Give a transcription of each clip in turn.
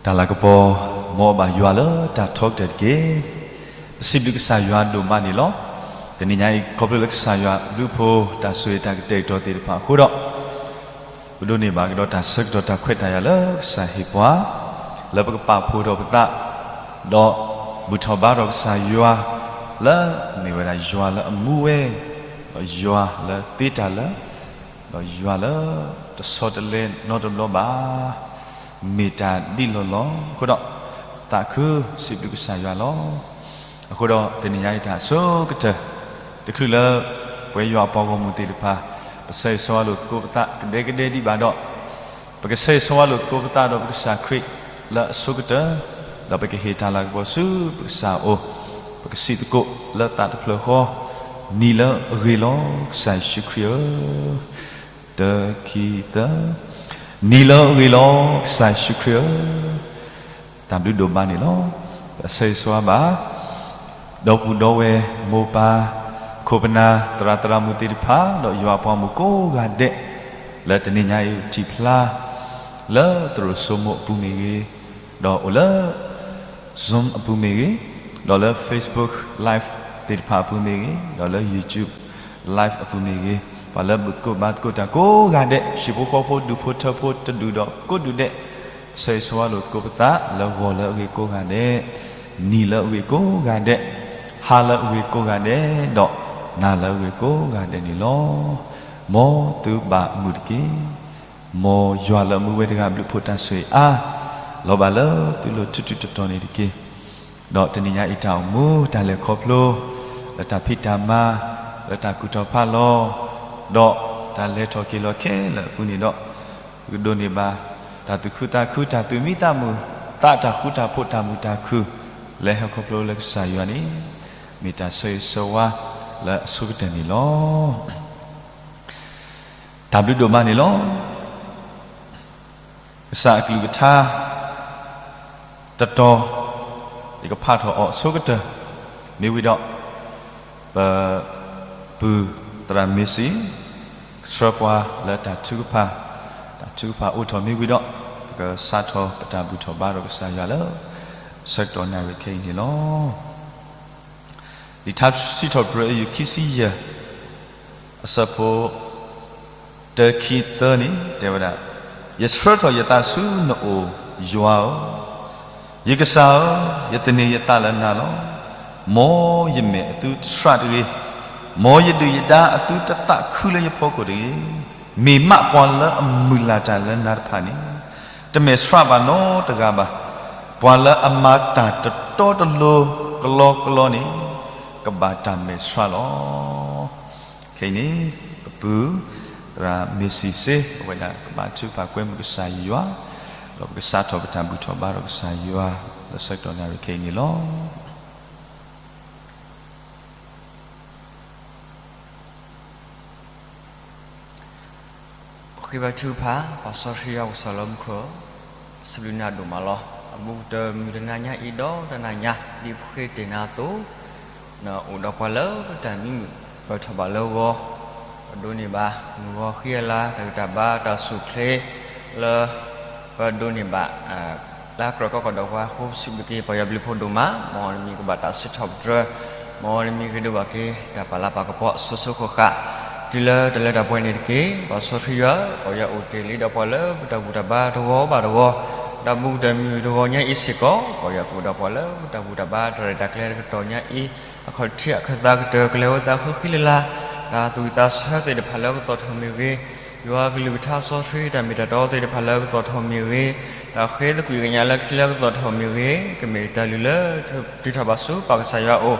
တၢ်လၤကပီၤ မ်အဘၣ်ယွၤလၢတၢ်ထီကတၢၢ်တက့ၢ်. ပစံးဘျုးကစၢ်ယွၤဒိၣ်မးန့ၣ်လီၤ. တနံၤညါအံၤ ခီဖျိလၢကစၢ်ယွၤဘျုးဖှိၣ် တၢ်ဆိၣ်ဂ့ၤတၢ်ကတဲာ်ကတီၤသ့ၣ်တဖၣ်အဃိဒီး ပဒိးန့ၢ်ဘၣ်ကဒီးတၢ်ဆၢကတီၢ်တၢ်ခွဲးတၢ်ယာ်လၢကစၢ်ဟ့ၣ်ပှၤ လၢပကပာ်ဖှိၣ်ထီၣ်ပသး ဒီးဘူၣ်ထီၣ်ဘါထီၣ်ကစၢ်ယွၤ လၢမ့ၢ်ဝဲဒၣ်ယွၤလၢအမူဝဲ, ဒီးယွၤလၢသ့တၢ်လၢ ဒီးယွၤလၢတဆီတလဲနီတဘျီဘၣ်, မ့ၢ်တၢ်ဒ်လီၢ်လီၢ်အဃိဒီး သးခုစံးဘျုးကစၢ်ယွၤလီၤ. အဃိဒီးတနံၤညါအံၤတၢ်အဆိကတၢၢ် တချုးလၢ ပဝဲယွၤအပှၤဂီၢ်မုၢ်သ့ၣ်တဖၣ် ပဆၢဂ့ၤဆၢဝါလိာ်သကိးပသးကဒဲကဒဲဒံးဘၣ်ဒီး ပကဆၢဂ့ၤဆၢဝါလိာ်သကိးပသးဒီးပကစၢ်ခရံာ်လၢအဆိကတၢၢ်, ဒီးပကဟ့ၣ်တၢ်လၤကပီၤဆူပကစၢ်အအိၣ်, ပကစံးသကိးလၢသးတဖျၢၣ်ဃီ, နံၤလၢအဂ့ၤလီၤ ကစၢ်ယ့ၣ်ၡူးခရံာ်ဧၢ, တၢ ခံ သၢ, နံၤလၢအဂ့ၤလီၤ ကစၢ်ယ့ၣ်ၡူးခရံာ်ဧၢ, တၢ်ဘျုးဒိၣ်မးန့ၣ်လီၤ. ပဆၢဂ့ၤဆၢဝါဘၣ် ဒီပုၢ်ဒီဝဲၢ်မိၢ်ပၢ် ခိၣ်ပနၢ် သရၣ်သရၣ်မုၣ်သ့ၣ်တဖၣ် ဒီးယွၤအပှၤမုၣ်ကိးဂၤဒဲး လၢတနံၤညါအံၤထံၣ်ဖျါ လၢသရိာ်စိမိၣ်အပူၤမ့ၢ်ဂ့ၤ, ဒီးအိၣ်လၢ Zoom အပူၤမ့ၢ်ဂ့ၤ, ဒီးလၢ Facebook Live သ့ၣ်တဖၣ်အပူၤမ့ၢ်ဂ့ၤ, ဒီးလၢ YouTube Live အပူၤမ့ၢ်ဂ့ၤ, ပှၤလၢဘုၣ်ကိးဘါသကိးတၢ်ကိးဂၤဒဲး, ဟံၣ်ဖိဃီဖိဒူၣ်ဖိထၢဖိတဒူၣ်ဒီးကိးဒူၣ်ဒဲး, ဆၢဂ့ၤဆၢဝါလိာ်သကိးပသး လၢဂီၤလၢအဂ့ၤကိးဂၤဒဲး, နံၤလၢအဂ့ၤကိးဂၤဒဲး, ဟါလၢအဂ့ၤကိးဂၤဒဲး, ဒီးနၤလၢအဂ့ၤကိးဂၤဒဲးန့ၣ်လီၤ. မ်သုဘၣ်မုာ်တက့ၢ်. မ်ယွၤလၢအမူဝဲတဂၤဘျုးဖှိၣ်တၢ်ဆိၣ်ဂ့ၤအါ လီၤဘၣ်လၢသုလိၤထူးထူးတီၤတီၤန့ၣ်တက့ၢ်. ဒီးတနံၤညါအံၤတၢ်အိၣ်မူ တၢ်လဲၤခီဖျိ လၢတၢ်ဖံးတၢ်မၤ လၢတၢ်ကူၣ်ထီၣ်ဖးလီၤ ဒီးတၢ်လဲၤထီၣ်က့ၤလီၤခဲလၢာ်အပူၤန့ၣ်ဒီး ပကဒိးန့ၢ်ဘၣ် တၢ်သူၣ်ခုသးခု တၢ်သူၣ်မံသးမုာ် သးတၢ်ဃူတၢ်ဖိး တၢ်မုာ်တၢ်ခုၣ် လၢဟဲခီဖျိလၢကစၢ်ယွၤန့ၣ် မ့ၢ်တၢ်ဆၢဂ့ၤဆၢဝါလၢအဆိကတၢၢ်န့ၣ်လီၤ. တၢ်ဘျုးဒိၣ်မးန့ၣ်လီၤ. ကစၢ်အကလုၢ်ကထါ တတီၤ ယကဖးထီၣ်အီၤအဆိကတၢၢ် မ့ၢ်ဝံၤဒီး ပပုၢ်သရၣ်မ့ၤစံ ကဆှၢပှၤလၢတၢ်ထုကဖၣ်, တၢ်ထုကဖၣ်အိၣ်ထီၣ်မ့ၢ်ဝံၤဒီး ပကစးထီၣ်ပတၢ်ဘူၣ်ထီၣ်ဘါထီၣ်ကစၢ်ယွၤလၢ ဆၢကတီၢ်နၣ်ရံၣ်ခဲအံၤန့ၣ်လီၤ. လံာ်ထါစံးထီၣ်ပတြၢၤ အယုၢ်ခံဆံယဲၢ် အဆၢဖိ တၢ ခံ သၢန့ၣ် တဲဝဲဒၣ်, ယဆှၢထီၣ်ယသးဆူနအိၣ် ယွၤဧၢ, ယကစၢ်ဧၢ, ယသန့ၤယသးလၢနၤလီၤ. မ်ယမဲာ်အသုတဆှးတဂ့ၤ, မ်ယဒုၣ်ယဒါအသုတသးခုလၢယဖီခိၣ်တဂ့ၤ. မ့ၢ်မးပှၤလၢအမုၢ်လၢ်တၢ်လၢနၤတဖၣ်န့ၣ် တမဲာ်ဆှးဘၣ်နီတဂၤဘၣ်. ပှၤလၢအမၤတၢ်တတီတလိၤကလီကလီန့ၣ် ကဘၣ်တၢ်မဲာ်ဆှးလီၤ. ခဲအံၤန့ၣ် ပပုၢ် သရၣ်မ့ၤစံစ့ အဝဲဒၣ်ကဘၣ်ထုကဖၣ်ကွဲမုာ်ကစၢ်ယွၤ, ဒီးပကစးထီၣ်ပတၢ်ဘူၣ်ထီၣ်ဘါထီၣ်ကစၢ်ယွၤ လၢဆၢကတီၢ်နၣ်ရံၣ်ခဲအံၤန့ၣ်လီၤ. ပဃ့ဘါထုကဖၣ် ပၢ်စီဆှံယွၤပကစၢ်လၢမူခိၣ်, စံးဘျုးနၤဒိၣ်မးလီၤ. အဘူးကတၢၢ်မုၢ်တနၤညါအံၤဒီးတနၤညါ ဒ်ပဃ့တ့ၢ်နၤအသိး, နအိၣ်ဒီးပှၤလၢပတၢ်မံမုာ်ပၢၢ်ထီၣ်ဘၣ်လၢဂီၤ, ပဒိးန့ၢ်ဘၣ် မုၢ်ဂီၤဃံအလၤ တၢ်ဂံၢ်တၢ်ဘါတၢ်ဆူၣ်ချ့ လၢ ပဒိးန့ၢ်ဘၣ် လၢအကြၢးကီကီၢ်ဒီးပှၤအဃိ ပစံးဘျုးက့ၤပၢ်ယွၤဘျုးဖှိၣ်ဒိၣ်မး, မ်နမံၤကဘၣ်တၢ်စံးထီၣ်ပတြၢၤ, မ်နမံၤကဒိးဘၣ်က့ၤ တၢ်ပာ်လၤပာ်ကပီၤအစိၤစိၤဃၣ်ဃၣ်, တုၤလၢတၢ်လၢတၢ်ပှဲၤန့ၣ်တက့ၢ်. ပၢ်စီဆှံယွၤ, ပၢ်ယွၤအိၣ်တ့ၢ်လံဒီးပှၤလၢပတၢ်ဘူၣ်တၢ်ဘါတဂီၤဘၣ်တဂီၤ, ဒီးဘူးကတၢၢ်မုၢ်တဂီၤညါအံၤစ့ၢ်ကီး ပၢ်ယွၤကအိၣ်ဒီးပှၤလၢပတၢ်ဘူၣ်တၢ်ဘါတၢ်ရဲၣ်တၢ်ကျဲၤတကတီၢ်ညါအံၤ, အခီၣ်ထံးအခၢၣ်သးကတၢၢ်ကလဲၤဝဲသးဃုဃံလလၤ, တၢ်သူၣ်ဝံၣ်သးဆၢသ့ၣ်တဖၣ်လၢကသီၣ်ထီၣ်မ့ၢ်ဂ့ၤ, ယွၤကလုၢ်ကထါစီဆှံတၢ်မ့ၢ်တၢ်တီသ့ၣ်တဖၣ်လၢကသီၣ်ထီၣ်မ့ၢ်ဂ့ၤ, တၢ်ဃ့သကွံာ်ကညးလၢခံလၢကသီၣ်ထီၣ်မ့ၢ်ဂ့ၤ, ကမ့ၢ်တၢ်လုၢ်လၢ တုၤထီၣ်ဘၣ်ဆူပၢ်ကစၢ်ယွၤအအိၣ်,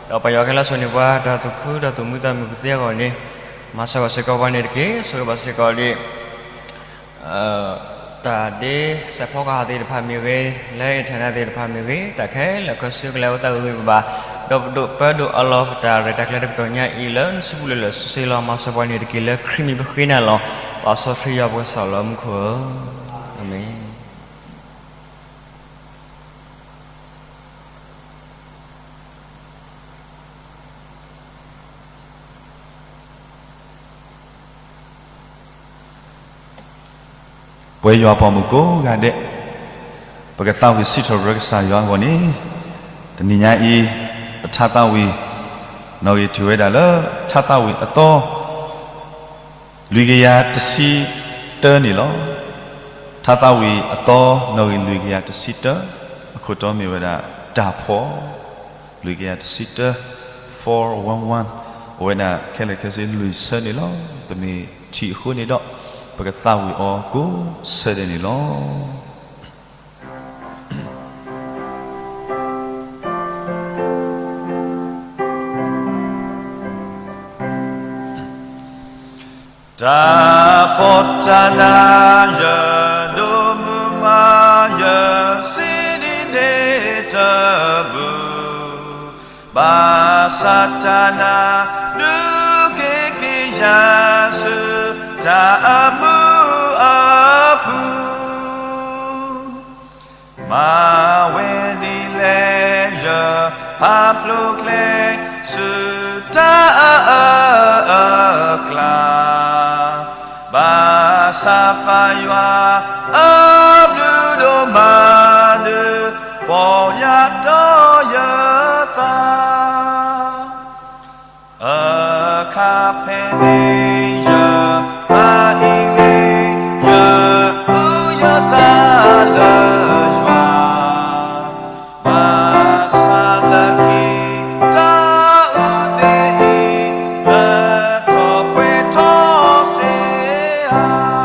ဒီးပၢ်ယွၤကဟဲလီၤစိာ်န့ၢ်ပှၤ တၢ်သူၣ်ခုတၢ်သူၣ်မံသးမုာ်ကသ့အဂီၢ်န့ၣ်, မၤစၢၤဘၣ်စ့ၢ်ကီးပှၤန့ၣ်တက့ၢ်. ဆိၣ်ဂ့ၤဘၣ်စ့ၢ်ကီးဒ် တၢ်ဒ့စဲးဖီကဟၣ်သ့ၣ်တဖၣ်မ့ၢ်ဂ့ၤ, လၢ internet သ့ၣ်တဖၣ်မ့ၢ်ဂ့ၤ, တၢ်ခဲလၢာ်ခဲဆ့ကလဲၤဝဲသးဂ့ၤဂ့ၤဘၣ်ဘၣ်, ဒီးပဒိးပၢဒိးအးလီၤပတၢ်ရဲၣ်တၢ်ကျဲၤတကတီၢ်ညါအံၤလၢနစုပူၤလၢာ်လၢာ်ဆ့ဆ့လီၤ. မၤစၢၤပှၤန့ၣ်တက့ၢ်. လၢခရံာ်မံၤပဃ့နၤလီၤ. ပၢ်စီဆှံယွၤပကစၢ်လၢမူခိၣ်ဧၢ, အၤမ့ၣ်. ပဝဲယွၤပှၤမုၣ်ကိးဂၤဒဲး, ပကသးဝံၣ်စံးထီၣ်ပတြၢၤကစၢ်ယွၤအဂီၢ်န့ၣ်, တနံၤညါအံၤ ပထါသးဝံၣ် နီၣ်ဂံၢ်တုၤဝဲဒၣ်လၢ ထါသးဝံၣ်အသီ လွံၢ်ကယၤတဆံတၢန့ၣ်လီၤ. ထါသးဝံၣ်အသီ နီၣ်ဂံၢ်လွံၢ်ကယၤတဆံတၢ, အခိၣ်တီမ့ၢ်ဝဲဒၣ် တၢ်ဖှီၣ် လွံၢ်ကယၤတဆံတၢ, four one one, အိၣ်ဝဲဒၣ်ခဲလၢာ်ခဲဆ့လွံၢ်ဆၢန့ၣ်လီၤ. ပမ့ၢ်ထံၣ်အဃိန့ၣ်ဒီး ပကသးဝံၣ်အီၤကိးဆၢဒဲးန့ၣ်လီၤ. တၢ်ဖှီၣ်တၢ်နးယဲၢ် ဒိၣ်မုၢ်မးယဲၢ် စံးဒ်န့ၣ်တဘူၣ်, ဘၣ်ဆၣ်တၢ်နးဒုးက့ၤက့ၤယၤဆူ တၢ်အမုာ်အပူၤ မၤဝဲဒ်လဲၣ်ယဲၢ် ဖးဖျိကျဲ ဆူတၢ်အအၢအကျါ, ဘၣ်ဆၣ်ပၢ်ယွၤအဘျုးဒိၣ်မးဒုး ပီၢ်ယၢ်ဒီးယသး အခါဖဲန့ၣ်ယဲၢ် ပၢ်အံၤဂ့ၤ ယအုၣ်ယသးလၢယွၤ, ဘၣ်ဆၣ်လၢခံ တၢ်အုၣ်သ့ၣ်အံၤ လၢထီၣ်ပှဲၤထီၣ်စ့ဧါ.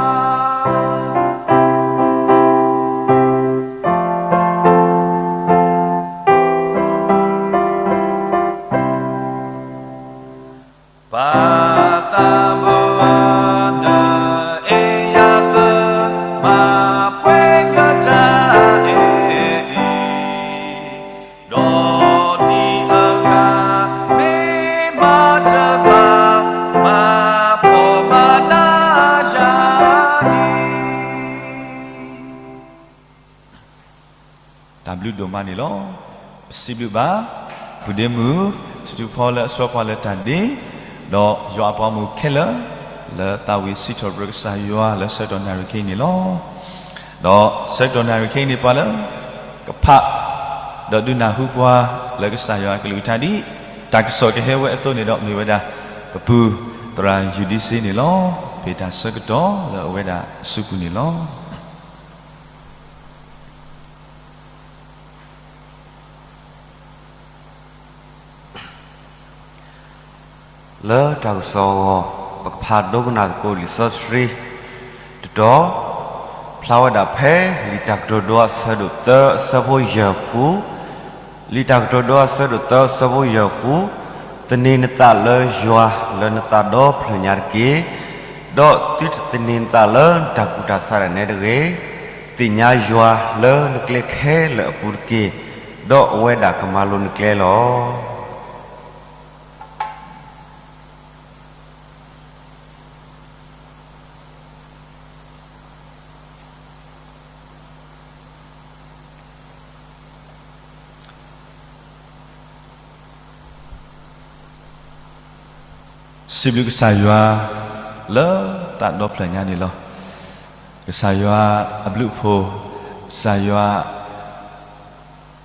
ပၢ်သးဘိအၢ နအဲၣ်ယၤသၢ မၤပှဲၤယတၢ်အဲၣ်အံၤ, ဒီးဒ်အဂၤ မ့ၢ်မၤတဘၣ် မၤဖှီၣ်မၤနးယၤန့ၣ် တၢ်ဘျုးဒိၣ်မးန့ၣ်လီၤ. ပစံးဘျုးဘၣ် ပုၢ်ဒ့မုၣ် ထူထူဖီလၢအဆှၢပှၤလၢတၢ်ဒ့, ဒီးယွၤအပှၤဂီၢ်မုၢ်ခဲလၢာ် လၢသးဝံၣ်စံးထီၣ်ပတြၢၤကစၢ်ယွၤလၢဆၢကတီၢ်နၣ်ရံၣ်ခဲအံၤန့ၣ်လီၤ. ဒီးဆၢကတီၢ်နၣ်ရံၣ်ခဲအံၤန့ၣ် ပှၤလၢကဖး ဒီးဒုးနၢ်ဟူပှၤလၢကစၢ်ယွၤအကလုၢ်ကထါဒ် တၢ်ကစီၣ်ကဟဲဝဲအသိးန့ၣ်ဒီး မ့ၢ်ဝဲဒၣ် ပပုၢ်သရၣ်ယူၤဒံစ့န့ၣ်လီၤ. ပတၢ်ဆၢကတီၢ်လၢအဝဲဒၣ်အစုပူၤန့ၣ်လီၤ. လၢတၢ်ကစီၣ်အဂီၢ် ပကဖးဒိကနၣ်သကိးလံာ်စီဆှံတတီၤ, ဖျါဝဲဒၣ်ဖဲ လံာ်တၢ်ကတိၤဒိအဆၢဒိၣ်သၢအဆၢဖိယဲၢ်ဃု, လံာ်တၢ်ကတိၤဒိအဆၢဒိၣ်သၢအဆၢဖိယဲၢ်ဃု, သန့ၤနသးလၢယွၤလၢနသးဒီဖျၢၣ်ညါတက့ၢ်. ဒီးသုတသန့ၤနသးလၢနတၢ်ကူၣ်တၢ်ဆးဒၣ်နဲတဂ့ၤ. သ့ၣ်ညါယွၤလၢနကျဲခဲလၢာ်အပူၤတက့ၢ်. ဒီးအဝဲဒၣ်ကမၤလိၤနကျဲလီၤ. စံးဘျုးကစၢ်ယွၤ လၢသးဒီဖျၢၣ်ညါန့ၣ်လီၤ. ကစၢ်ယွၤအဘျုးအဖှိၣ်, ကစၢ်ယွၤ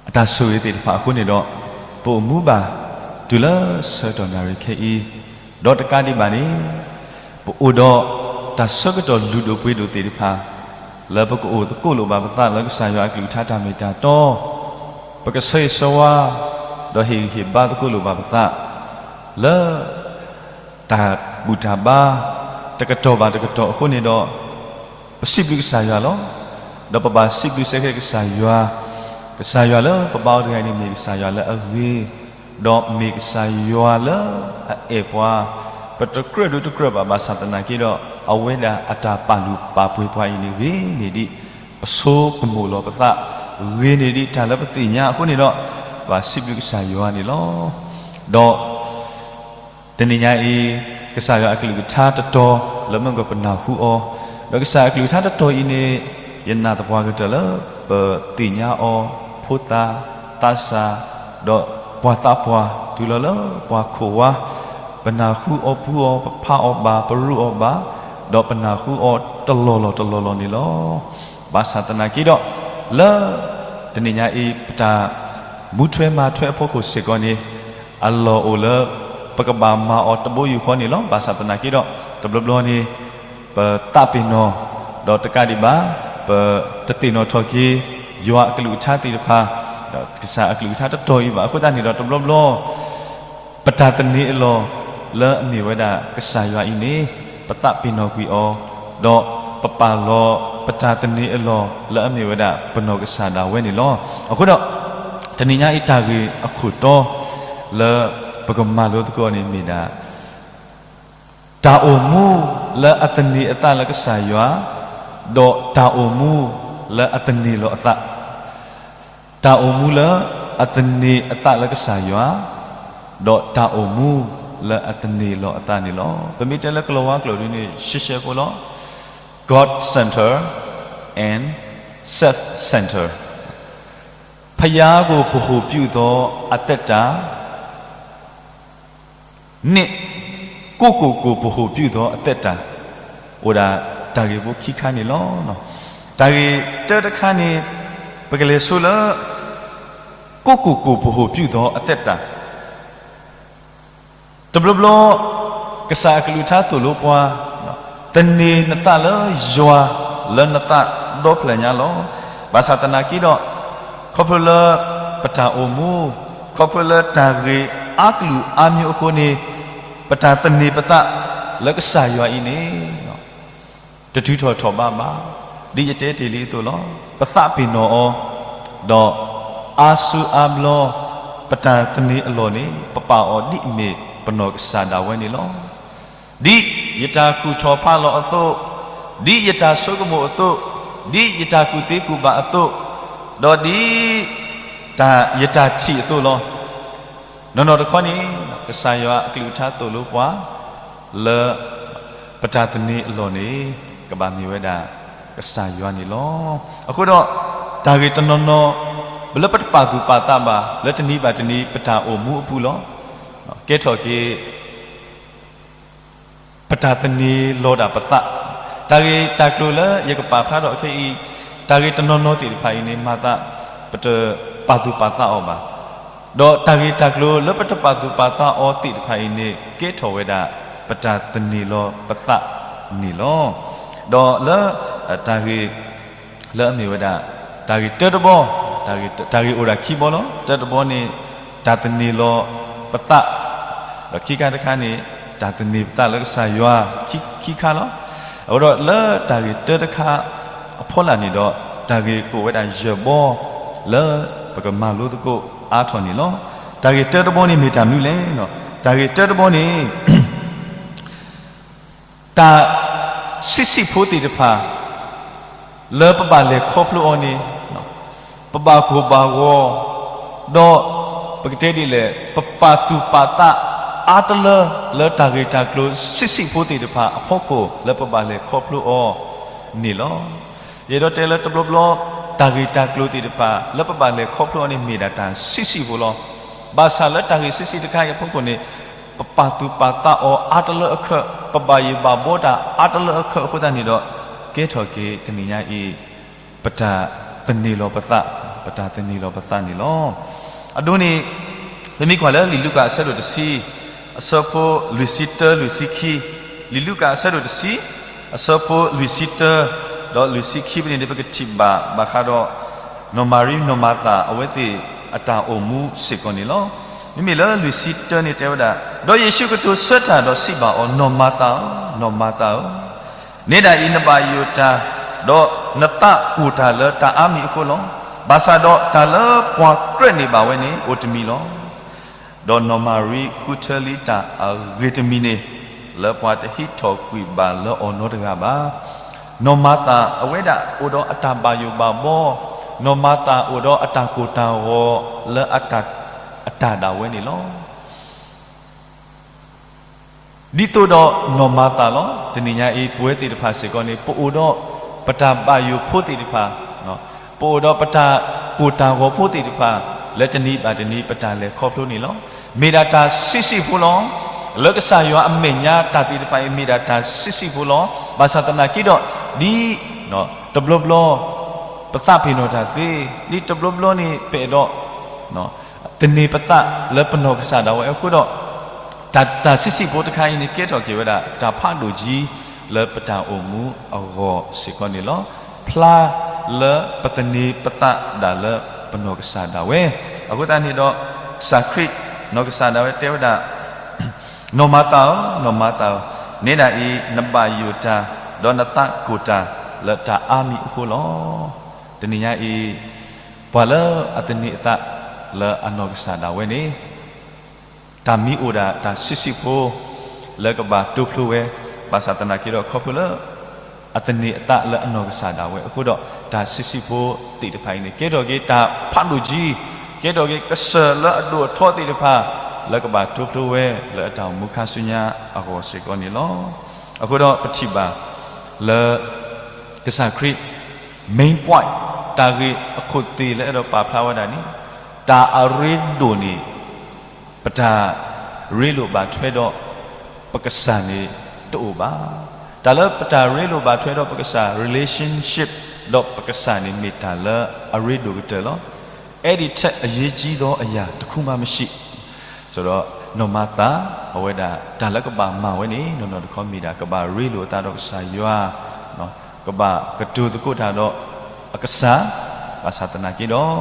အတၢ်ဆိၣ်ဂ့ၤသ့ၣ်တဖၣ်အဃိန့ၣ်ဒီး, ပအိၣ်မူဘၣ် တုၤလၢဆၢကတီၢ်နၣ်ရံၣ်ခဲအံၤ, ဒီးတကးဒံးဘၣ်န့ၣ်, ပအိၣ်ဒီးတၢ်ဆၢကတီၢ်လုၢ်ဒိၣ်ပှ့ၤဒိၣ်သ့ၣ်တဖၣ်, လၢပကအိၣ်သကိးလိာ်ဘၣ်ပသးလၢကစၢ်ယွၤအကလုၢ်ကထါတၢ်မ့ၢ်တၢ်တီ, ပကဆၢဂ့ၤဆၢဝါ, ဒီးဟ့ၣ်ဂံၢ်ဟ့ၣ်ဘါသကိးလိာ်ဘၣ်ပသး, လၢ တၢ်ဘူၣ်တၢ်ဘါ တကတီၢ်ဘၣ်တကတီၢ်အဃိန့ၣ်ဒီး, ပစံးဘျုးကစၢ်ယွၤလီၤ. ဒီးပဘၣ်စံးဘျုးစ့ၢ်ကီးကစၢ်ယွၤ, ကစၢ်ယွၤလၢပဘါအီၤတဂၤအံၤန့ၣ် မ့ၢ်ကစၢ်ယွၤလၢအဂ့ၤ, ဒီးမ့ၢ်ကစၢ်ယွၤလၢအအဲၣ်ပှၤ, ပတကြၢးဒိတကြၢးဘၣ်ဘၣ်ဆၣ်သနာ်က့ဒီး, အဝဲဒၣ်အတၢ်ပာ်လုၢ်ပာ်ပှ့ၤပှၤအံၤန့ၣ်ဂ့ၤန့ၢ်ဒံး ပဆိကမိၣ်လီၤပသး, ဂ့ၤန့ၢ်ဒံးတၢ်လၢပသ့ၣ်ညါအဃိန့ၣ်ဒီး, ပဘၣ်စံးဘျုးကစၢ်ယွၤန့ၣ်လီၤ. ဒီး တနံၤညါအံၤ, ကစၢ်ယွၤအကလုၢ်ကထါတတီၤလၢမုၢ်ကပနၢ်ဟူအီၤ, ဒီးကစၢ်အကလုၢ်ကထါတတီၤအံၤန့ၣ်, ယနာ်သပှၢ်ကတၢၢ်လၢပသ့ၣ်ညါအီၤ, ဖိသၣ်, သးစၢ်, ဒီးပှၤသးပှၢ်, တုၤလီၤလၢပှၤခိၣ်ဝါ, ပနၢ်ဟူအီၤပူအီၤ, ပဖးအီၤဘၣ်, ပရူးအီၤဘၣ်, ဒီးပနၢ်ဟူအီၤတလီၢ်လီၢ်တလီၢ်လီၢ်န့ၣ်လီၤ. ဘၣ်ဆၣ်သနာ်က့ဒီး, လၢ တနံၤညါအံၤ ပတၢ်မူထွဲမၤထွဲအဖီခိၣ်စ့ၢ်ကီးန့ၣ် အလီၢ်အိၣ်လၢ ပကဘၣ်မၤအီၤတဘိယူၢ်ဃီန့ၣ်လီၤ. ဘၣ်ဆၣ်သနာ်က့ဒီး တဘျီဘျီန့ၣ် ပသးပ့ၤနီၣ် ဒီးတကးဒံးဘၣ် ပတသ့ၣ်နီၣ်ထီၣ်က့ၤ ယွၤအကလုၢ်ကထါသ့ၣ်တဖၣ် ဒီးကစၢ်အကလုၢ်ကထါတတီၤအံၤဘၣ်. အဃိသတးန့ၣ်ဒီး တဘျီဘျီ ပတၢ်သန့ၤအလီၢ်လၢအမ့ၢ်ဝဲဒၣ်ကစၢ်ယွၤအံၤန့ၣ် ပသးပ့ၤနီၣ်ကွံာ်အီၤ, ဒီးပပာ်လီၤပတၢ်သန့ၤအလီၢ်လၢအမ့ၢ်ဝဲဒၣ် ပနီၢ်ကစၢ်ဒၣ်ဝဲန့ၣ်လီၤ. အဃိဒီး တနံၤညါအံၤတၢ်ဂ့ၢ်အခိၣ်တီ လၢပကမၤလိသကိးန့ၣ်မ့ၢ်ဒၣ် တၢ်အိၣ်မူလၢအသန့ၤအသးလၢကစၢ်ယွၤ, ဒီးတၢ်အိၣ်မူလၢအသန့ၤလီၤအသး တၢ်အိၣ်မူလၢအသန့ၤအသးလၢကစၢ်ယွၤ, ဒီးတၢ်အိၣ်မူလၢအသန့ၤလီၤအသးန့ၣ်လီၤ. ပမ့ၢ်တဲလၢကလီၤဝါကျိာ်ဒ်န့ၣ် ရှဲရှဲဖိလီၤ. God center and self center. ဘုရားကို ဗဟိုပြုသောအသက်တာ န့ၣ် ကိုယ့်ကိုယ်ကို ဗဟိုပြုသောအသက်တာ အိၣ်ဒၣ်တၢ်ဂ့ၢ်ဖိခံခါန့ၣ်လီၤ. တၢ်ဂ့ၢ်တၢတခါန့ၣ် ပကလဲၤဆိလၢ ကိုယ့်ကိုယ်ကို ဗဟိုပြုသောအသက်တာ တဘျီဘျီ ကစၢ်အကလုၢ်ကထါသိၣ်လိပှၤ သန့ၤနသးလၢယွၤလၢနသးဒီဖျၢၣ်ညါလီၤ. ဘၣ်ဆၣ်သနာ်က့ဒီး ခီဖျိလၢပတၢ်အိၣ်မူ ခီဖျိလၢတၢ်ဂ့ၢ်အါကလုာ်အါမျိုးအဃိန့ၣ် ပတၢ်သန့ၤပသးလၢကစၢ်ယွၤအံၤန့ၣ် တတုၤထီၣ်ထီၣ်ဘးဘၣ်. ဒ်ယတဲတ့ၢ်လံအသိးလီၤ. ပသးပ့ၤနီၣ်အီၤ ဒီးအါစုအါဘျီ ပတၢ်သန့ၤအလီၢ်န့ၣ် ပပာ်အီၤဒ်အမ့ၢ်ပနီၢ်ကစၢ်ဒၣ်ဝဲန့ၣ်လီၤ. ဒ်ယတၢ်ကူၣ်ထီၣ်ဖးလီၤအသိး, ဒ်ယတၢ်ဆိကမိၣ်အသိး, ဒ်ယတၢ်ကူၣ်သ့ကူၣ်ဘၣ်အသိး, ဒီးဒ် တၢ် ယတၢ်ထံၣ်အသိးလီၤ. နီၢ်နီၢ်တခီန့ၣ် ကစၢ်ယွၤအကလုၢ်ကထါသိၣ်လိပှၤ လၢ ပတၢ်သန့ၤအလီၢ်န့ၣ် ကဘၣ်မ့ၢ်ဝဲဒၣ် ကစၢ်ယွၤန့ၣ်လီၤ. အဃိဒီး တၢ်ဂ့ၢ်တနီၤနီၤ ပလၢပတပာ်သူၣ်ပာ်သးဘၣ် လၢတနံၤဘၣ်တနံၤ ပတၢ်အိၣ်မူအပူၤလီၤ. ကဲထီၣ်က့ၤ ပတၢ်သန့ၤလီၤဒၣ်ပသး, တၢ်ဂ့ၢ်တၢ်ကျိၤလၢယကပာ်ဖျါထီၣ်ခဲအံၤ, တၢ်ဂ့ၢ်တနီၤနီၤသ့ၣ်တဖၣ်အံၤန့ၣ် မၤသး ပတပာ်သူၣ်ပာ်သးအီၤဘၣ်. ဒီးတၢ်ဂ့ၢ်တၢ်ကျိၤလၢပတပာ်သူၣ်ပာ်သးအီၤသ့ၣ်တဖၣ်အံၤန့ၣ် ကဲထီၣ်ဝဲဒၣ် ပတၢ်သန့ၤလီၤပသးန့ၣ်လီၤ. ဒီးလၢ တၢ်ဂ့ၢ် လၢအမ့ၢ်ဝဲဒၣ် တၢ်ဂ့ၢ်တၢတဘီ, တၢ်ဂ့ၢ်အိၣ်ဒၣ်ခံဘီလီၤ. တၢတဘီန့ၣ် တၢ်သန့ၤလီၤပသး, ဒီးခံခါတခါန့ၣ် တၢ်သန့ၤပသးလၢကစၢ်ယွၤ ခံခါလီၤ. အဃိဒီးလၢတၢ်ဂ့ၢ်တၢတခါအဖီလာ်န့ၣ်ဒီး တၢ်ဂ့ၢ်ကအိၣ်ဝဲဒၣ်ယဲၢ်ဘီ လၢပကမၤလိသကိးအါထီၣ်န့ၣ်လီၤ. တၢ်ဂ့ၢ်တၢတဘီန့ၣ်မ့ၢ်တၢ်မနုၤလဲၣ်. တၢ်ဂ့ၢ်တၢတဘီန့ၣ် တၢ်ဆံးဆံးဖိသ့ၣ်တဖၣ် လၢပဘၣ်လဲၤခီဖျိအီၤန့ၣ် ပဘၣ်ကိၢ်ဘၣ်ဂီၤ, ဒီးပကတဲဒ်လဲၣ် ပပာ်သူၣ်ပာ်သးအါတလၢ လၢတၢ်ဂ့ၢ်တၢ်ကျိၤဆံးဆံးဖိသ့ၣ်တဖၣ်အဖီခိၣ် လၢပဘၣ်လဲၤခီဖျိအီၤန့ၣ်လီၤ. ယအဲၣ်ဒိးတဲလၢတဘျီဘျီ တၢ်ဂ့ၢ်တၢ်ကျိၤသ့ၣ်တဖၣ် လၢပဘၣ်လဲၤခီဖျိအီၤန့ၣ် မ့ၢ်ဒၣ်တၢ်ဆံးဆံးဖိလီၤ. ဘၣ်ဆၣ်လၢတၢ်ဂ့ၢ်ဆံးဆံးတခါအံၤအဖီခိၣ်န့ၣ် ပပာ်သူၣ်ပာ်သးအီၤအါတလၢအခၢး, ပဘၣ်ယိၣ်ဘၣ်ဘီတၢ်အါတလၢအခၢးအဃိသတးန့ၣ်ဒီး ကဲထီၣ်က့ၤတနံၤညါအံၤ ပတၢ်သန့ၤလီၤပသး, ပတၢ်သန့ၤလီၤပသးန့ၣ်လီၤ. အဒိန့ၣ် ပမ့ၢ်ကွၢ်လၢလံာ်လူၤကၣ်အဆၢဒိၣ်တဆံ, အဆၢဖိလွံၢ်ဆံတၢ လွံၢ်ဆံခံ, လံာ်လူၤကၣ်အဆၢဒိၣ်တဆံ, အဆၢဖိလွံၢ်ဆံတၢ ဒီးလွံၢ်ဆံခံဖဲန့ၣ်န့ၣ် ပကထံၣ်ဘၣ်ဘၣ်ဃးဒီး နီၢ်မၤရံ နီၢ်မၤသၤ အဝဲသ့ၣ်အတၢ်အိၣ်မူစ့ၢ်ကီးန့ၣ်လီၤ. မ့မ့ၢ်လၢလွံၢ်ဆံတၢန့ၣ်တဲဝဲဒၣ်, ဒီးယ့ၣ်ၡူးကတိၤဆၢတၢ်ဒီးစံးဘၣ်အီၤ, နီၢ်မၤသၤဧၢ, နီၢ်မၤသၤဧၢ, နဲဒၣ်အံၤနဘၣ်ယိၣ်တၢ်, ဒီးနသးကိၢ်တၢ်လၢတၢ်အါမံၤအဃိလီၤ. ဘၣ်ဆၣ်ဒီးတၢ်လၢပှၤကြၢးန့ၢ်ဘၣ်ဝဲန့ၣ် အိၣ်တမံၤလီၤ. ဒီးနီၢ်မၤရံဃုထၢလံတၢ်အဂ့ၤတမံၤန့ၣ် လၢပှၤတဟံးထီၣ်ကွံာ်ဘၣ်လၢအီၤနီတဂၤဘၣ်. နီၢ်မၤသၤအဝဲဒၣ်အိၣ်ဒီးအတၢ်ဘၣ်ယိၣ်ဘၣ်ဘီ, နီၢ်မၤသၤအိၣ်ဒီးအတၢ်ကိၢ်တၢ်ဂီၤလၢအတၢ်ဒၣ်ဝဲန့ၣ်လီၤ. ဒ်သိးဒီးနီၢ်မၤသၤလီၤ. တနံၤညါအံၤ ပဝဲသ့ၣ်တဖၣ်စ့ၢ်ကီးန့ၣ် ပအိၣ်ဒီးပတၢ်ဘၣ်ယိၣ်ဖိသ့ၣ်တဖၣ်, ပအိၣ်ဒီးပတၢ်ကိၢ်တၢ်ဂီၤဖိသ့ၣ်တဖၣ် လၢတနံၤဘၣ်တနံၤပတၢ်လဲၤခီဖျိန့ၣ်လီၤ. မ့ၢ်ဒၣ်တၢ်ဆံးဆံးဖိလီၤ. လၢကစၢ်ယွၤအမဲာ်ညါတၢ်သ့ၣ်တဖၣ်အံၤ မ့ၢ်ဒၣ်တၢ်ဆံးဆံးဖိလီၤ. ဘၣ်ဆၣ်သနာ်က့ဒီး ဒ် တဘျီဘျီ ပ ပသးပ့ၤနီၣ်တၢ်သ့, ဒ်တဘျီဘျီန့ၣ် ပအဲၣ်ဒိး သန့ၤပသးလၢပနီၢ်ကစၢ်ဒၣ်ဝဲအဃိဒီး, တၢ် တၢ်ဆံးဆံးဖိတခါအံၤန့ၣ် ကဲထီၣ်က့ၤဝဲဒၣ် တၢ်ဖးဒိၣ်ကံ လၢပတၢ်အိၣ်မူအဂီၢ်စ့ၢ်ကီးန့ၣ်လီၤ. ဖျါလၢပသန့ၤပသးဒၣ်လၢပနီၢ်ကစၢ်ဒၣ်ဝဲ, အဃိသတးန့ၣ်ဒီး ကစၢ်ခရံာ် နီၢ်ကစၢ်ဒၣ်ဝဲတဲဝဲဒၣ် နီၢ်မၤသၤဧၢ, နီၢ်မၤသၤဧၢ, န့ၣ်ဒၣ်အံၤ နဘၣ်ယိၣ်တၢ်, ဒီးနသးကိၢ်တၢ်လၢတၢ်အါမံၤအဃိလီၤ. တနံၤညါအံၤ ပှၤလၢအသန့ၤအသးလၢအနီၢ်ကစၢ်ဒၣ်ဝဲန့ၣ် တၢ်မ့ၢ်အိၣ်ဒၣ်တၢ်ဆံးဆံးဖိ လၢကဘၣ်တိဖျိဝဲ, ဘၣ်ဆၣ်သနာ်က့ဒီး ခီဖျိလၢ အသန့ၤအသးလၢအနီၢ်ကစၢ်ဒၣ်ဝဲအဃိဒီး တၢ်ဆံးဆံးဖိသ့ၣ်တဖၣ်အံၤန့ၣ် ကဲထီၣ်က့ၤတၢ်ဖးဒိၣ်ကံ, ကဲထီၣ်က့ၤကစၢၢ်လၢအဒိၣ်အထီသ့ၣ်တဖၣ် လၢကဘၣ်တိဖျိဝဲလၢအတၢ်အိၣ်မူခါဆူညါအဂီၢ်စ့ၢ်ကီးန့ၣ်လီၤ. အဃိဒီးပထံၣ်ဘၣ်လၢ ကစၢ်ခရံာ် main point တၢ်ဂ့ၢ်အခိၣ်သ့ၣ်လၢအဲၣ်ဒိးပာ်ဖျါဝဲဒၣ်န့ၣ် တၢ်အရ့ဒိၣ်န့ၣ် ပတၢ်ရ့လိာ်ဘၣ်ထွဲဒီး ပကစၢ်န့ၣ်တအိၣ်ဘၣ်. တၢ်လၢပတၢ်ရ့လိာ်ဘၣ်ထွဲဒီးပကစၢ် relationship ဒီးပကစၢ်န့ၣ်မ့ၢ်တၢ်လၢအရ့ဒိၣ်ကတၢၢ်လီၤ. အဲၣ်ဒံးထဲအရေးကြီးသောအရာတစ်ခုမှမရှိ ဆိုတော့ နီၢ်မၤသၤ အဝဲဒၣ် တၢ်လၢကဘၣ်မၤဝဲန့ၣ် နီၢ်နီၢ်တခီမ့ၢ်ဒၣ် ကဘၣ်ရ့လိာ်အသးဒီးကစၢ်ယွၤ, ကဘၣ်ကတိၤသကိးတၢ်ဒီးအကစၢ်, ဘၣ်ဆၣ်သနာ်က့ဒီး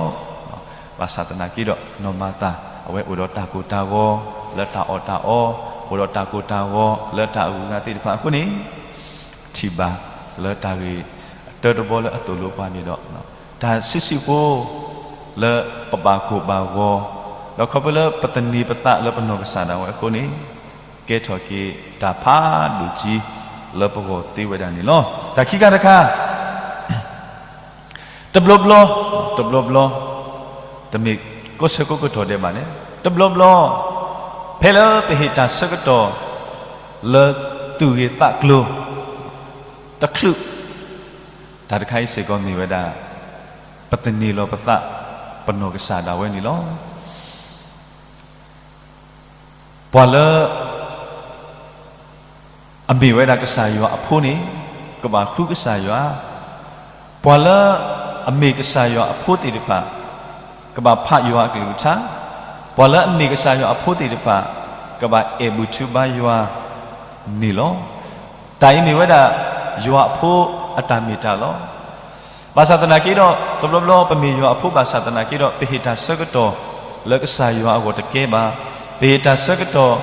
ဘၣ်ဆၣ်သနာ်က့ဒီး နီၢ်မၤသၤ အဝဲအိၣ်ဒီးတၢ်ကိၢ်တၢ်ဂီၤလၢတၢ်အီၣ်တၢ်အီ, အိၣ်ဒီးတၢ်ကိၢ်တၢ်ဂီၤလၢတၢ်အဂုၤအဂၤသ့ၣ်တဖၣ်အဃိန့ၣ် ထံၣ်ဘၣ်လၢတၢ်ဂ့ၢ်အတၢတဘီလၢအသိၣ်လိပှၤန့ၣ်ဒီး တၢ်ဆံးဆံးဖိ လၢပဘၣ်ကိၢ်ဘၣ်ဂီၤ, ဒီးခီဖျိလၢပသန့ၤပသးလၢပနီၢ်ကစၢ်ဒၣ်ဝဲအဃိန့ၣ် ကဲထီၣ်က့ၤတၢ်ဖးဒိၣ်ကံ လၢပဂီၢ်သ့ဝဲဒၣ်န့ၣ်လီၤ. တၢ်ခံခါတခါ တဘျီဘျီ, တဘျီဘျီ, တမ့ၢ်ကိးဆၢကိးကတီၢ်ဒဲးဘၣ်န့ၣ်, တဘျီဘျီ ဖဲလၢပဟ့ၣ်တၢ်ဆၢကတီၢ် လၢသူၣ်ဂ့ၤသးကျိၤ တချုး, တၢ်တခါအံၤစ့ၢ်ကီးမ့ၢ်ဝဲဒၣ် ပသန့ၤလီၤပသး ပနီၢ်ကစၢ်ဒၣ်ဝဲန့ၣ်လီၤ. ပှၤလၢ အမ့ၢ်ဝဲဒၣ်ကစၢ်ယွၤအဖိန့ၣ် ကဘၣ်ဃုကစၢ်ယွၤ, ပှၤလၢအမ့ၢ်ကစၢ်ယွၤအဖိသ့ၣ်တဖၣ် ကဘၣ်ဖးယွၤအကလုၢ်ကထါ, ပှၤလၢအမ့ၢ်ကစၢ်ယွၤအဖိသ့ၣ်တဖၣ် ကဘၣ်အဲၣ်ဘူၣ်ထုဘါယွၤန့ၣ်လီၤ. တၢ်အံၤမ့ၢ်ဝဲဒၣ် ယွၤအဖိအတၢ်မ့ၢ်တၢ်လီၤ. ဘၣ်ဆၣ်သနာ်က့ဒီး တဘျီဘျီပမ့ၢ်ယွၤအဖိဘၣ်ဆၣ်သနာ်က့ဒီး ပဟ့ၣ်တၢ်ဆၢကတီၢ် လၢကစၢ်ယွၤအဂီၢ်တကဲဘၣ်, ပဟ့ၣ်တၢ်ဆၢကတီၢ်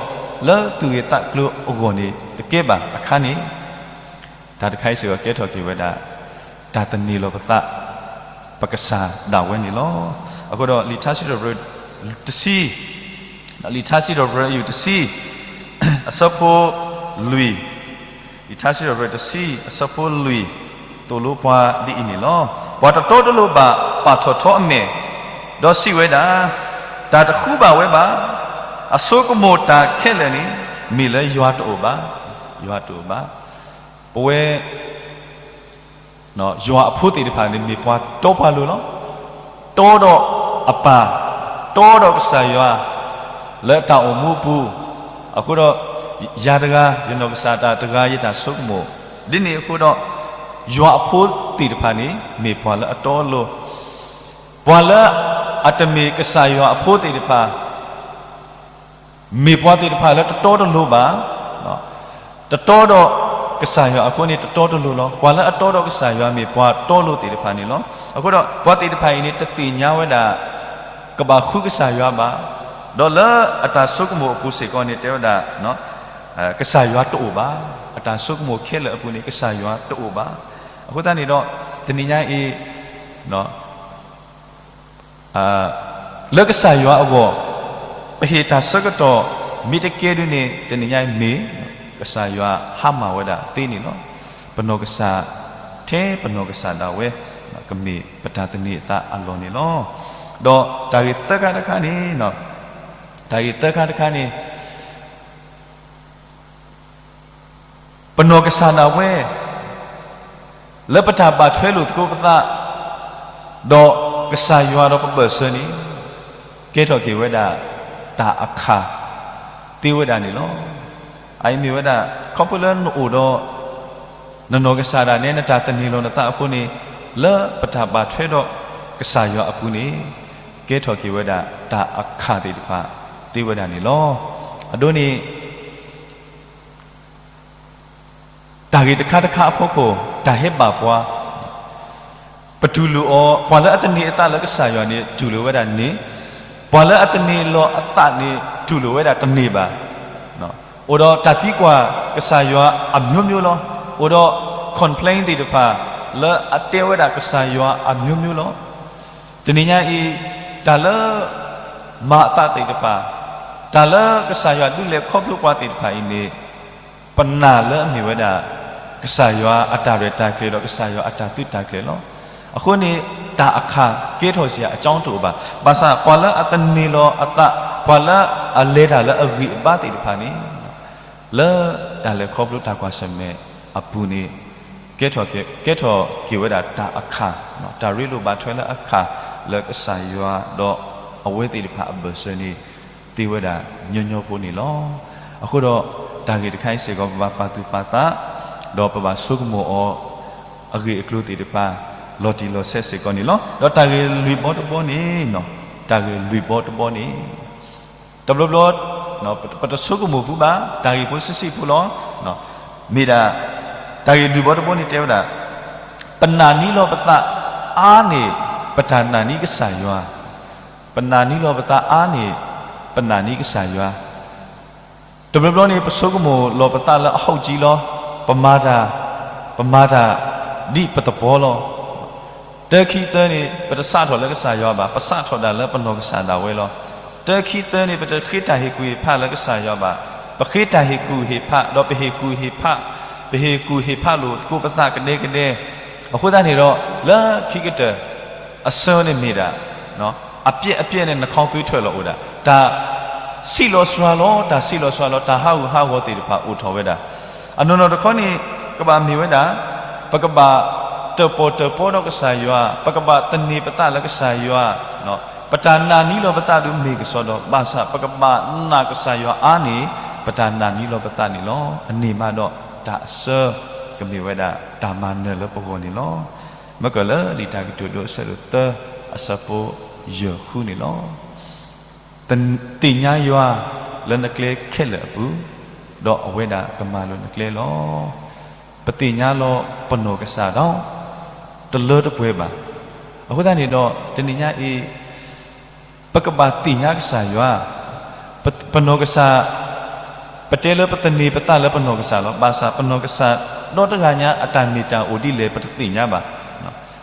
လၢသူၣ်ဂ့ၤသးကျိၤအဂီၢ်န့ၣ် တကဲဘၣ်အခါန့ၣ်, တၢ်တခါအံၤစ့ၢ်ကီးကဲထီၣ်က့ၤဝဲဒၣ် တၢ်သန့ၤလီၤပသး ပကစၢ်ဒၣ်ဝဲန့ၣ်လီၤ. အဃိဒီးလံာ်ထါစံးထီၣ်ပတြၢၤတဆံ, လံာ်ထါစံးထီၣ်ပတြၢၤအယုၢ်တဆံ, အဆၢဖိလွံၢ်, လံာ်ထါစံးထီၣ်ပတြၢၤတဆံ အဆၢဖိလွံၢ် သိၣ်လိပှၤဒ်အံၤန့ၣ်လီၤ. ပှၤတတီတလိၤဘၣ်ပာ်ထီၣ်ထီအမဲာ်, ဒီးစံးဝဲဒၣ်, တၢ်တဃုဘၣ်ဝဲဘၣ်. အဆိကမိၣ်တၢ်ခဲလၢာ်န့ၣ် မ့ၢ်လၢယွၤတအိၣ်ဘၣ်, ယွၤတအိၣ်ဘၣ်. ပဝဲ ယွၤအဖိသ့ၣ်တဖၣ်န့ၣ် မ့ၢ်ပှၤတီပှၤလိၤလီၤ. တီဒီးအပၢ်, တီဒီးကစၢ်ယွၤ လၢတၢ်အိၣ်မူအပူၤ, အဃိဒီး ယၤတဂၤ ယနီၢ်ကစၢ်တၢ်တဂၤယတၢ်ဆိကမိၣ်, ဒ်န့ၣ်အဃိဒီး ယွၤအဖိသ့ၣ်တဖၣ်န့ၣ် မ့ၢ်ပှၤလၢအတီအလိၤ, ပှၤလၢအတမ့ၢ်ကစၢ်ယွၤအဖိသ့ၣ်တဖၣ် မ့ၢ်ပှၤသ့ၣ်တဖၣ်လၢတတီတလိၤဘၣ်, တတီဒီးကစၢ်ယွၤအဃိန့ၣ် တတီတလိၤလီၤ. ပှၤလၢအတီဒီးကစၢ်ယွၤ မ့ၢ်ပှၤတီလိၤသ့ၣ်တဖၣ်န့ၣ်လီၤ. အဃိဒီး ပှၤသ့ၣ်တဖၣ်အံၤန့ၣ် တသ့ၣ်ညါဝဲဒၣ် ကဘၣ်ဃုကစၢ်ယွၤဘၣ်, ဒီးလၢအတၢ်ဆိကမိၣ်အပူၤစ့ၢ်ကီးန့ၣ် တဲဝဲဒၣ် ကစၢ်ယွၤတအိၣ်ဘၣ်, အတၢ်ဆိကမိၣ်ခဲလၢာ်အပူၤန့ၣ် ကစၢ်ယွၤတအိၣ်ဘၣ်. အဃိသတးန့ၣ်ဒီး တနံၤညါအံၤ လၢကစၢ်ယွၤအဂီၢ် ပဟ့ၣ်တၢ်ဆၢကတီၢ် မ့ၢ်တကဲဒ်န့ၣ် တနံၤညါအံၤမ့ၢ် ကစၢ်ယွၤဟါမၢ်ဝဲဒၣ်သ့န့ၣ်လီၤ. ပနီၢ်ကစၢ် ထဲပနီၢ်ကစၢ်ဒၣ်ဝဲ ကမ့ၢ်ပတၢ်သန့ၤအသးအလီၢ်န့ၣ်လီၤ. ဒီးတၢ်ဂ့ၢ်သၢခါတခါန့ၣ်, တၢ်ဂ့ၢ်သၢခါတခါန့ၣ် ပနီၢ်ကစၢ်ဒၣ်ဝဲ လၢပတၢ်ဘၣ်ထွဲလိာ်သကိးပသး ဒီးကစၢ်ယွၤဒီးပဘၢၣ်စၢၤန့ၣ် ကဲထီၣ်က့ၤဝဲဒၣ် တၢ်အခၣ်သ့ဝဲဒၣ်န့ၣ်လီၤ. အအံၤမ့ၢ်ဝဲဒၣ် ခီဖျိလၢနအိၣ်ဒီး နနီၢ်ကစၢ်ဒၣ်နဲ နတၢ်သန့ၤလီၤနသးအဃိန့ၣ် လၢပတၢ်ဘၣ်ထွဲဒီးကစၢ်ယွၤအပူၤန့ၣ် ကဲထီၣ်က့ၤဝဲဒၣ်တၢ်အခၣ်သ့ၣ်တဖၣ်သ့ဝဲဒၣ်န့ၣ်လီၤ. အဒိန့ၣ် တၢ်ဂ့ၢ်တခါတခါအဖီခိၣ် တၢ်ဟဲဘၣ်ပှၤ, ပတူၢ်လိာ်အီၤ, ပှၤလၢအတန့ၢ်အသးလၢကစၢ်ယွၤန့ၣ် တူၢ်လိာ်ဝဲဒၣ်န့ၢ်, ပှၤလၢအတန့ၢ်လီၤအသးန့ၣ် တူၢ်လိာ်ဝဲဒၣ်တန့ၢ်ဘၣ်. အိၣ်ဒီးတၢ်သံကွၢ်ကစၢ်ယွၤအမျိုးမျိုးလီၤ. အိၣ်ဒီး complain သ့ၣ်တဖၣ် လၢအတဲဝဲဒၣ်ကစၢ်ယွၤအမျိုးမျိုးလီၤ. တနံၤညါအံၤ တၢ်လၢ မၤအသးသ့ၣ်တဖၣ်, တၢ်လၢကစၢ်ယွၤဒုးလဲၤခီဖျိပှၤသ့ၣ်တဖၣ်အံၤန့ၣ် ပနာ်လၢအမ့ၢ်ဝဲဒၣ် ကစၢ်ယွၤအတၢ်ရဲၣ်တၢ်ကျဲၤဒီးကစၢ်ယွၤအတၢ်သုးတၢ်ကျဲၤလီၤ. အဃိန့ၣ် တၢ်အခၣ်ကဲထီၣ်စ့ၢ်အကၠီတအိၣ်ဘၣ်. ဘၣ်ဆၣ် ပှၤလၢအတန့ၢ်လီၤအသး, ပှၤလၢအလဲၤတၢ်လၢအဂံၢ်အဘါသ့ၣ်တဖၣ်န့ၣ် လၢတၢ်လဲၤခီဖျိတၢ်ကွၢ်ဆၢၣ်မဲာ်အပူၤန့ၣ် ကဲထီၣ်က့ၤ, ကဲထီၣ်က့ၤဝဲဒၣ်တၢ်အခၣ်, တၢ်ရ့လိာ်ဘၣ်ထွဲလၢအခၣ်လၢကစၢ်ယွၤဒီးအဝဲသ့ၣ်တဖၣ်အဘၢၣ်စၢၤန့ၣ် သ့ဝဲဒၣ်ညီညီဖိန့ၣ်လီၤ. အဃိဒီး တၢ်ဂ့ၢ်တခါအံၤစ့ၢ်ကီး ပဘၣ်ပာ်သူၣ်ပာ်သး, ဒီးပဘၣ်ဆိကမိၣ်အီၤ အဂ့ၢ်အကျိၤသ့ၣ်တဖၣ် လီၤတံၢ်လီၤဆဲးစ့ၢ်ကီးန့ၣ်လီၤ. ဒီးတၢ်ဂ့ၢ်လွံၢ်ဘီတဘီန့ၣ်, တၢ်ဂ့ၢ်လွံၢ်ဘီတဘီန့ၣ် တဘျီဘျီ ပတဆိကမိၣ်ဖုးဘၣ် တၢ်ဂ့ၢ်ဖိဆံးဆံးဖိလီၤ. မ့ၢ်ဒၣ် တၢ်ဂ့ၢ်လွံၢ်ဘီတဘီန့ၣ်တဲဝဲဒၣ် ပနာ်န့ၢ်လီၤပသးအါန့ၢ် ပတၢ်နာ်န့ၢ်ကစၢ်ယွၤ, ပနာ်န့ၢ်လီၤပသးအါန့ၢ် ပနာ်န့ၢ်ကစၢ်ယွၤ. တဘျီဘျီန့ၣ် ပဆိကမိၣ်လီၤပသးလၢအဟီၣ်ကၠံလီၤ, ပမၤတၢ်, ပမၤတၢ်ဒ်ပသဘီလီၤ. တၢခံသၢန့ၣ် ပတစးထီၣ်လၢကစၢ်ယွၤဘၣ်, ပစးထီၣ်ဒၣ်လၢပနီၢ်ကစၢ်ဒၣ်ဝဲလီၤ. တၢခံသၢန့ၣ် ပတဃ့တၢ်ဟ့ၣ်ကူၣ်ဟ့ၣ်ဖးလၢကစၢ်ယွၤဘၣ်, ပဃ့တၢ်ဟ့ၣ်ကူၣ်ဟ့ၣ်ဖး ဒီးပဟ့ၣ်ကူၣ်ဟ့ၣ်ဖး, ပဟ့ၣ်ကူၣ်ဟ့ၣ်ဖးလိာ်သကိးပသးကဒဲကဒဲ. အဃိသတးန့ၣ်ဒီး လၢခံကတၢၢ် အဆၢန့ၣ်မ့ၢ်ဒၣ် အပျဲၢ်အပျဲၢ်န့ၣ် နခီသူထွဲလီၤအိၣ်ဒၣ် တၢ်စံးလီၤစှၤလီၤ, တၢ်စံးလီၤစှၤလီၤ, တၢ်ဟးဂူာ်ဟးဂီၤသ့ၣ်တဖၣ်အိၣ်ထီၣ်ဝဲဒၣ်. အနီၢ်နီၢ်တခီန့ၣ် ကဘၣ်မ့ၢ်ဝဲဒၣ် ပကဘၣ်တၢၣ်ပီၣ်တၢၣ်ပီဒီးကစၢ်ယွၤ, ပကဘၣ်သန့ၤပသးလၢကစၢ်ယွၤ, ပတၢ်နာ်န့ၢ်လီၤပသးဒုးမ့ၢ်ကစီဒီး ဘၣ်ဆၣ်ပကဘၣ်နာ်ကစၢ်ယွၤအါန့ၢ် ပတၢ်နာ်န့ၢ်လီၤပသးန့ၣ်လီၤ. အန့ၣ်မးဒီးတၢ်အဆၢကမ့ၢ်ဝဲဒၣ်တၢ်မၤနၢၤလၢပဂီၢ်န့ၣ်လီၤ. မ့ၢ်ကၢၢ်လၢလံာ်တၢ်ကတိၤဒိအဆၢဒိၣ်သၢ အဆၢဖိယဲၢ်ဃုန့ၣ်လီၤ. သ့ၣ်ညါယွၤလၢနကျဲခဲလၢာ်အပူၤ, ဒီးအဝဲဒၣ်ကမၤလၢနကျဲလီၤ. ပသ့ၣ်ညါလီၤပနီၢ်ကစၢ်ဒီး တလၢတပှဲၤဘၣ်. အဃိသတးန့ၣ်ဒီး တနံၤညါအံၤ ပကဘၣ်သ့ၣ်ညါကစၢ်ယွၤ, ပ, ပနီၢ်ကစၢ်, ပတဲလၢပသန့ၤပသးလၢပနီၢ်ကစၢ်လီၤ. ဘၣ်ဆၣ်ပနီၢ်ကစၢ်ဒီတဂၤညါအတၢ်မ့ၢ်တၢ်အိၣ်ဒ်လဲၣ် ပတသ့ၣ်ညါဘၣ်.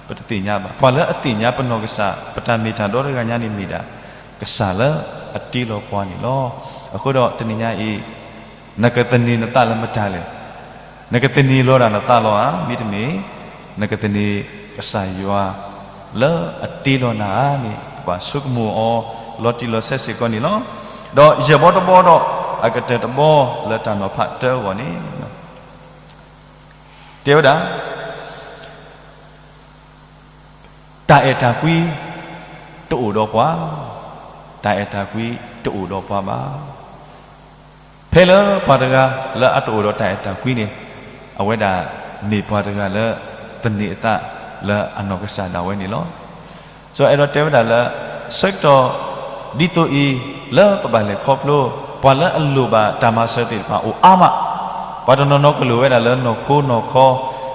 ပတသ့ၣ်ညါဘၣ်. ပှၤလၢအသ့ၣ်ညါပနီၢ်ကစၢ် ပတၢ်မ့ၢ်တၢ်ဒီတဂၤညါန့ၣ်မ့ၢ်ဒၣ် ကစၢ်လၢအတ့လီၤပှၤန့ၣ်လီၤ. အဃိဒီးတနံၤညါအံၤ နကသန့ၤနသးလၢမတၤလဲၣ်. နကသန့ၤလီၤဒၣ်နသးလီၤဧါ, မ့တမ့ၢ် နကသန့ၤကစၢ်ယွၤလၢအတ့လီၤနၤဧါန့ၣ် ပဘၣ်ဆိကမိၣ်အီၤ လီၤတံၢ်လီၤဆဲးစ့ၢ်ကီးန့ၣ်လီၤ. ဒီးယဲၢ်ဘီတဘီဒီး အကတၢၢ်တဘီလၢတၢ်နီၤဖးတၢအဂီၢ်န့ၣ် တဲဝဲဒၣ် တၢ်အဲၣ်တၢ်ကွံ တအိၣ်ဒီးပှၤ, တၢ်အဲၣ်တၢ်ကွံတအိၣ်ဒီးပှၤဘၣ်. ဖဲလၢပှၤတဂၤလၢအတအိၣ်ဒီးတၢ်အဲၣ်တၢ်ကွံန့ၣ် အဝဲဒၣ်မ့ၢ်ပှၤတဂၤလၢသန့ၤအသးလၢအနီၢ်ကစၢ်ဒၣ်ဝဲန့ၣ်လီၤ. စီၤအဲၣ်ဒိးတဲဝဲဒၣ်လၢ ဆၢကတီၢ် ဒ်သိးအံၤ လၢပဘၣ်လဲၤခီဖျိ ပှၤလၢအလိၣ်ဘၣ်တၢ်မၤစၢၤသ့ၣ်တဖၣ်အိၣ်အါမး, ပှၤတနီၤနီၤကလိၣ်ဝဲဒၣ်လၢနီၢ်ခိနီၢ်ခီ,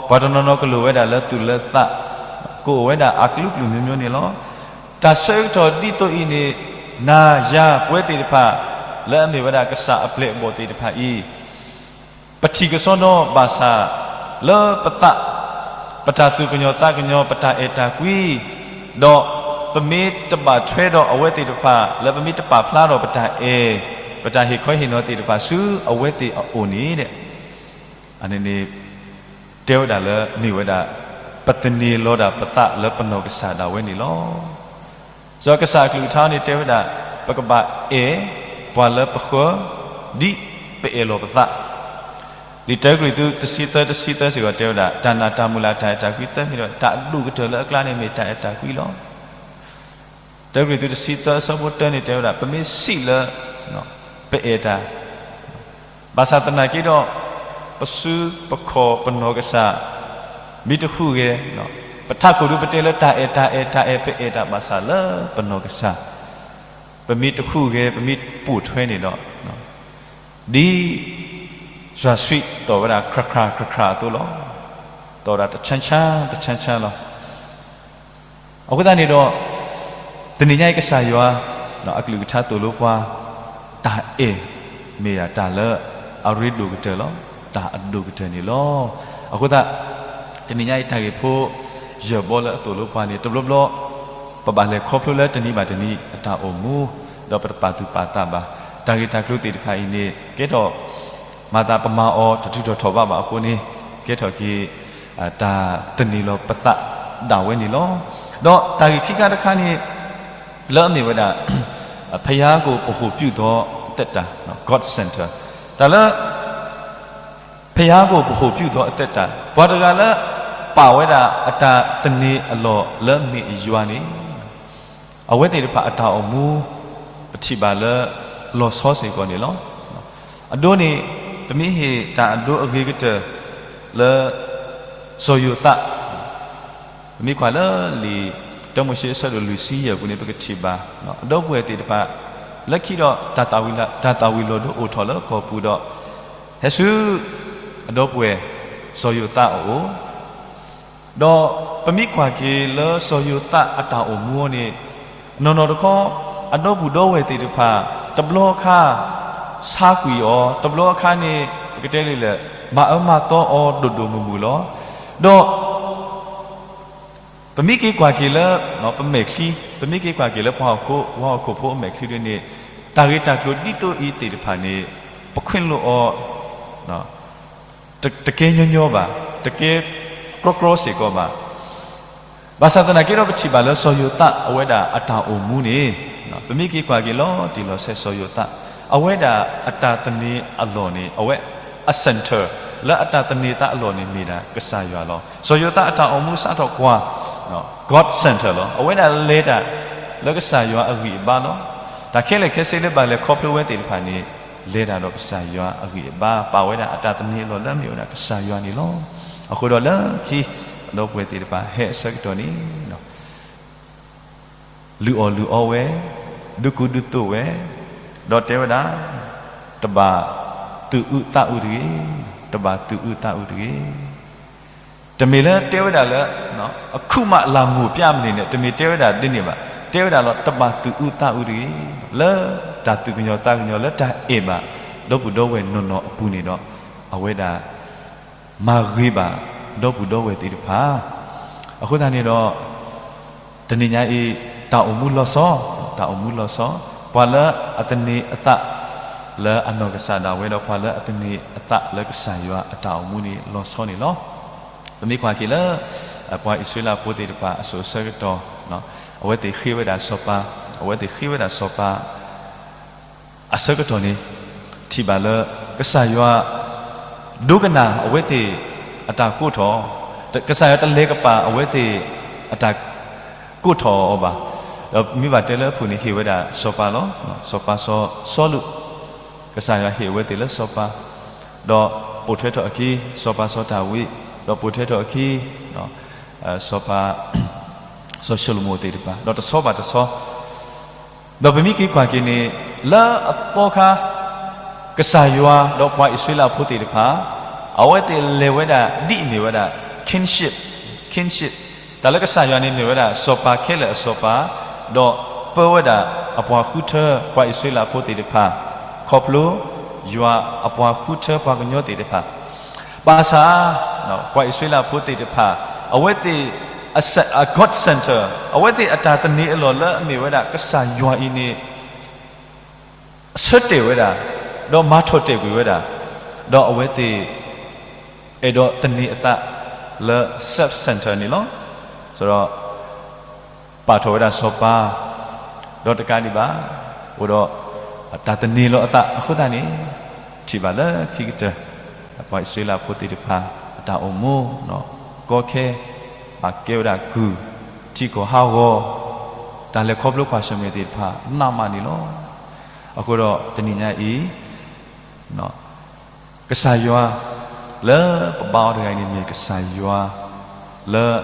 ပှၤတနီၤနီၤကလိၣ်ဝဲဒၣ်လၢသူၣ်လၢသး, ကအိၣ်ဝဲဒၣ်အကလုာ်ကလုာ်မျိုးမျိုးန့ၣ်လီၤ. တၢ်ဆၢကတီၢ်ဒ်သိးအံၤန့ၣ် နၤယၤပဝဲသ့ၣ်တဖၣ် လၢအမ့ၢ်ဝဲဒၣ်ကစၢ်အပျဲၢ်အဘီၣ်သ့ၣ်တဖၣ်အံၤ ပထံၣ်ကစီဒီဘၣ်ဆၣ် လၢပသး, ပတၢ်သူၣ်ကညီၤသးကညီၤ ပတၢ်အဲၣ်တၢ်ကွံ, ဒီးပမ့ၢ်တဘၣ်ထွဲဒီးအဝဲသ့ၣ်တဖၣ် လၢပမ့ၢ်တပာ်ဖျါဒီးပတၢ်အဲၣ်, ပတၢ်ဟ့ၣ်ခီဟ့ၣ်နီၤသ့ၣ်တဖၣ်ဆူအဝဲသ့ၣ်အအိၣ်န့ၣ် အန့ၣ်န့ၣ် တဲဝဲဒၣ်လၢမ့ၢ်ဝဲဒၣ် ပသန့ၤလီၤဒၣ်ပသးလၢပနီၢ်ကစၢ်ဒၣ်ဝဲန့ၣ်လီၤ. စီၤကစၢ်အကလုၢ်ကထါန့ၣ်တဲဝဲဒၣ် ပကဘၣ်အဲၣ်ပှၤလၢပဃၢၤ ဒ်ပအဲၣ်လီၤပသး. လံာ်တၢကရံၣ်သူးတဆံသၢ တဆံသၢစ့ၢ်ကီးတဲဝဲဒၣ် တၢ်နာ်တၢ်မုၢ်လၢ်တၢ်အဲၣ်တၢ်ကွံသၢမံၤဒီး တၢ်အဒိၣ်ကတၢၢ်လၢအကျါန့ၣ်မ့ၢ်တၢ်အဲၣ်တၢ်ကွံလီၤ. တၢကရံၣ်သူးတဆံသၢ အဆၢဖိတၢန့ၣ်တဲဝဲဒၣ် ပမ့ၢ်စံးလၢ ပအဲၣ်တၢ်, ဘၣ်ဆၣ်သနာ်က့ဒီး ပစုပခီၣ်ပနီၢ်ကစၢ် မ့ၢ်တဟူးဂဲၤ ပထးခိၣ်ဒုပတဲလၢတၢ်အဲၣ်တၢ်အဲၣ်တၢ်အဲၣ် ပအဲၣ်တၢ်ဘၣ်ဆၣ်လၢပနီၢ်ကစၢ်, ပမ့ၢ်တဟူးဂဲၤ ပမ့ၢ်ပိာ်ထွဲန့ၣ်ဒီး ဒ်ယွၤဆှံသီၣ်ဝဲဒၣ် ခရၣ်ခရၣ်ခရၣ်ခရၣ်အသိးလီၤ. သီၣ်ဝဲဒၣ်တဆၢဆၢတဆၢဆၢလီၤ. အဃိသတးန့ၣ်ဒီး တနံၤညါအံၤကစၢ်ယွၤ အကလုၢ်ကထါသိၣ်လိပှၤ တၢ်အဲၣ်မ့ၢ်ဒၣ်တၢ်လၢအရ့ဒိၣ်ကတၢၢ်လီၤ. တၢ်အဒိၣ်ကတၢၢ်န့ၣ်လီၤ. အဃိသတး တနံၤညါအံၤတၢ်ဂ့ၢ်ဖိ ယၢၢ်ဘီလၢအသိၣ်လိပှၤန့ၣ် တဘျီဘျီ ပဘၣ်လဲၤခီဖျိလၢတနံၤဘၣ်တနံၤအတၢ်အိၣ်မူ ဒီးပတပာ်သူၣ်ပာ်သးဘၣ်. တၢ်ဂ့ၢ်တၢ်ကျိၤသ့ၣ်တဖၣ်အံၤန့ၣ် ကဲထီၣ် မၤသးပမၤအီၤတတုၤထီၣ်ထီၣ်ဘးဘၣ်အဃိန့ၣ် ကဲထီၣ်က့ၤ တၢ်သန့ၤလီၤပသးဒၣ်ဝဲန့ၣ်လီၤ. ဒီးတၢ်ဂ့ၢ်ခံခါတခါန့ၣ် လၢအမ့ၢ်ဝဲဒၣ် ဘုရားကို ဗဟုပြုသောအသက်တာ God Center တၢ်လၢ ဘုရားကို ဗဟုပြုသောအသက်တာ ပှၤတဂၤလၢ ပာ်ဝဲဒၣ်အတၢ်သန့ၤအလီၢ်လၢအမ့ၢ်ယွၤန့ၣ် အဝဲသ့ၣ်တဖၣ်အတၢ်အိၣ်မူ ပထံၣ်ဘၣ်လၢ လီၤဆီစ့ၢ်ကီးန့ၣ်လီၤ. အဒိန့ၣ် ပမ့ၢ်ဟ့ၣ်တၢ်အဒိအဂ့ၤကတၢၢ်လၢ စီၤယိၤသး ပမ့ၢ်ကွၢ်လၢလံာ်တၢမိၤၡ့အဆၢဒိၣ်လွံၢ်ဆံယဲၢ်ပူၤန့ၣ် ပကထံၣ်ဘၣ် အဒီပုၢ်ဝဲၢ်သ့ၣ်တဖၣ် လၢခံဒီး တၢ်သၣ်ဝံၤလီၤဒိအိၣ်ထီၣ်လၢကီၢ်ပူၤဒီး ဟဲဆူ အဒီပုၢ်ဝဲၢ် စီၤယိၤသးအအိၣ် ဒီးပမ့ၢ်ကွၢ်က့ၤလၢစီၤယိၤသးအတၢ်အိၣ်မူန့ၣ် နီၢ်နီၢ်တခီ အဒီပုၢ်ဒီဝဲၢ်သ့ၣ်တဖၣ် တဘျီအခါ ဆါကွံာ်အီၤ တဘျီအခါန့ၣ် ပကတဲလၢလဲၣ် မၤအၢမၤသီအီၤဒိၣ်ဒိၣ်မုၢ်မုၢ်လီၤ. ဒီး ပမ့ၢ်က့ၤကွၢ်က့ၤလၢ ပမဲာ်ချံ ပမ့ၢ်က့ၤကွၢ်က့ၤလၢပှၤဟီၣ်ခိၣ် ပှၤဟီၣ်ခိၣ်ဖိအမဲာ်ချံဒ်န့ၣ် တၢ်ဂ့ၢ်တၢ်ကျိၤဒ်သိးအံၤသ့ၣ်တဖၣ်န့ၣ် ပခွင့်လွှတ်အီၤ တကဲညီညီဘၣ်, တကဲကြီကြီစ့ၢ်ကီးဘၣ်. ဘၣ်ဆၣ်သနာ်က့ဒီးပထံၣ်ဘၣ်လၢစီၤယိၤသးအဝဲဒၣ်အတၢ်အိၣ်မူန့ၣ် ပမ့ၢ်က့ၤကွၢ်က့ၤလီၤတံၢ်လီၤဆဲးစီၤယိၤသး အဝဲဒၣ်အတၢ်သန့ၤအလီၢ်န့ၣ် အဝဲအ center လၢအတၢ်သန့ၤသးအလီၢ်န့ၣ်မ့ၢ်ဒၣ်ကစၢ်ယွၤလီၤ. စီၤယိၤသးအတၢ်အိၣ်မူစးထီၣ်ကွၢ် God center လီၤ. အဝဲဒၣ်လဲၤတၢ်လၢကစၢ်ယွၤအဂံၢ်အဘါလီၤ. တၢ်ခဲလၢာ်ခဲဆ့လၢဘၣ်လဲၤခီဖျိဝဲသ့ၣ်တဖၣ်န့ၣ် လဲၤတၢ်ဒီးကစၢ်ယွၤအဂံၢ်အဘါ ပာ်ဝဲဒၣ်အတၢ်သန့ၤအလီၢ်လၢအမ့ၢ်ဝဲဒၣ်ကစၢ်ယွၤန့ၣ်လီၤ. အဃိဒီးလၢခံ အဒီပုၢ်ဝဲၢ်သ့ၣ်တဖၣ်ဟဲအဆၢကတီၢ်န့ၣ် လုၢ်အီၣ်လုၢ်အီဝဲ, ဒုးကူဒုးသိးဝဲ, ဒီးတဲဝဲဒၣ်, တဘၣ်သူၣ်အုးသးအုးတဂ့ၤ, တဘၣ်သူၣ်အုးသးအုးတဂ့ၤ. တမ့ၢ်လၢတဲဝဲဒၣ်လၢ အခုမှလာငိုပြမနေနဲ့ တမ့ၢ်တဲဝဲဒၣ်ဒ်န့ၣ်ဘၣ်. တဲဝဲဒၣ်လီၤ တဘၣ်သူၣ်အုးသးအုးတဂ့ၤ. လၢတၢ်သူၣ်ကညီၤသးကညီၤ လၢတၢ်အဲၣ်ဘၣ် ဒီပုၢ်ဒီဝဲၢ်နီၢ်နီၢ်အပူၤန့ၣ်ဒီး အဝဲဒၣ် မၤဂ့ၤဘၣ် ဒီပုၢ်ဒီဝဲၢ်သ့ၣ်တဖၣ်. အဃိသတးန့ၣ်ဒီး တနံၤညါအံၤ တၢ်အိၣ်မူလီၤဆီ, တၢ်အိၣ်မူလီၤဆီ, ပှၤလၢအသန့ၤအသးလၢအနီၢ်ကစၢ်ဒၣ်ဝဲဒီး ပှၤလၢအသန့ၤအသးလၢကစၢ်ယွၤအတၢ်အိၣ်မူန့ၣ် လီၤဆီန့ၣ်လီၤ. ပမ့ၢ်ကွၢ်က့ၤလၢ ပှၤအံၣ်စရ့လးဖိသ့ၣ်တဖၣ်အစိၤအဆၢကတီၢ်, အဝဲသ့ၣ်ဃ့ဝဲဒၣ်စီၤပၤ, အဝဲသ့ၣ်ဃ့ဝဲဒၣ်စီၤပၤ အဆၢကတီၢ်န့ၣ် ထံၣ်ဘၣ်လၢ ကစၢ်ယွၤ ဒိကနၣ်အဝဲသ့ၣ်အတၢ်ကိးထီၣ်, ကစၢ်ယွၤတလဲၤကပၤအဝဲသ့ၣ်အတၢ်ကိးထီၣ်အီၤဘၣ်. ဒီးမ့ၢ်ဘၣ်တဲလၢအပူၤန့ၣ် ဟ့ၣ်ဝဲဒၣ်စီၤပၤလီၤ. စီၤပၤစီၤစီလူး, ကစၢ်ယွၤဟ့ၣ်အဝဲသ့ၣ်လၢစီၤပၤ, ဒီးပိာ်ထွဲထီၣ်အခံ စီၤပၤစီၤဒၤဝံး, ဒီးပိာ်ထွဲထီၣ်အခံ စီၤပၤ စီၤၡလိၤမိၣ်သ့ၣ်တဖၣ်, ဒီးတဆီဘၣ်တဆီ ဒီးပမ့ၢ်က့ၤကွၢ်က့ၤန့ၣ် လၢအသီခါ ကစၢ်ယွၤဒီးပှၤအံၣ်စရ့လးဖိသ့ၣ်တဖၣ် အဝဲသ့ၣ်လဲၤဝဲဒၣ် ဒ်အမ့ၢ်ဝဲဒၣ် kinship, kinship တၢ်လၢကစၢ်ယွၤန့ၣ်မ့ၢ်ဝဲဒၣ် စီၤပၤခဲလၢာ်အစီၤပၤ, ဒီးပၢဝဲဒၣ်အပှၤဃုထၢပှၤအံၣ်စရ့လးဖိသ့ၣ်တဖၣ် ခီဖျိ ယွၤအပှၤဃုထၢပှၤကညီသ့ၣ်တဖၣ် ဘၣ်ဆၣ် ပှၤအံၣ်စရ့လးဖိသ့ၣ်တဖၣ် အဝဲသ့ၣ် အ God center အဝဲသ့ၣ်အတၢ်သန့ၤအလီၢ်လၢအမ့ၢ်ဝဲဒၣ်ကစၢ်ယွၤအံၤန့ၣ် အဆၢတဲာ်ဝဲဒၣ်, ဒီးမၤထီၣ်တဲာ်ကွံာ်ဝဲဒၣ်, ဒီးအဝဲသ့ၣ် အဲၣ်ဒိးသန့ၤအသးလၢ self center န့ၣ်လီၤ. ဆိုတော့ ပာ်ထီၣ်ဝဲဒၣ်စီၤပၤ, ဒီးတကးဒံးဘၣ်, အိၣ်ဒီးတၢ်သန့ၤလီၤအသးအဃိသတးန့ၣ် ထံၣ်ဘၣ်လၢခံကတၢၢ် ပှၤအံၣ်စရ့လးဖိသ့ၣ်တဖၣ် အတၢ်အိၣ်မူ ကီခဲ ဘၣ်ကဲဝဲဒၣ်ကုၢ် ထံကီၢ်ဟးဂီၤ တၢ်လဲၤခီဖျိကွၢ်ဆၢၣ်မဲာ်သ့ၣ်တဖၣ် နးမးန့ၣ်လီၤ. အဃိဒီးတနံၤညါအံၤ ကစၢ်ယွၤ လၢပဘါအီၤတဂၤအံၤန့ၣ်မ့ၢ်ကစၢ်ယွၤ လၢ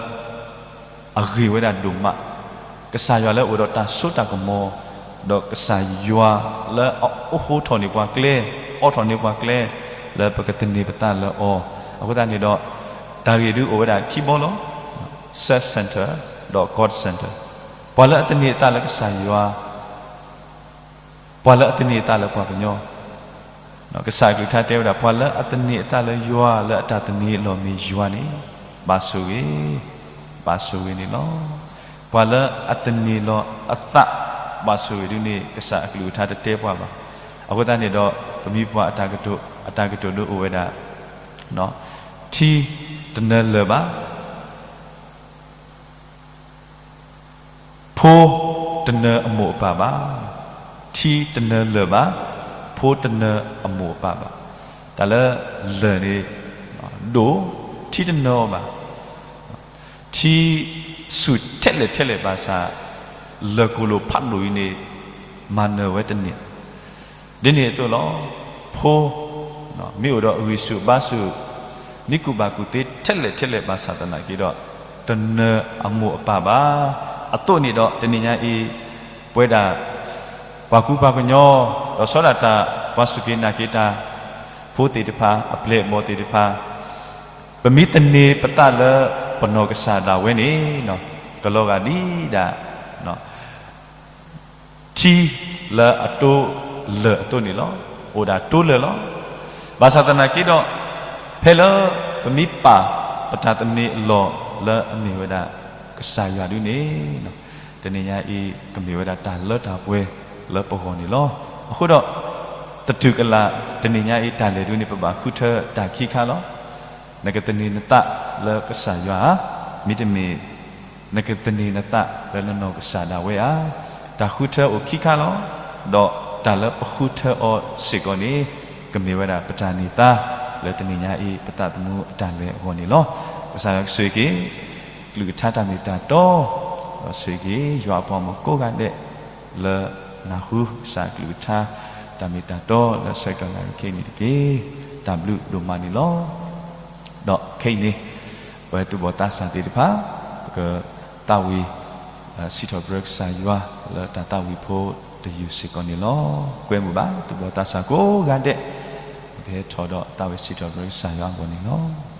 အဂ့ၤဝဲဒၣ်ဒိၣ်မး, ကစၢ်ယွၤလၢအအိၣ်ဒီးတၢ်စိတၢ်ကမီၤ, ဒီးကစၢ်ယွၤလၢအအိၣ်ထီၣ်န့ၢ်ပှၤကျဲ, အိးထီၣ်န့ၢ်ပှၤကျဲ, လၢပကသန့ၤပသးလၢအီၤ. အဃိသတးန့ၣ်ဒီး တၢ်ဂ့ၢ်ဒုးအိၣ်ဝဲဒၣ်ခံဘီလီၤ. Self center ဒီး God center. ပှၤလၢအသန့ၤအသးလၢကစၢ်ယွၤ ပှၤလၢအသန့ၤအသးလၢပှၤကညီ, ကစၢ်အကလုၢ်ကထါတဲဝဲဒၣ် ပှၤလၢအသန့ၤအသးလၢယွၤ လၢအတၢ်သန့ၤအလီၢ်မ့ၢ်ယွၤန့ၣ် ဘၣ်ဆိၣ်ဂ့ၤ, ဘၣ်ဆိၣ်ဂ့ၤန့ၣ်လီၤ. ပှၤလၢအသန့ၤလီၤအသး ဘၣ်ဆိၣ်ဂ့ၤဒုန့ၣ် ကစၢ်အကလုၢ်ကထါတတဲပှၤဘၣ်. အဃိသတးန့ၣ်ဒီး ပမ့ၢ်ပှၤအတၢ်ကတိၤ, အတၢ်ကတိၤဒုးအိၣ်ဝဲဒၣ်, ထံတနၢလၢၢ်ဘၣ် ဖိတနၢအမိၢ်အပၢ်ဘၣ်. ထံတနၢလၢၢ်ဘၣ်, ဖိတနၢအမိၢ်အပၢ်ဘၣ်. တၢ်လၢလၢၢ်န့ၣ် ဒိၣ်, ထံတနၢအီၤဘၣ်. ထံဆူၣ်ထဲလဲၣ်ထဲလဲၣ်ဘၣ်ဆၣ် လၢၢ်ကိၣ်လိၣ်ဖးဒိၣ်အံၤန့ၣ် မၤနၢၤဝဲတန့ၢ် ဒ်န့ၣ်အသိးလီၤ. ဖိ မ့ၢ်အိၣ်ဒီးအဂံၢ်ဆူၣ်အဘါဆူၣ်, မ့ၢ်ကူၣ်ဘၣ်ကူၣ်သ့ထဲလဲၣ်ထဲလဲၣ်ဘၣ်ဆၣ်သနာ်က့ဒီး တနၢၤအမိၢ်အပၢ်ဘၣ်. အသိးန့ၣ်ဒီးတနံၤညါအံၤ ပဝဲဒၣ် ပှၤကူပှၤကညီ ဒီးဆီဒၣ်တၢ် ပှၤစူၢ်က့ၤနာ်က့ၤတၢ် ဖိသ့ၣ်တဖၣ် အပျဲၢ်အဘီၣ်သ့ၣ်တဖၣ် ပမ့ၢ်သန့ၤပသးလၢပနီၢ်ကစၢ်ဒၣ်ဝဲန့ၣ် ကလီၤဂာ်ဒ်ဒၣ် ထံလၢအတိလၢၢ်အသိးန့ၣ်လီၤ. အိၣ်ဒၣ်တိလၢၢ်လီၤ. ဘၣ်ဆၣ်သနာ်က့ဒီး ဖဲလၢပမ့ၢ်ပာ်ပတၢ်သန့ၤအလီၢ်လၢအမ့ၢ်ဝဲဒၣ်ကစၢ်ယွၤဒုန့ၣ် တနံၤညါအံၤ ကမ့ၢ်ဝဲဒၣ်တၢ်လၢတၢ်ပှဲၤလၢပဂီၢ်န့ၣ်လီၤ. အဃိဒီး သတူၢ်ကလာ် တနံၤညါအံၤတၢ်လဲၤဒုန့ၣ် ပဘၣ်ဃုထၢတၢ်ခံခါလီၤ. နကသန့ၤနသးလၢကစၢ်ယွၤဧါ, မ့တမ့ၢ် နကသန့ၤနသးလၢနနီၢ်ကစၢ်ဒၣ်ဝဲဧါ. တၢ်ဃုထၢအိၣ်ခံခါလီၤ. ဒီးတၢ်လၢပဃုထၢအီၤစ့ၢ်ကီးန့ၣ် ကမ့ၢ်ဝဲဒၣ်ပတၢ်န့ၢ်သါ လၢတနံၤညါအံၤ ပသးသမူအတၢ်လဲၤအဂီၢ်န့ၣ်လီၤ. ကစၢ်ယွၤကဆိၣ်ဂ့ၤက့ၤ ကလုၢ်ကထါတၢ်မ့ၢ်တၢ်တီ, ဒီးဆိၣ်ဂ့ၤက့ၤ ယွၤအပှၤဂီၢ်မုၢ်ကိးဂၤဒဲး လၢနၢ်ဟူကစၢ်ကလုၢ်ကထါ တၢ်မ့ၢ်တၢ်တီလၢဆၢကတီၢ်နၣ်ရံၣ်ခဲအံၤန့ၣ်တက့ၢ်. တၢ်ဘျုးဒိၣ်မးန့ၣ်လီၤ. ဒီးခဲအံၤန့ၣ် ပဝဲသူၣ်ဘီၣ်သးစၢ်သ့ၣ်တဖၣ် ပကသးဝံၣ် စံးထီၣ်ပတြၢၤကစၢ်ယွၤ လၢတၢ်သးဝံၣ်ဖိတယုၢ်စ့ၢ်ကီးန့ၣ်လီၤ. ကွဲမုာ်ဘၣ် သူၣ်ဘီၣ်သးစၢ်ကိးဂၤဒဲး ပကဟဲထီၣ်ဒီးသးဝံၣ်စံးထီၣ်ပတြၢၤကစၢ်ယွၤအဂီၢ်န့ၣ်လီၤ.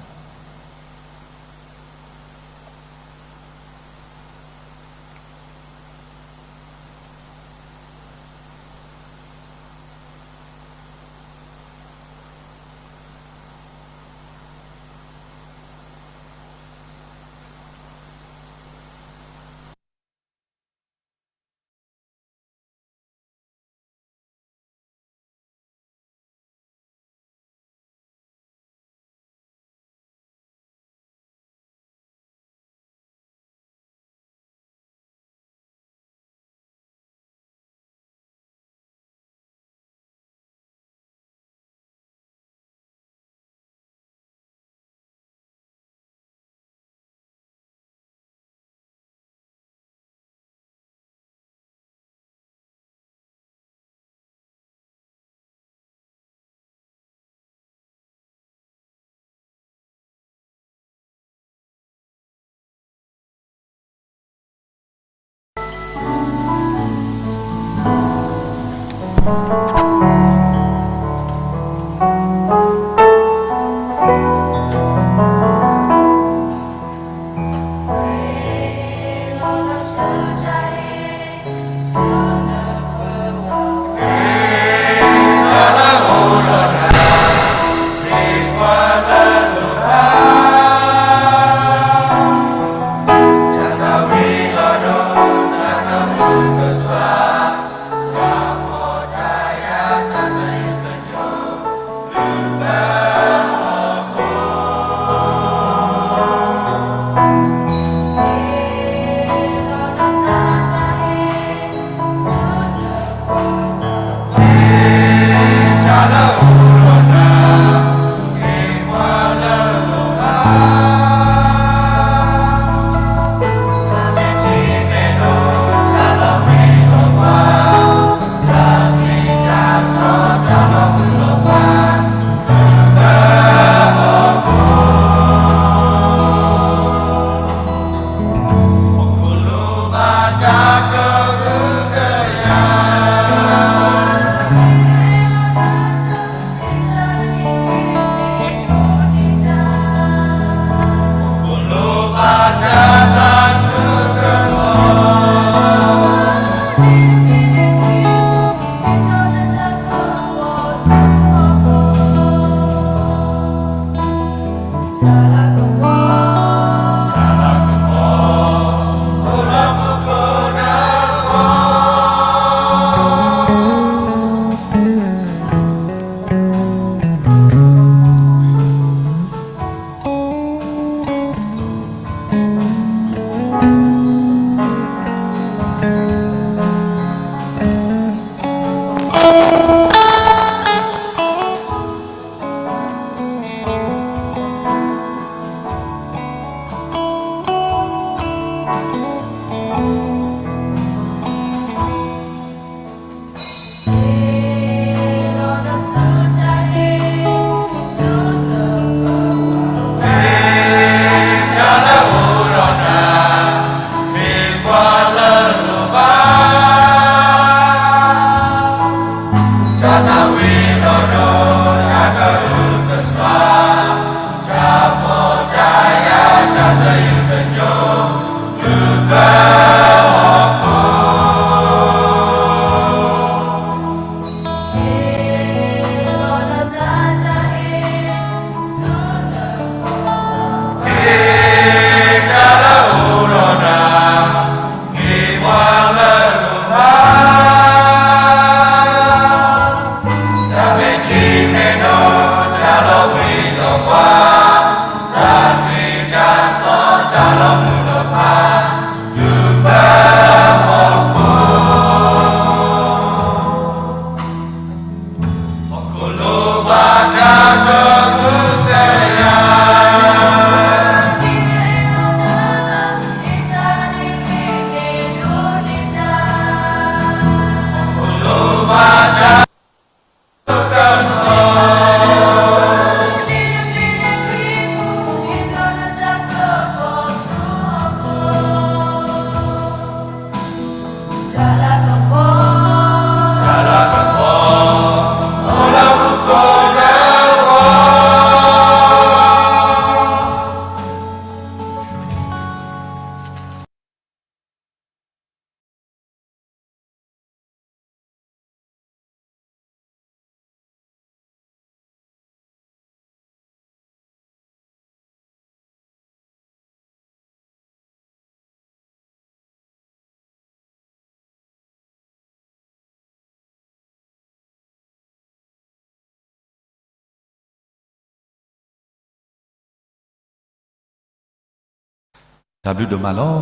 တၢ်ဘျုးဒိၣ်မးလီၤ.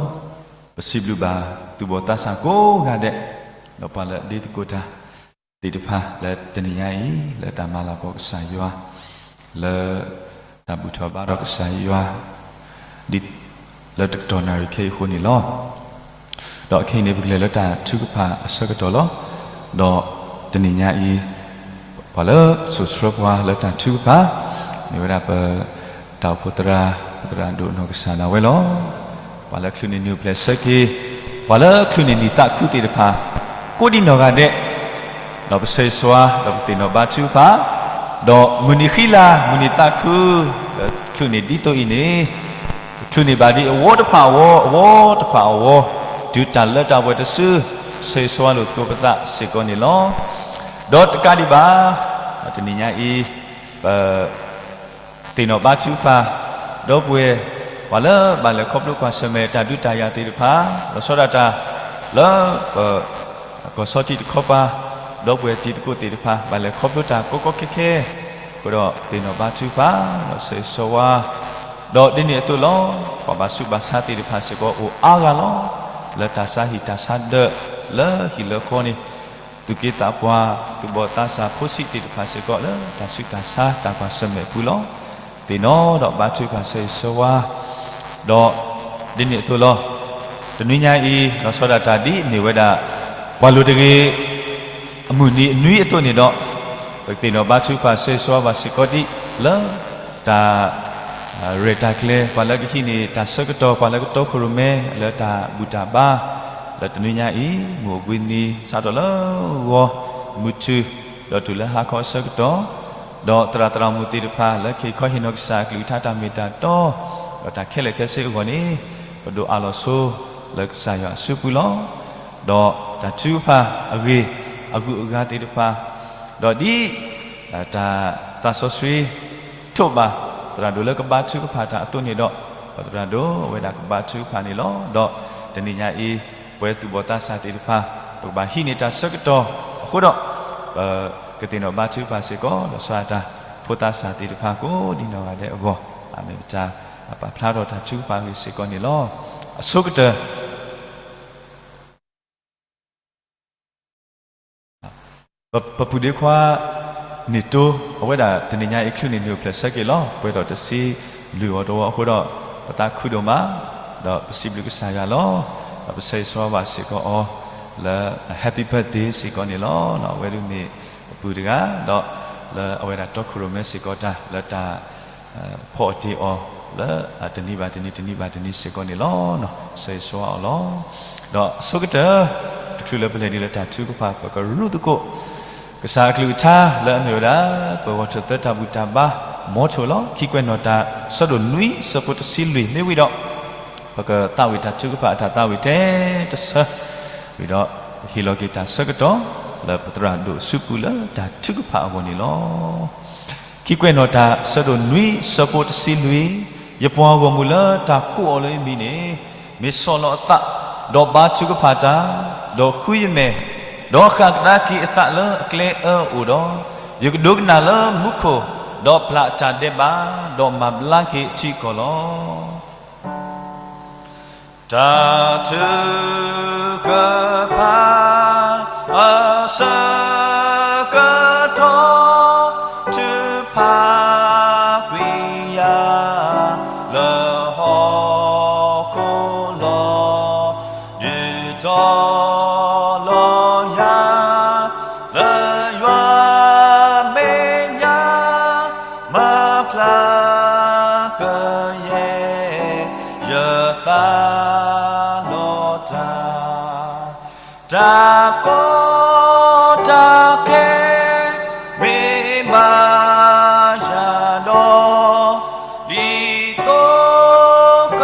ပစံးဘျုးဘၣ်သူၣ်ဘီၣ်သးစၢ်ကိးဂၤဒဲး, ဒီးပှၤလၢအဒ့သကိးတၢ်သ့ၣ်တဖၣ်လၢတနံၤညါအံၤ လၢတၢ်မၤလၤကပီၤကစၢ်ယွၤ, လၢတၢ်ဘူၣ်ထီၣ်ဘါထီၣ်ကစၢ်ယွၤ, ဒ်လၢတကတီၢ်နၣ်ရံၣ်ခဲအံၤအဃိန့ၣ်လီၤ. ဒီးခဲအံၤန့ၣ် ပကလဲၤလၢတၢ်ထုကဖၣ်အဆၢကတီၢ်လီၤ. ဒီးတနံၤညါအံၤ ပှၤလၢကစိာ်ဆှၢပှၤလၢတၢ်ထုကဖၣ် မ့ၢ်ဝဲဒၣ်ပ တၢ်အိၣ်ဖှိၣ်သရၣ်, ပသရၣ်ဒိၣ်နီၢ်ကစၢ်ဒၣ်ဝဲလီၤ. ပှၤလၢချုးန့ၢ်နံၣ်အိၣ်ဖျဲၣ်ဆၢက့ၤ, ပှၤလၢချုးန့ၢ်နံၣ်သးခုသ့ၣ်တဖၣ် ကိးဒံနီၢ်ဂၤဒဲး, ဒီးပဆၢဂ့ၤဆၢဝါ ဒီးပသ့ၣ်နီၣ်ဘါထုကဖၣ်, ဒီးမုၢ်နံၤဃံလၤ မုၢ်နံၤသးခု လၢချုးန့ၢ်ဒ်သိးအံၤန့ၣ် ချုးန့ၢ်ဘၣ်ဒ်အဝီတဖၣ်အဝီ, အဝီတဖၣ်အဝီ, တုၤတၢ်လၢတၢ်ပှဲၤတစု, ဆၢဂ့ၤဆၢဝါလိာ်သကိးပသးစ့ၢ်ကီးန့ၣ်လီၤ. ဒီးတကးဒံးဘၣ်, တနံၤညါအံၤ ပ သ့ၣ်နီၣ်ဘါထုကဖၣ်, ဒီပုၢ်ဝဲၢ် ပှၤလၢဘၣ်လဲၤခီဖျိကွၢ်ဆၢၣ်မဲာ်တၢ်ဒုးတၢ်ယၤသ့ၣ်တဖၣ်, လီၤဆီဒၣ်တၢ် လၢပ ကီၢ်ဆီထံးတခီပၤ, ဒီပုၢ်ဝဲၢ်တံၤသကိးသ့ၣ်တဖၣ် ဘၣ်လဲၤခီဖျိတၢ်ကီကီခဲခဲ, အဃိဒီးသ့ၣ်နီၣ်ဘါထုကဖၣ် ဒီးဆၢဂ့ၤဆၢဝါ, ဒီးဒ်န့ၣ်အသိးလီၤ, ပှၤဘၣ်ဆူးဘၣ်ဆါသ့ၣ်တဖၣ်စ့ၢ်ကီးအိၣ်အါဂၤလီၤ. လၢတၢ်ဆါဟံၣ်တၢ်ဆါဒၢး လၢဟံၣ်လၢဃီန့ၣ် သူၣ်က့သးပှၢ် သူၣ်ဘီၣ်သးစၢ်ဖိဆံးသ့ၣ်တဖၣ်စ့ၢ်ကီး လၢတၢ်ဆူးတၢ်ဆါတၢ်ကွၢ်ဆၢၣ်မဲာ်အပူၤလီၤ. သ့ၣ်နီၣ်ဒီးဘါထုကဖၣ်ဆၢဂ့ၤဆၢဝါ, ဒီးဒ်န့ၣ်အသိးလီၤ. တနွံညါအံၤ လီၤဆီဒၣ်တၢ်ဒ်အမ့ၢ်ဝဲဒၣ် ပှၤလိၤတဂ့ၤ အမုၢ်နံၤအနွံအသိးန့ၣ်ဒီး ပကသ့ၣ်နီၣ်ဘါထုကဖၣ်ဆၢဂ့ၤဆၢဝါဘၣ်စ့ၢ်ကီးဒ်လၢ တၢ် ရဲၣ်တၢ်ကျဲၤ ပှၤလၢကဟံးန့ၢ်တၢ်ဆၢကတီၢ် ပှၤလၢကတီခိၣ်ရိၣ်မဲ လၢတၢ်ဘူၣ်တၢ်ဘါ လၢတနွံညါအံၤ မုၢ်အိၣ်ဘှံးနံၤ စးထီၣ်လၢဂီၤမုၢ်ထူၣ် ဒီးတုၤလၢဟါခီအဆၢကတီၢ်, ဒီးသရၣ်သရၣ်မုၣ်သ့ၣ်တဖၣ် လၢက့ၤခီဟ့ၣ်နီၤကစၢ်အကလုၢ်ကထါတၢ်မ့ၢ်တၢ်တီ ဒီးတၢ်ခဲလၢာ်ခဲဆ့အဂီၢ်န့ၣ် ပဒိးအးလီၤဆိ လၢကစၢ်ယွၤအစုပူၤလီၤ. ဒီးတၢ်ထုကဖၣ်အဂ့ၢ် အဂုၤအဂၤသ့ၣ်တဖၣ် ဒီးဒ် တၢ်သးစီဆှံ ထိးဘၣ် သရၣ်ဒိၣ်လၢကဘါထုကဖၣ်တၢ်အသိးန့ၣ်ဒီး ပသရၣ်ဒိၣ်ဝဲဒၣ်ကဘါထုကဖၣ်န့ၣ်လီၤ. ဒီးတနံၤညါအံၤ ပဝဲသူၣ်ဘီၣ်သးစၢ်သ့ၣ်တဖၣ် ပကဘၣ်ဟံးန့ၢ်တၢ်ဆၢကတီၢ်အဃိဒီး ပကသ့ၣ်နီၣ်ဘါထုကဖၣ်စ့ၢ်ကီး လီၤဆီဒၣ်တၢ် ဖိသးစၢ်သ့ၣ်တဖၣ်ကိးဒံနီၢ်ဂၤဒဲးအဂီၢ် အမ့ၢ်ပတၢ်ပာ်ဖျါထီၣ်တၢ်ထုကဖၣ်အဂ့ၢ်စ့ၢ်ကီးန့ၣ်လီၤ. အဆိကတၢၢ် ပပုၢ်ဒ့ခွါ န့ၣ်တိ အဝဲဒၣ်တနံၤညါအံၤ ချုးန့ၢ်နံၣ်အိၣ်ဖျဲၣ်ဆၢက့ၤလီၤ. ပှဲၤထီၣ်တဆံလွံၢ်အီၤတဝီအဃိဒီး ပသးခုဒိၣ်မး ဒီးပစံးဘျုးကစၢ်ယွၤလီၤ. ဒီးပဆၢဂ့ၤဆၢဝါဘၣ်စ့ၢ်ကီးအီၤ လၢ happy birthday စ့ၢ်ကီးန့ၣ်လီၤ. အဝဲဒၣ်မ့ၢ်ပပုၢ်တဂၤ ဒီးလၢအဝဲဒၣ်တီခိၣ်ရိၣ်မဲစ့ၢ်ကီးတၢ် လၢတၢ် ဖီအီၣ်တ့ၢ်အီၤ လၢတနံၤဘၣ်တနံၤ တနံၤဘၣ်တနံၤစ့ၢ်ကီးန့ၣ်လီၤ. ဆၢဂ့ၤဆၢဝါအီၤလီၤ. ဒီးအဆိကတၢၢ် တချုးလၢပလဲၤဒံးလၢတၢ်ထုကဖၣ် ပကရူၢ်သကိး ကစၢ်အကလုၢ်ကထါလၢအမ့ၢ်ဝဲဒၣ် ပဂီၢ်ထၢၣ်သၢတၢ်ဘူၣ်တၢ်ဘါ မီထိၣ်လီၤ. ခံကွဲးနီၣ်တၢ် ဆၢဒိၣ်နွံ ဆၢဖိတဆံလွံၢ် မ့ၢ်ဝံၤဒီး ပကသးဝံၣ်တၢ်ထုကဖၣ်အတၢ်သးဝံၣ်ထဲတဆၢ ဝံၤဒီး ဟ့ၣ်လီၤက့ၤတၢ်ဆၢကတီၢ် လၢပသရၣ်ဒိၣ်အစုပူၤလၢတၢ်ထုကဖၣ်အဂီၢ်န့ၣ်လီၤ. ခံကွဲးနီၣ်တၢ် ဆၢဒိၣ်နွံ ဆၢဖိတဆံလွံၢ်, ယပှၤဂီၢ်မုၢ်လၢတၢ်ကိးအီၤလၢယမံၤန့ၣ် မ့ၢ်ဆီၣ်လီၤအသး, ဒီးဘါထုကဖၣ်တၢ်, ဒီးဃုယမဲာ်, ဒီးဃၣ်ကဒါက့ၤအသးလၢအကျဲအၢအအိၣ်ဒီး, ယကဒိကနၣ်လၢမူခိၣ်, ဒီးပျၢ်အတၢ်ဒဲးဘး, ဒီးမၤဘျါက့ၤအထံအကီၢ်လီၤ. တၢ်ထုကဖၣ် အဆၢကတီၢ် ထုကဖၣ်ကွံာ်ယၤ လၢဟီၣ်ခိၣ်လီၤ. ဒုးတီၤလီၤယၤ လၢယွၤမဲာ်ညါ မၤဖျါကယဲၢ် ယသးလီၤတၢ် တၢ်ကီတၢ်ခဲ မ့ၢ်ဘၣ်ယၤဒီး ဒ်သိးက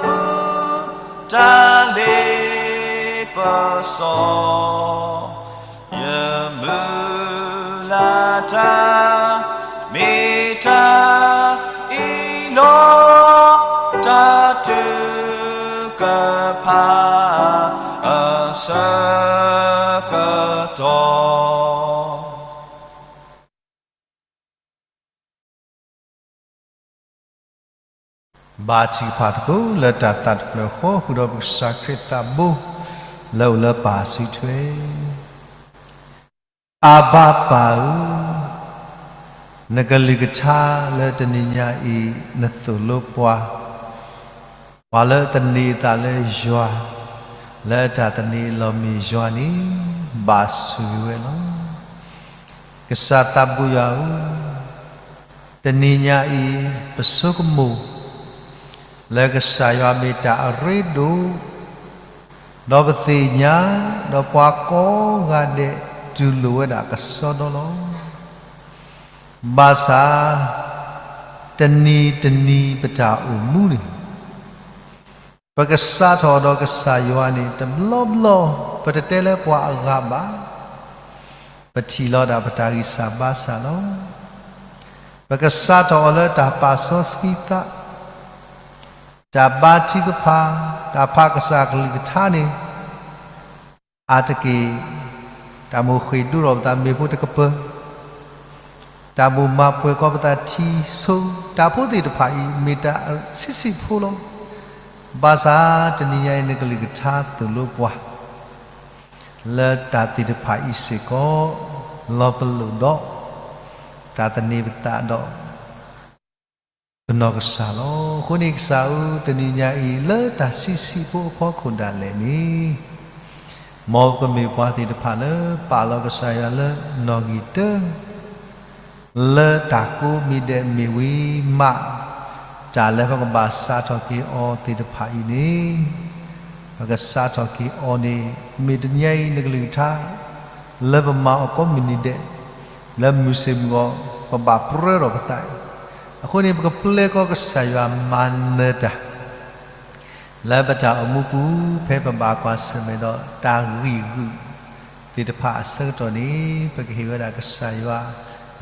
ပုၢ် တၢ်လ့ပစီ ယမုၢ်လၢ်တၢ် မ့ၢ်တၢ်အံၤလီၤ. တၢ်ထုကဖၣ် အဆၢကတီၢ် ဘါထုကဖၣ်သကိးလၢတၢ်သးတဖျၢၣ်ဃီ ဃုာ်ဒီးပကစၢ်ခရံာ်သးဘိ လၢအိၣ်လၢပၢ်စုထွဲ. အၤဘၤပၢ်ဧၢ, နကလုၢ်ကထါလၢတနံၤညါအံၤ နသိၣ်လိပှၤ, ပှၤလၢသန့ၤအသးလၢယွၤ, လၢတၢ်သန့ၤအလီၢ်မ့ၢ်ယွၤန့ၣ် ဘၣ်ဆိၣ်ဂ့ၤဝဲလီၤ. ကစၢ်သးဘိယွၤဧၢ, တနံၤညါအံၤ ပဆိကမိၣ် လၢကစၢ်ယွၤမ့ၢ်တၢ်အရ့ဒိၣ်, ဒီးပသ့ၣ်ညါ ဒီးပှၤကိးဂၤဒဲး တူၢ်လိာ်ဝဲဒၣ်ကစီဒီလီၤ. ဘၣ်ဆၣ် တနံၤတနံၤပတၢ်အိၣ်မူန့ၣ် ပကစးထီၣ်ဒီးကစၢ်ယွၤန့ၣ် တဘျီဘျီ ပတတဲလၢပှၤအဂၤဘၣ်, ပထံၣ်လီၤဒၣ်ပတၢ်ဂံၢ်စၢ်ဘါစၢ်လီၤ. ပကစးထီၣ်အီၤလၢတၢ်ပာ်စီဆှံသး, တၢ်ဘါထုကဖၣ်, တၢ်ဖးကစၢ်ကလုၢ်ကထါန့ၣ် အါတက့ၢ် တၢ်မိၣ်ဃ့ၢ်ဒိၣ်ထီၣ်ပသးမ့ၢ်ဖိတကပၤ, တၢ်မိၣ်မၤပှဲၤကီၤပသးထံဆိ, တၢ်ဖိသ့ၣ်တဖၣ်အံၤ မ့ၢ်တၢ်ဆံးဆံးဖိလီၤ. ဘၣ်ဆၣ်တနံၤညါအံၤ နကလုၢ်ကထါသိၣ်လိပှၤ လၢတၢ်သ့ၣ်တဖၣ်အံၤစ့ၢ်ကီး လီၤပလိာ်ဒီး တၢ်သန့ၤပသးဒီး ပနီၢ်ကစၢ်လီၤ. အဃိန့ၣ်ကစၢ်ဧၢ, တနံၤညါအံၤ လၢတၢ်ဆံးဆံးဖိအဖီခိၣ်ဒၣ်လဲာ်န့ၣ်, မ်ပကမ့ၢ်ပှၤသ့ၣ်တဖၣ်လၢပာ်လီၤကစၢ်ယွၤလၢနီၣ်ဂံၢ်တၢ, လၢတၢ်ကိးမံၤဒဲးမ့ၢ်ဝံၤမး, တၢ်လၢပကဘၣ်စးထီၣ်က့ၤအီၤသ့ၣ်တဖၣ်အံၤန့ၣ်, ပကစးထီၣ်က့ၤအီၤန့ၣ် မ့ၢ်တနံၤညါအံၤ နကလုၢ်ကထါ လၢပမၤအီၤကိးမုၢ်နံၤဒဲး, လၢမုၢ်ဆ့ၣ်မုၢ်ဂီၤ ပဘၣ်ပြၢထီၣ်ပသးအံၤ, အဃိန့ၣ် ပကပျဲၢ်ကီၤကစၢ်ယွၤမၤနၢၤတၢ် လၢပတၢ်အိၣ်မူပူၤ ဖဲပဘၣ်ကွၢ်ဆၢၣ်မဲာ်ဒီးတၢ်ဂံၢ်ဂုာ်သ့ၣ်တဖၣ်အဆၢကတီၢ်န့ၣ်, ပကဟ့ၣ်ဝဲဒၣ်ကစၢ်ယွၤ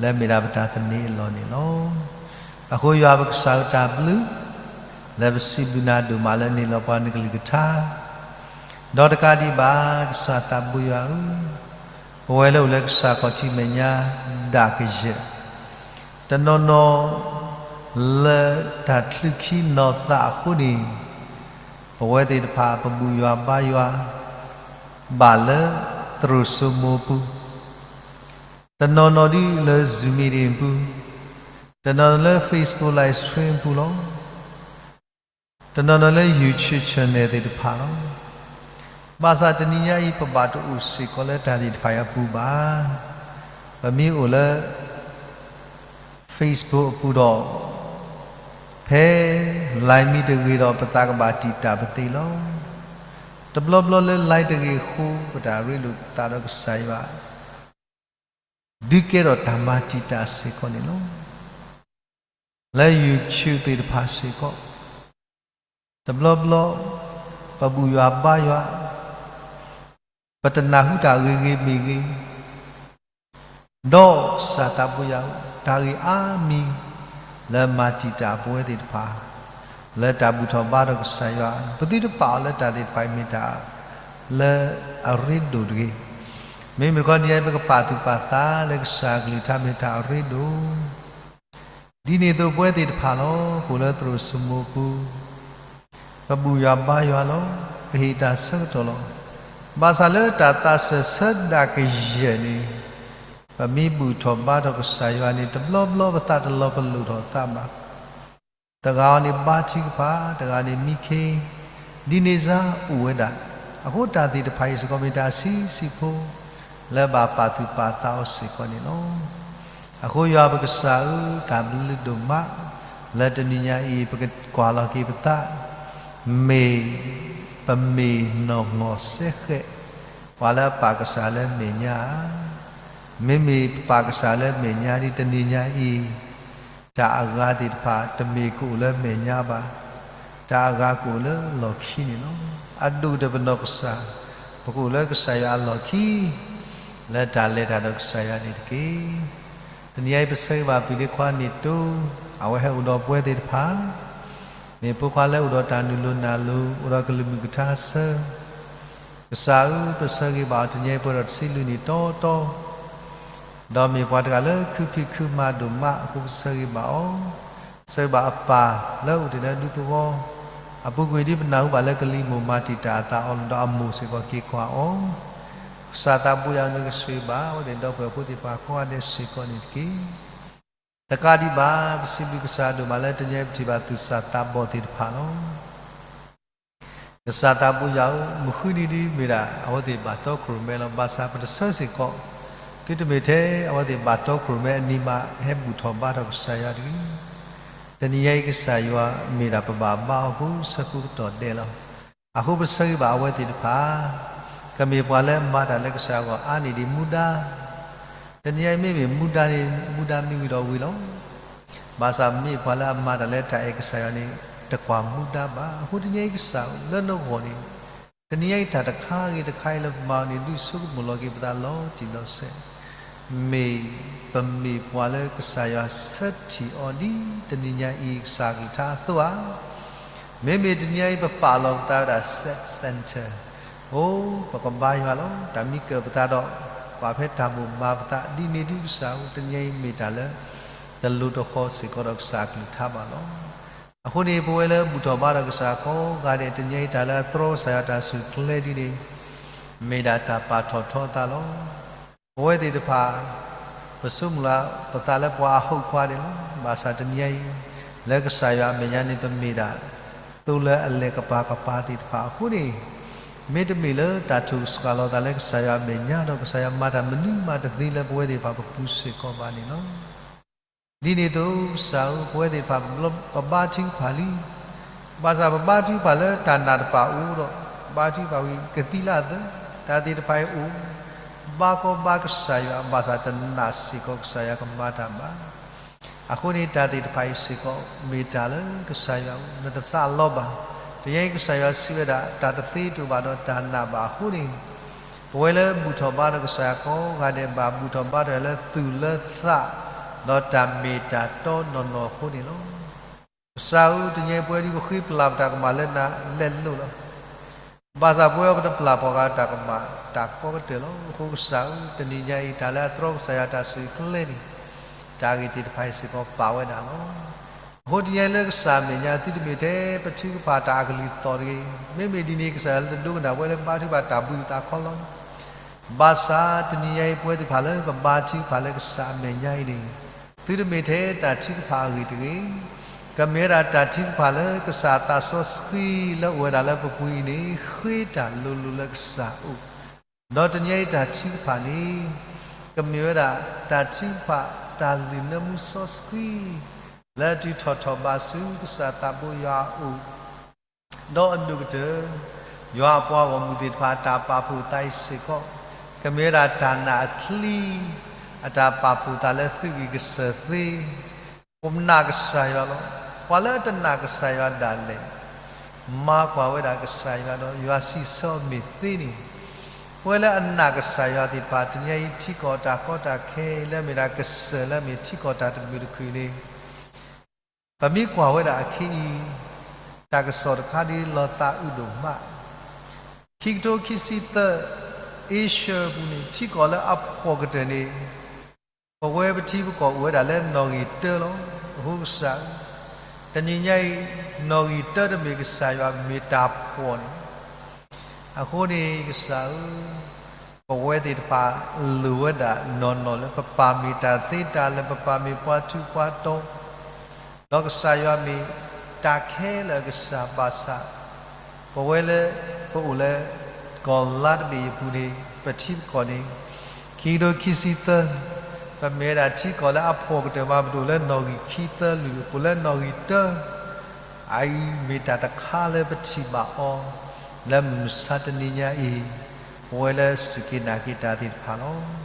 လၢမ့ၢ်ဒၣ်ပတၢ်သန့ၤအလီၢ်န့ၣ်လီၤ. အဃိယွၤပကစၢ်ဧၢ, တၢ်ဘျုး လၢပစံးဘျုးနၤဒိၣ်မးလၢနဟ့ၣ်လီၤပှၤနကလုၢ်ကထါ, ဒီးတကးဒံးဘၣ် ကစၢ်သးဘိယွၤဧၢ, ပဝဲလၢအိၣ်လၢကစၢ်ခီၣ်ထံးမဲာ်ညါဒၣ်ကယဲၢ် တနီၤနီၤ လၢတၢ်ချုးခံနီၤသးအဃိန့ၣ်, ပဝဲသ့ၣ်တဖၣ် ပဘူၣ်ယွၤဘါယွၤ ဘၣ်လၢသရိာ်စိမိၤအပူၤ, တနီၤနီၤဒ်လၢ Zoom meeting အပူၤ, တနီၤနီၤလၢ Facebook live stream အပူၤလီၤ. တနီၤနီၤလၢ YouTube channel သ့ၣ်တဖၣ်လီၤ. ဘၣ်ဆၣ်တနံၤညါအံၤ ပဘၣ်တအိၣ်စ့ၢ်ကီးလၢတၢ်သ့ၣ်တဖၣ်အံၤအပူၤဘၣ်. ပမ့ၢ်အိၣ်လၢ Facebook အပူၤဒီး ဖဲ line မ့ၢ်တဂ့ၤဒီး ပသးကဘၣ်တံာ်တာ်ပသးလီၤ. တဘျီဘျီလၢ line တဂ့ၤအဃိ ပတၢ်ရ့လိာ်ပသးဒီးကစၢ်ယွၤ ဒုးကဲထီၣ်တၢ်မၤတံာ်တာ်စ့ၢ်ကီးန့ၣ်လီၤ. လၢ YouTube သ့ၣ်တဖၣ်စ့ၢ်ကီး တဘျီဘျီ ပဘူၣ်ယွၤဘါယွၤ ပတနၢ်ဟူတၢ်ဂ့ၤဂ့ၤမ့ၢ်ဂ့ၤ, ဒီးကစၢ်သးဘိယွၤ တၢ်ဂ့ၢ်အါမံၤ လၢမၤတံာ်တာ်ပဝဲသ့ၣ်တဖၣ် လၢတၢ်ဘူၣ်ထီၣ်ဘါထီၣ်ကစၢ်ယွၤ ပသုတပာ်အီၤလၢတၢ်သ့ၣ်တဖၣ်အံၤမ့ၢ်တၢ်လၢအရ့ဒိၣ်တဂ့ၤ. မ့မ့ၢ်တခီ ဒ်အံၤပကပာ်သူၣ်ပာ်သးလၢကစၢ်အကလုၢ်ကထါမ့ၢ်တၢ်အရ့ဒိၣ် ဒ်န့ၣ်အသိးပဝဲသ့ၣ်တဖၣ်လီၤ. ပအိၣ်လၢသရိာ်စိမိၤအပူၤ, ပဘူၣ်ယွၤဘါယွၤလီၤ. ပဟ့ၣ်တၢ်ဆၢကတီၢ်လီၤ. ဘၣ်ဆၣ်လၢတၢ်သးစၢၢ်ဆၢဒၣ်ကယဲၢ်န့ၣ်, ပမ့ၢ်ဘူၣ်ထီၣ်ဘါထီၣ်ကစၢ်ယွၤန့ၣ် တဘျီဘျီပသးတလီၤပလိာ်ထီၣ်သးဘၣ်. တဂၤန့ၣ်ဘါထုကဖၣ်, တဂၤန့ၣ်မံခ့, ဒ်န့ၣ်စ့ၢ်အိၣ်ဝဲဒၣ်. အဃိတၢ်သ့ၣ်တဖၣ်အံၤစ့ၢ်ကီးမ့ၢ်တၢ်ဆံးဆံးဖိ လၢဘၣ်ပာ်သူၣ်ပာ်သးအီၤစ့ၢ်ကီးန့ၣ်လီၤ. အဃိယွၤပကစၢ်ဧၢ, တၢ်ဘျုးဒိၣ်မး လၢတနံၤညါအံၤ ပကကွၢ်လီၤက့ၤပသး, မ့ၢ် ပမ့ၢ်နီၢ်ငီၢ်စဲဃဲး ပှၤလၢအပာ်ကစၢ်လၢမဲာ်ညါဧါ. မ့မ့ၢ်ပပာ်ကစၢ်လၢမဲာ်ညါဒ်တနံၤညါအံၤ, တၢ်အဂၤသ့ၣ်တဖၣ် တမ့ၢ်ကအိၣ်လၢမဲာ်ညါဘၣ်. တၢ်အဂၤကအိၣ်လၢလီၢ်ခံန့ၣ်လီၤ. အဒိၣ်ကတၢၢ်ပနီၢ်ကစၢ်, ပကအိၣ်လၢကစၢ်ယွၤအလီၢ်ခံ လၢတၢ်လဲၤတၢ်ဒီးကစၢ်ယွၤန့ၣ်တက့ၢ်. တနံၤအံၤပဆၢဂ့ၤဘၣ်ပျုၤဒ့ခွါန့ၣ်တိ, အဝဲဟဲအိၣ်ဒီးပဝဲသ့ၣ်တဖၣ်, မ့ၢ်ဖိခွါလၢအိၣ်ဒီးတၢ်နုာ်လီၤနုာ်လီၤ အိၣ်ဒီးကလုၢ်မုၢ်ကထါဆၢ ကစၢ်ဧၢ, ပဆၢဂ့ၤဘၣ်အီၤတနံၤအံၤ ပှဲၤဒီးတဆံလွံၢ်နံၣ်တီတီ, ဒီးမ့ၢ်ပှၤတဂၤလၢခုဖံးခုမၤဒိၣ်မးအဃိ ပဆၢဂ့ၤဘၣ်အီၤ. ဆၢဂ့ၤဘၣ်အပၢ်လၢအအိၣ်တ့ၢ်လၢဒူသဝီ, အပူၤကွံာ်ဒ်ပနၢ်ဟူဘၣ်လၢကလံၤမိၢ်မၤတံာ်တာ်အသးအီၤလီၤဒီးအမိၢ်စ့ၢ်ကီးက့ၤကွၢ်အီၤ, ကစၢ်သးဘိယွၤအမံၤကဆှၢဘၣ်အဝဲသ့ၣ်ဒီပုၢ်ဝဲၢ်ဖိသ့ၣ်တဖၣ်ကိးဂၤဒဲးစ့ၢ်ကီးန့ၣ်တက့ၢ်. တကးဒံးဘၣ် ပစံးဘျုးကစၢ်ဒိၣ်မးလၢတနံၤအံၤပထံၣ်ဘၣ်သူၣ်စၢ်သးဘီၣ်သ့ၣ်တဖၣ်လီၤ. ကစၢ်သးဘိယွၤဧၢ, မုၢ်ဃုနံၤဒ်မ့ၢ်ဒၣ် အဝဲသ့ၣ်ဘၣ်တီခိၣ်ရိၣ်မဲလီၤ. ဘၣ်ဆၣ်ပတဆၢစ့ၢ်ကီး သုတမ့ၢ်ထဲအဝဲသ့ၣ်ဘၣ်တီခိၣ်ရိၣ်မဲအနံၤမး ဟဲဘူၣ်ထီၣ်ဘါထီၣ်ကစၢ်ယွၤတဂ့ၤ. တနံၤညါအံၤကစၢ်ယွၤမ့ၢ်ဒၣ်ပဘၣ်ဘါအီၤအဃိ ဆၢကိးကတီၢ်ဒဲးလီၤ. အဃိပဆၢဂ့ၤဘၣ်အဝဲသ့ၣ်တဖၣ် ကမ့ၢ်ပှၤလၢအမၤတၢ်လၢကစၢ်ယွၤအဂီၢ်အါန့ၢ်ဒံးမူဒါ တနံၤညါအံၤမ့မ့ၢ်မူဒါန့ၣ် မူဒါမ့ၢ်ဝံၤဒီးဝံၤလီၤ. ဘၣ်ဆၣ်မ့ၢ်ပှၤလၢအမၤတၢ်လၢတၢ်အဲၣ်ကစၢ်ယွၤန့ၣ် တကွၢ်မူဒါဘၣ်. အဃိတနံၤညါအံၤကစၢ်ဧၢ လၢနဂီၢ်န့ၣ် တနံၤညါအံၤတၢ်တခါဂ့ၤတခါအံၤလၢပမၤအီၤန့ၣ် ဒုးဆိကမိၣ်လီၤက့ၤပသးလီၤတံၢ်လီၤဆဲး, မ့ၢ်ပမ့ၢ်ပှၤလၢကစၢ်ယွၤဆၢထံၣ်အီၤဒ်တနံၤညါအံၤကစၢ်ကလုၢ်ကထါအသိးဧါ. မ့မ့ၢ်တနံၤညါအံၤပပာ်လီၤပသးဝဲဒၣ် set center, အိ ပကဘါယွၤလီၤ. တၢ်မံကၢၢ်ပသးဒီး ကွၢ်ဖဲတၢ်မိၣ်မၤပသး ဒ်န့ၣ်ဒုးကစၢ်ဧၢ တနံၤညါအံၤမ့ၢ်တၢ်လၢ တလိၤတဃီစ့ၢ်ကီးဒီးကစၢ်အကလုၢ်ကထါဘၣ်လီၤ. အဃိန့ၣ် ပဝဲလၢဘူၣ်ထီၣ်ဘါထီၣ်ကစၢ်ကိးဂၤဒဲး တနံၤညါအံၤတၢ်လၢအတြီကစၢ်ယွၤတၢ်ဆူၣ်ချ့ဒ်န့ၣ် မ့ၢ်ဒၣ်တၢ်ပာ်ထီၣ်ထီအသးလီၤ. ပဝဲသ့ၣ်တဖၣ် ပဆိကမိၣ်လၢပသးလၢပှၤအဟီၣ်ခွါန့ၣ်လီၤ. ဘၣ်ဆၣ်တနံၤညါအံၤ လၢကစၢ်ယွၤအမဲာ်ညါန့ၣ် ပမ့ၢ်ဒၣ် သိလၢအလဲၤကပၤကပၤသ့ၣ်တဖၣ်အဃိန့ၣ်, မ့တမ့ၢ်လၢတၢ်ထုးစှၤလီၤသးလၢကစၢ်ယွၤအမဲာ်ညါဒီး ကစၢ်ယွၤမၤတၢ်မနုၤမးတသ့လၢပဝဲသ့ၣ်တဖၣ်ပပူၤစ့ၢ်ကီးဘၣ်န့ၣ်လီၤ. ဒ်န့ၣ်အသိး ကစၢ်ဧၢ ပဝဲသ့ၣ်တဖၣ် ပဘါထုကဖၣ်လံ. ဘၣ်ဆၣ်ပဘါထုကဖၣ်လၢတၢ်နာ်တဖၣ်အိၣ်ဒီး ဘါထုကဖၣ်ဝံၤ ကသံလၢအသၢ, တၢ်သ့ၣ်တဖၣ်အံၤအိၣ်, ဘါကီဘါကစၢ်ယွၤ ဘၣ်ဆၣ်တနာ်စ့ၢ်ကီးကစၢ်ယွၤကမၤတၢ်ဘၣ်. အဃိန့ၣ် တၢ်သ့ၣ်တဖၣ်အံၤစ့ၢ်ကီး မ့ၢ်တၢ်လၢကစၢ်ယွၤ နတသးလီဘၣ်. တနံၤညါအံၤကစၢ်ယွၤစံးဝဲဒၣ် တၢ်တသ့တအိၣ်ဘၣ်ဒီးတၢ်နာ်ဘၣ်အဃိန့ၣ်, ပဝဲလၢဘူၣ်ထီၣ်ဘါထီၣ်ကစၢ်ယွၤကိးဂၤဒဲးဘၣ် ဘူၣ်ထီၣ်ဘါထီၣ်လၢသူၣ်လၢသး ဒီးတၢ်မ့ၢ်တၢ်တီနီၢ်နီၢ်အဃိန့ၣ်လီၤ. ကစၢ်ဧၢ တနံၤညါအံၤပဝဲဒၣ်ပဃ့ပျၢ်ပတၢ်ကမၣ်လၢနၤလဲၤလိာ်လီၤ. ဘၣ်ဆၣ်ပဝဲအံၤပတပျၢ်ပှၤဂၤတၢ်ကမၣ်တၢ်ကီကတၢၢ်လီၤ. အဃိကစၢ်ဧၢ တနံၤညါအံၤ တၢ်လၢအတြီကစၢ်ယွၤတၢ်ဆူၣ်ချ့န့ၣ် တၢ်ဂ့ၢ်သ့ၣ်တဖၣ်အံၤစ့ၢ်ကီးပာ်ဝဲဒၣ်လီၤ. အဃိတနံၤညါအံၤလၢကစၢ်အမဲာ်ညါ သုတမ့ၢ်ထဲပထုကဖၣ်တၢ်အကလုၢ်သီၣ်တဂ့ၤ. မ့မ့ၢ်ဒ်န့ၣ် ကစၢ်ယွၤလၢတဒိကနၣ်ပဝဲလၢဘါထုကဖၣ်တၢ်ဘှံးသးခီလီၤ. ဘၣ်ဆၣ်တနံၤညါအံၤပဝဲသ့ၣ်တဖၣ်လၢပဘါထုကဖၣ်လၢကစၢ်အမဲာ်ညါအံၤန့ၣ်, သုတမ့ၢ်ထဲတၢ်ထုကဖၣ်အဂ့ၢ်တဂ့ၤ. ကမ့ၢ်ဝဲဒၣ်တၢ်ထုကဖၣ်လၢကစၢ်သးစီဆှံလၢအိၣ်ဝဲဒၣ်လၢပပူၤအံၤန့ၣ် ဃ့တၢ်လိၤလိၤလၢကစၢ်အအိၣ်, ဒီးတနံၤညါအံၤတၢ်ထုကဖၣ်န့ၣ် ကမ့ၢ်ဝဲဒၣ်တၢ်ထုကဖၣ်တၢ်လုၢ်နၢမူစီဆှံ လၢအတုၤထီၣ်ထီၣ်ဘးဆူကစၢ်သးဘိယွၤအအိၣ် ဒီးအဒိၣ်ကတၢၢ် ယွၤအပှၤဂီၢ်မုၢ်သ့ၣ်တဖၣ်အတၢ်ပာ်ဖှိၣ်သးအံၤစ့ၢ်ကီး, ကမ့ၢ်ဝဲဒၣ်တၢ်နာ်အချံ အတၢ်ပာ်ဖှိၣ်သးလၢသုးဂံၢ်ကစၢၢ်သ့, ပနာ်ကစၢ်ယွၤလီၤ. ပှၤလၢအတနာ်ကစၢ်ယွၤဒၣ်လဲာ် မၤကွၢ်ဝဲဒၣ်ကစၢ်ယွၤဒီး ယွၤစံးဆၢအီၤမ့ၢ်သ့န့ၣ်, ပဝဲလၢအနာ်ကစၢ်ယွၤသ့ၣ်တဖၣ် တနံၤညါအံၤထံကီၢ်တၢ်ကီတၢ်ခဲလၢအမ့ၢ်ဒၣ်ကစၢၢ်လၢအမ့ၢ်ထံကီၢ်တၢ်တမုာ်တခုၣ်န့ၣ် ပမ့ၢ်ကွၢ်ဝဲဒၣ်အခံအံၤ တၢ်ကစီၣ်တခါဒ်လီၤသးအုးဒိၣ်မး, ခံကထိခံဆံသၢ Asia အပူၤန့ၣ် ထံကီၢ်လၢအဖှီၣ်ကတၢၢ်န့ၣ် ပဝဲပထံပကီၢ်အိၣ်ဝဲဒၣ်လၢနီၣ်ဂံၢ်တၢလီၤ. အဃိကစၢ်ဧၢ, တနံၤညါအံၤ နီၣ်ဂံၢ်တၢတမ့ၢ်ကစၢ်ယွၤမ့ၢ်တၢ်ဖှီၣ်န့ၣ် အဃိန့ၣ်ကစၢ်ဧၢ, ပဝဲသ့ၣ်တဖၣ်လိၣ်ဝဲဒၣ်နီၢ်နီၢ်လၢပပၢ်မ့ၢ်တၢ်သ့တၢ်လၢာ် ပပၢ်မ့ၢ်ပှၤထူးပှၤတီၤ, ဒီးကစၢ်ယွၤမ့ၢ်တၢ်ခဲလၢာ်အကစၢ်ဘၣ်ဆၣ်, ပဝဲလၢပအိၣ်လၢ ကီၢ်လါတဘ့ၣ်အပူၤန့ၣ် ပထံပကီၢ်န့ၣ် ခံကထိခံဆံသၢ ပမ့ၢ်ဝဲဒၣ်ထံကီၢ်လၢအဖှီၣ်ကတၢၢ်မး ပတအိၣ်လၢနီၣ်ဂံၢ်ခံသၢလၢၤ ပအိၣ်လၢနီၣ်ဂံၢ်တၢ, အအံၤမ့ၢ်တၢ်တခါလၢပထံၣ်ဘၣ်အီၤ လၢမုၢ်မဆါတနံၤညါအံၤ ပဝဲလၢစူၢ်က့ၤနာ်က့ၤတၢ်သ့ၣ်တဖၣ်လီၤ.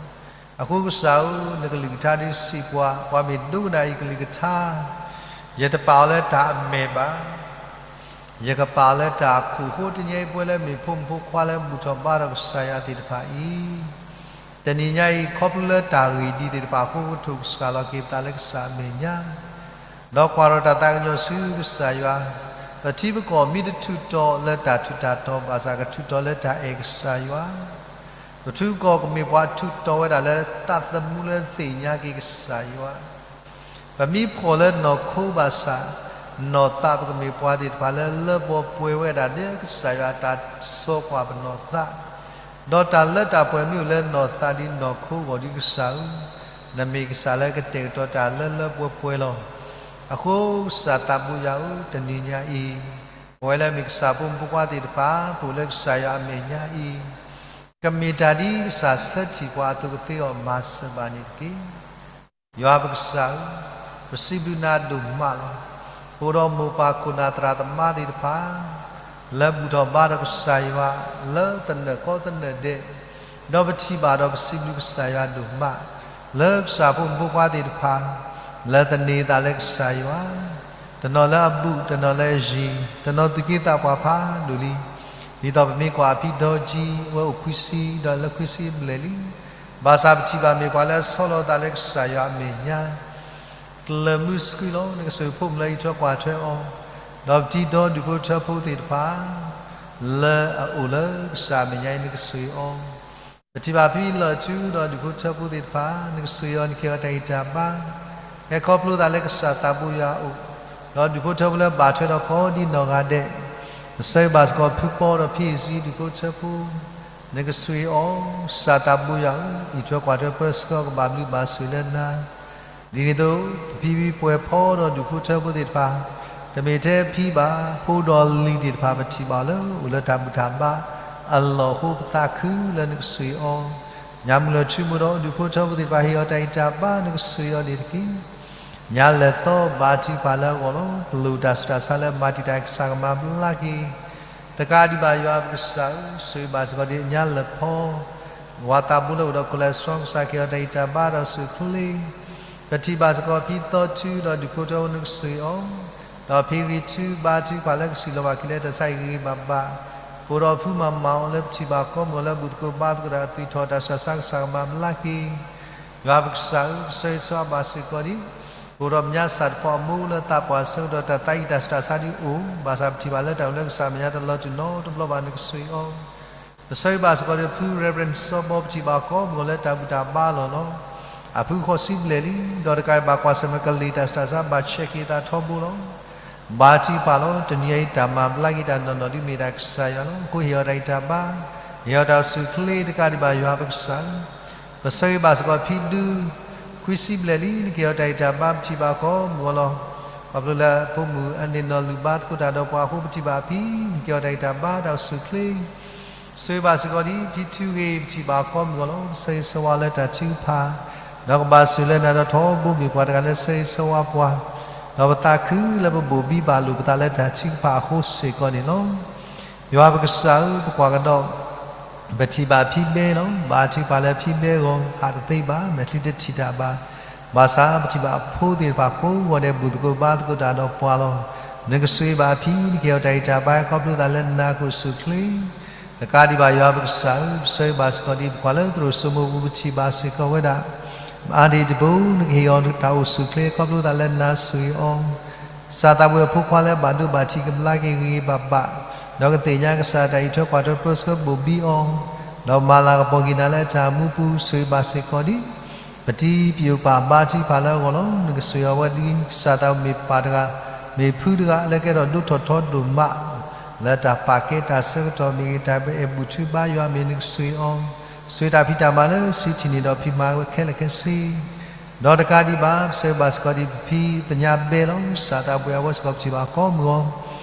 အဃိကစၢ်ဧၢ, နကလုၢ်ကထါဒုးစံးပှၤ, ပှၤမ့ၢ်ဒိကနၣ်အံၤကလုၢ်ကထါ, ယတပာ်အီၤလၢတၢ်အမဲၢ်ဘၣ် ယကပာ်အီၤလၢတၢ်အခိၣ်အဃိ တနံၤညါအံၤပဝဲလၢမ့ၢ်ဖိမုၣ်ဖိခွါလၢဘူၣ်ထီၣ်ဘါထီၣ်ကစၢ်ယွၤသ့ၣ်တဖၣ်အံၤ, တနံၤညါအံၤ ခီဖျိလၢတၢ်ဂ့ၢ်ဒ်သ့ၣ်တဖၣ်အဃိ ကထိၣ်ကစှၤလီၤက့ၤပသးလၢကစၢ်အမဲာ်ညါ, ဒီးကွၢ်ထီၣ်တၢ်သးကညီၤဆူကစၢ်ယွၤ, ပထံပကီၢ်မ့ၢ်တထူးတီၤလၢတၢ်ထူးတၢ်တီၤဘၣ်ဆၣ် ကထူးတီၤလၢတၢ်အဲၣ်ကစၢ်ယွၤ, ပထံပကီၢ်ကမ့ၢ်ပှၤထူးတီၤဝဲဒၣ်လၢသးသမူလၢသ့ၣ်ညါက့ၤကစၢ်ယွၤ ပမ့ၢ်ဖှီၣ်လၢနီၢ်ခိဘၣ်ဆၣ်, နီၢ်သးပကမ့ၢ်ပှၤသ့ၣ်တဖၣ်လၢလၢပှဲၤပှဲၤဝဲဒၣ်ဒီးကစၢ်ယွၤအတၢ်စိာ်ကွၢ်ပနီၢ်သး, ဒီးတၢ်လၢတၢ်ပှဲၤမ့ၢ်အိၣ်လၢနီၢ်သးဒီးနီၢ်ခိအဂီၢ်ဒီးကစၢ်ဧၢ, နမ့ၢ်ကစၢ်လၢကတဲာ်ကတီၤတၢ်လၢလၢပှဲၤပှဲၤလီၤ. အဃိကစၢ်သးဘိယွၤဧၢ, တနံၤညါအံၤ ပဝဲလၢမ့ၢ်ကစၢ်ဖိမုၣ်ဖိခွါသ့ၣ်တဖၣ် ပအိၣ်လၢကစၢ်ယွၤအမဲာ်ညါအံၤ, ကမ့ၢ်တၢ်ဒ်ကစၢ်ဆၢထံၣ်ပှၤအသိးကသ့အီၤမၤစၢၤဘၣ်န့ၣ်တက့ၢ်. ယွၤပကစၢ်ဧၢ, ပစံးဘျုးနၤဒိၣ်မးလီၤ. ပအိၣ်ဒီးမိၢ်ပၢ်ခိၣ်နၢ်သရၣ်သမါသ့ၣ်တဖၣ် လၢဘူၣ်ထီၣ်ဘါထီၣ်ကစၢ်ယွၤ လၢသနၢၣ်ကီသနၢၣ်ဒဲး, ဒီးပထံၣ်ဘၣ်ဒီးပစံးဘျုးကစၢ်ယွၤဒိၣ်မး လၢကစၢ်ဖိမုၣ်ဖိခွါသ့ၣ်တဖၣ် လၢသန့ၤသးလၢကစၢ်ယွၤ တနီၤလၢအဘူး, တနီၤလၢအယံၤ, တနီၤသူၣ်က့သးပှၢ်ဖးဒိၣ်လံ. ဒ်သိးပမ့ၢ်ကွၢ်အဖံဒီကၠံ အဝဲအိၣ်ခွံဆံဒီးလၢခွံဆံဘျဲၣ်လံ. ဘၣ်ဆၣ်ပထံၣ်ဘၣ်မ့ၢ်ပှၤလၢအဆီလီၤသးလၢကစၢ်ယွၤအမဲာ်ညါ ကျၢၤမုဆှံလီၤ. နကဆိၣ်ဂ့ၤဖိမုၣ်လၢအအံးထွဲကွၢ်ထွဲအီၤ, ဒီးပထံၣ်ဒီးဒူၣ်ဖိထၢဖိသ့ၣ်တဖၣ် လၢအအိၣ်လၢကစၢ်အမဲာ်ညါအံၤ နကဆိၣ်ဂ့ၤအီၤ. ပထံၣ်ဘၣ်ဖံလီၤထူဒီးဒူၣ်ဖိထၢဖိသ့ၣ်တဖၣ် နကဆိၣ်ဂ့ၤအီၤ နကဟ့ၣ်အီၤတၢ်ဂံၢ်တၢ်ဘါ, ဟဲခီဖျိသးလၢကစၢ်သးဘိယွၤအအိၣ်, ဒီးဒူၣ်ဖိထၢဖိလၢဘၣ်ထွဲဒီးကိးဒံနီၢ်ဂၤဒဲး, ပဆၢဂ့ၤဘၣ်စ့ၢ်ကီးဖုပီဒီးဖံအံၤဆံဒူၣ်ဖိထၢဖိ နကဆိၣ်ဂ့ၤအီၤ, ကစၢ်သးဘိယွၤဧၢ, အံးထွဲကွၢ်ထွဲပၢဆှၢကဘၣ်ဘျုးဘၣ်ဆိၣ်လၢနၤ. ဒ်န့ၣ်အသိး ပဖံဖံပှဲၤဖီဒီးဒူၣ်ဖိထၢဖိသ့ၣ်တဖၣ်, တမ့ၢ်ထဲဖံဘၣ်, ဖိဒီးလံၤသ့ၣ်တဖၣ် ပထံၣ်ဘၣ်အီၤလၢအိၣ်လၢတၢ်ဘူၣ်တၢ်ဘါအလီၢ်အဃိ ပသးခုလၢနကဆိၣ်ဂ့ၤအီၤ. ညၣ်မုၢ်လၢထူမိၢ်ဒီးဒူၣ်ဖိထၢဖိသ့ၣ်တဖၣ် ဟ့ၣ်အီၤတၢ်ဂံၢ်တၢ်ဘါ နကဆိၣ်ဂ့ၤအီၤန့ၣ်တက့ၢ်. ညါလဲၤသီဘါထုကဖၣ်လၢအဂီၢ်လီၤ. ပလိၣ်တၢ်ဆူးတၢ်ဆါလၢမၤတံာ်တာ်ကစၢ်ကမၤဘျါက့ၤ တကးဒံးဘၣ်ယွၤပကစၢ်ဧၢ, ဆိၣ်ဂ့ၤဘၣ်စ့ၢ်ကီးဒ်ညါလၢဖီ, ဝၤသးဘိလၢအိၣ်ဒီး cholesterol ကစၢ်ကဟ့ၣ်အီၤတၢ်ဂံၢ်တၢ်ဘါဒီးအစိၣ်ချ့, ပထံၣ်ဘၣ်စ့ၢ်ကီးဖံသီထူဒီးဒူၣ်ဖိထၢဖိ နကဆိၣ်ဂ့ၤအီၤ, ဒီးဖံရံၤထူဘါထုကဖၣ်လၢကစံၣ်လီၤဘၣ်က့ၤလၢတၢ်ဆါဟံၣ်ဂ့ၤဂ့ၤဘၣ်ဘၣ်, ပအိၣ်ဒီးဖုမၤမၤအီၤလၢပထံၣ်ဘၣ်ကီမုၢ်အီၤလၢ ဘူၣ်သကိးဘါသကိးတၢ်အသွံၣ်ထီၣ် တၢ်ဆူးတၢ်ဆါကစၢ်ကမၤဘျါက့ၤ ယွၤပကစၢ်ဧၢ, ပဆၢဂ့ၤဆၢဝါဘၣ်စ့ၢ်ကီးဒ် ပအိၣ်ဒီးပညါစၢ်တဖီအမိၢ်လၢသးပှၢ်ဆၢကတီၢ် တၢ်သးအံၤတၢ်ဆူးတၢ်ဆါဒ်အိၣ်, ဘၣ်ဆၣ်ပထံၣ်ဘၣ်လၢတၢ်အိၣ်လၢကစၢ်မဲာ်ညါတလီၤတူာ်နီတဘျီဘၣ် နကဆိၣ်ဂ့ၤအီၤ. ပဆၢဂ့ၤဘၣ်စ့ၢ်ကီးဒ်ဖု Reverend စီၤဘီ ပထံၣ်ဘၣ်ကီမုၢ်အီၤလၢတၢ်ဘူၣ်တၢ်ဘါအလီၢ်လီၤ. အဖုဃိးဆံဘျဲၣ်လံ, ဒီးတကးဒံးဘၣ်ကွၢ်ဆၢၣ်မဲာ်ကလံၤတၢ်ဆူးတၢ်ဆါဘၣ်ဆဲးက့ၤအသးထီဘိလီၤ. ဘါထုကဖၣ်လီၤ. တနံၤအံၤတၢ်မၤဘျါက့ၤတၢ်နီၢ်နီၢ်ဒ်မ့ၢ်တၢ်ကစၢ်ယွၤလီၤ. အဃိဟ့ၣ်အီၤတၢ်ဂံၢ်တၢ်ဘါ, ဟ့ၣ်အီၤတၢ်အိၣ်ဆူၣ်အိၣ်ချ့တကးဒံးဘၣ်ယွၤပကစၢ်ဧၢ. ပဆၢဂ့ၤဘၣ်စ့ၢ်ကီးဖံဒူ, ခွံဆံဘျဲၣ်လံ, နကဟ့ၣ်အီၤတၢ်ဂံၢ်တၢ်ဘါ ပထံၣ်ဘၣ်ကီမုၢ်အီၤလီၤ. ခီဖျိလၢဖိမုၣ်အန့ၣ်နီၢ်လုၢ်ဘါသကိးတၢ်ဒီးပှၤအဃိ ပထံၣ်ဘၣ်ဖံ, နကဟ့ၣ်အီၤတၢ်ဂံၢ်တၢ်ဘါ တၢ်အိၣ်ဆူၣ်အိၣ်ချ့ ဆိၣ်ဂ့ၤဘၣ်စ့ၢ်ကီးဒ်ဖံထူဂ့ၤ ပထံၣ်ဘၣ်ကီမုၢ်အီၤလီၤ. ပဆၢဂ့ၤဆၢဝါလၢတၢ်ထုကဖၣ်, ဒီးကဘၣ်ဆိၣ်လၢနၤဒီးထီဘိမ့ၢ်ပှၤတဂၤလၢ ဆၢဂ့ၤဆၢဝါပှၤ, ဒီးပသးခုလၢပဘိၣ်ဘံဘၣ်လိာ်ပသးလၢတၢ်ထုကဖၣ်အဃိစ့ၢ်ကီးန့ၣ်လီၤ. ယွၤပကစၢ်ဧၢ, ပကွၢ်ကဒီး, ပထံၣ်ဘၣ်ဖံဘဲလီၤ. ဘါထုကဖၣ်လၢဖံဘဲအဂီၢ် အါတသ့ဘၣ်, မဲာ်ချံတထံၣ်တၢ်ဘၣ်. ဘၣ်ဆၣ်ပထံၣ်ဘၣ်အဖိသ့ၣ်တဖၣ်ကိးဂီၤဒဲး ဘူၣ်သကိးဘါသကိးတၢ်ဒီးပှၤလီၤ. နကဆိၣ်ဂ့ၤဘၣ်အဖံ, နကဟ့ၣ်အီၤတၢ်ဂံၢ်တၢ်ဘါ ခီဖျိသးလၢနၤကအိၣ်ဆူၣ်အိၣ်ချ့ တကးဒံးဘၣ်ယွၤပကစၢ်ဧၢ, ပဆၢဂ့ၤဘၣ်စ့ၢ်ကီးဒ်ပကွၢ်လၢသရိာ်စိမိၤပူၤ ပထံၣ်ဘၣ်စ့ၢ်ကီးဝဲဒၣ် အါတံၤတဘိ နကဟ့ၣ်အီၤတၢ်အိၣ်ဆူၣ်အိၣ်ချ့ ခီဖျိသးလၢနၤဆိၣ်ဂ့ၤအီၤ. ကစၢ်သးဘိယွၤအဖိခွါလၢဘၣ်ဒိဘၣ်ထံးကဘျါက့ၤဂ့ၤဂ့ၤဘၣ်ဘၣ်, ဒီးကသ့ၣ်ညါကစၢ်တၢ်အံးထွဲကွၢ်ထွဲပၢဆှၢဘိၣ်ဘံအီၤ, ဒီးမၤလၤကပီၤက့ၤနၤလၢတၢ်မူပူၤ ဆိၣ်ဂ့ၤဘၣ်စ့ၢ်ကီးဒ် ပတံၤပယိာ်ပာ်ဘါထုကဖၣ်လၢအဂီၢ်လီၤ. နကဆိၣ်ဂ့ၤအီၤဝဲဒ်ကစၢ်သးဘိမ့ၢ်ပၢ်တဂၤ, မ့ၢ်ဖုတဂၤလၢကဲထီၣ်ဒိၣ်ထီၣ်ထီဒိၣ်မး လၢတၢ်ပာ်ကဲတၢ်ဆၢကတီၢ်မ့ၢ်ဂ့ၤ, တၢ်အဲၣ်ဘူၣ်ထုဘါယွၤမ့ၢ်ဂ့ၤ, နကဆိၣ်ဂ့ၤအီၤ, ဆိၣ်ဂ့ၤတၢ်ဖံးတၢ်မၤလၢစုထံၣ်န့ၣ်ဒီးဖံးမၤဝဲခဲလၢာ်ခဲဆ့, ဒီးတကးဒံးဘၣ် ပဆၢဂ့ၤဘၣ်စ့ၢ်ကီးဒ်ပဖံပညါဘဲလီၤ. ကစၢ်သးဘိယွၤအဝဲစ့ၢ်ကီးပထံၣ်ဘၣ်ကိးမုၢ်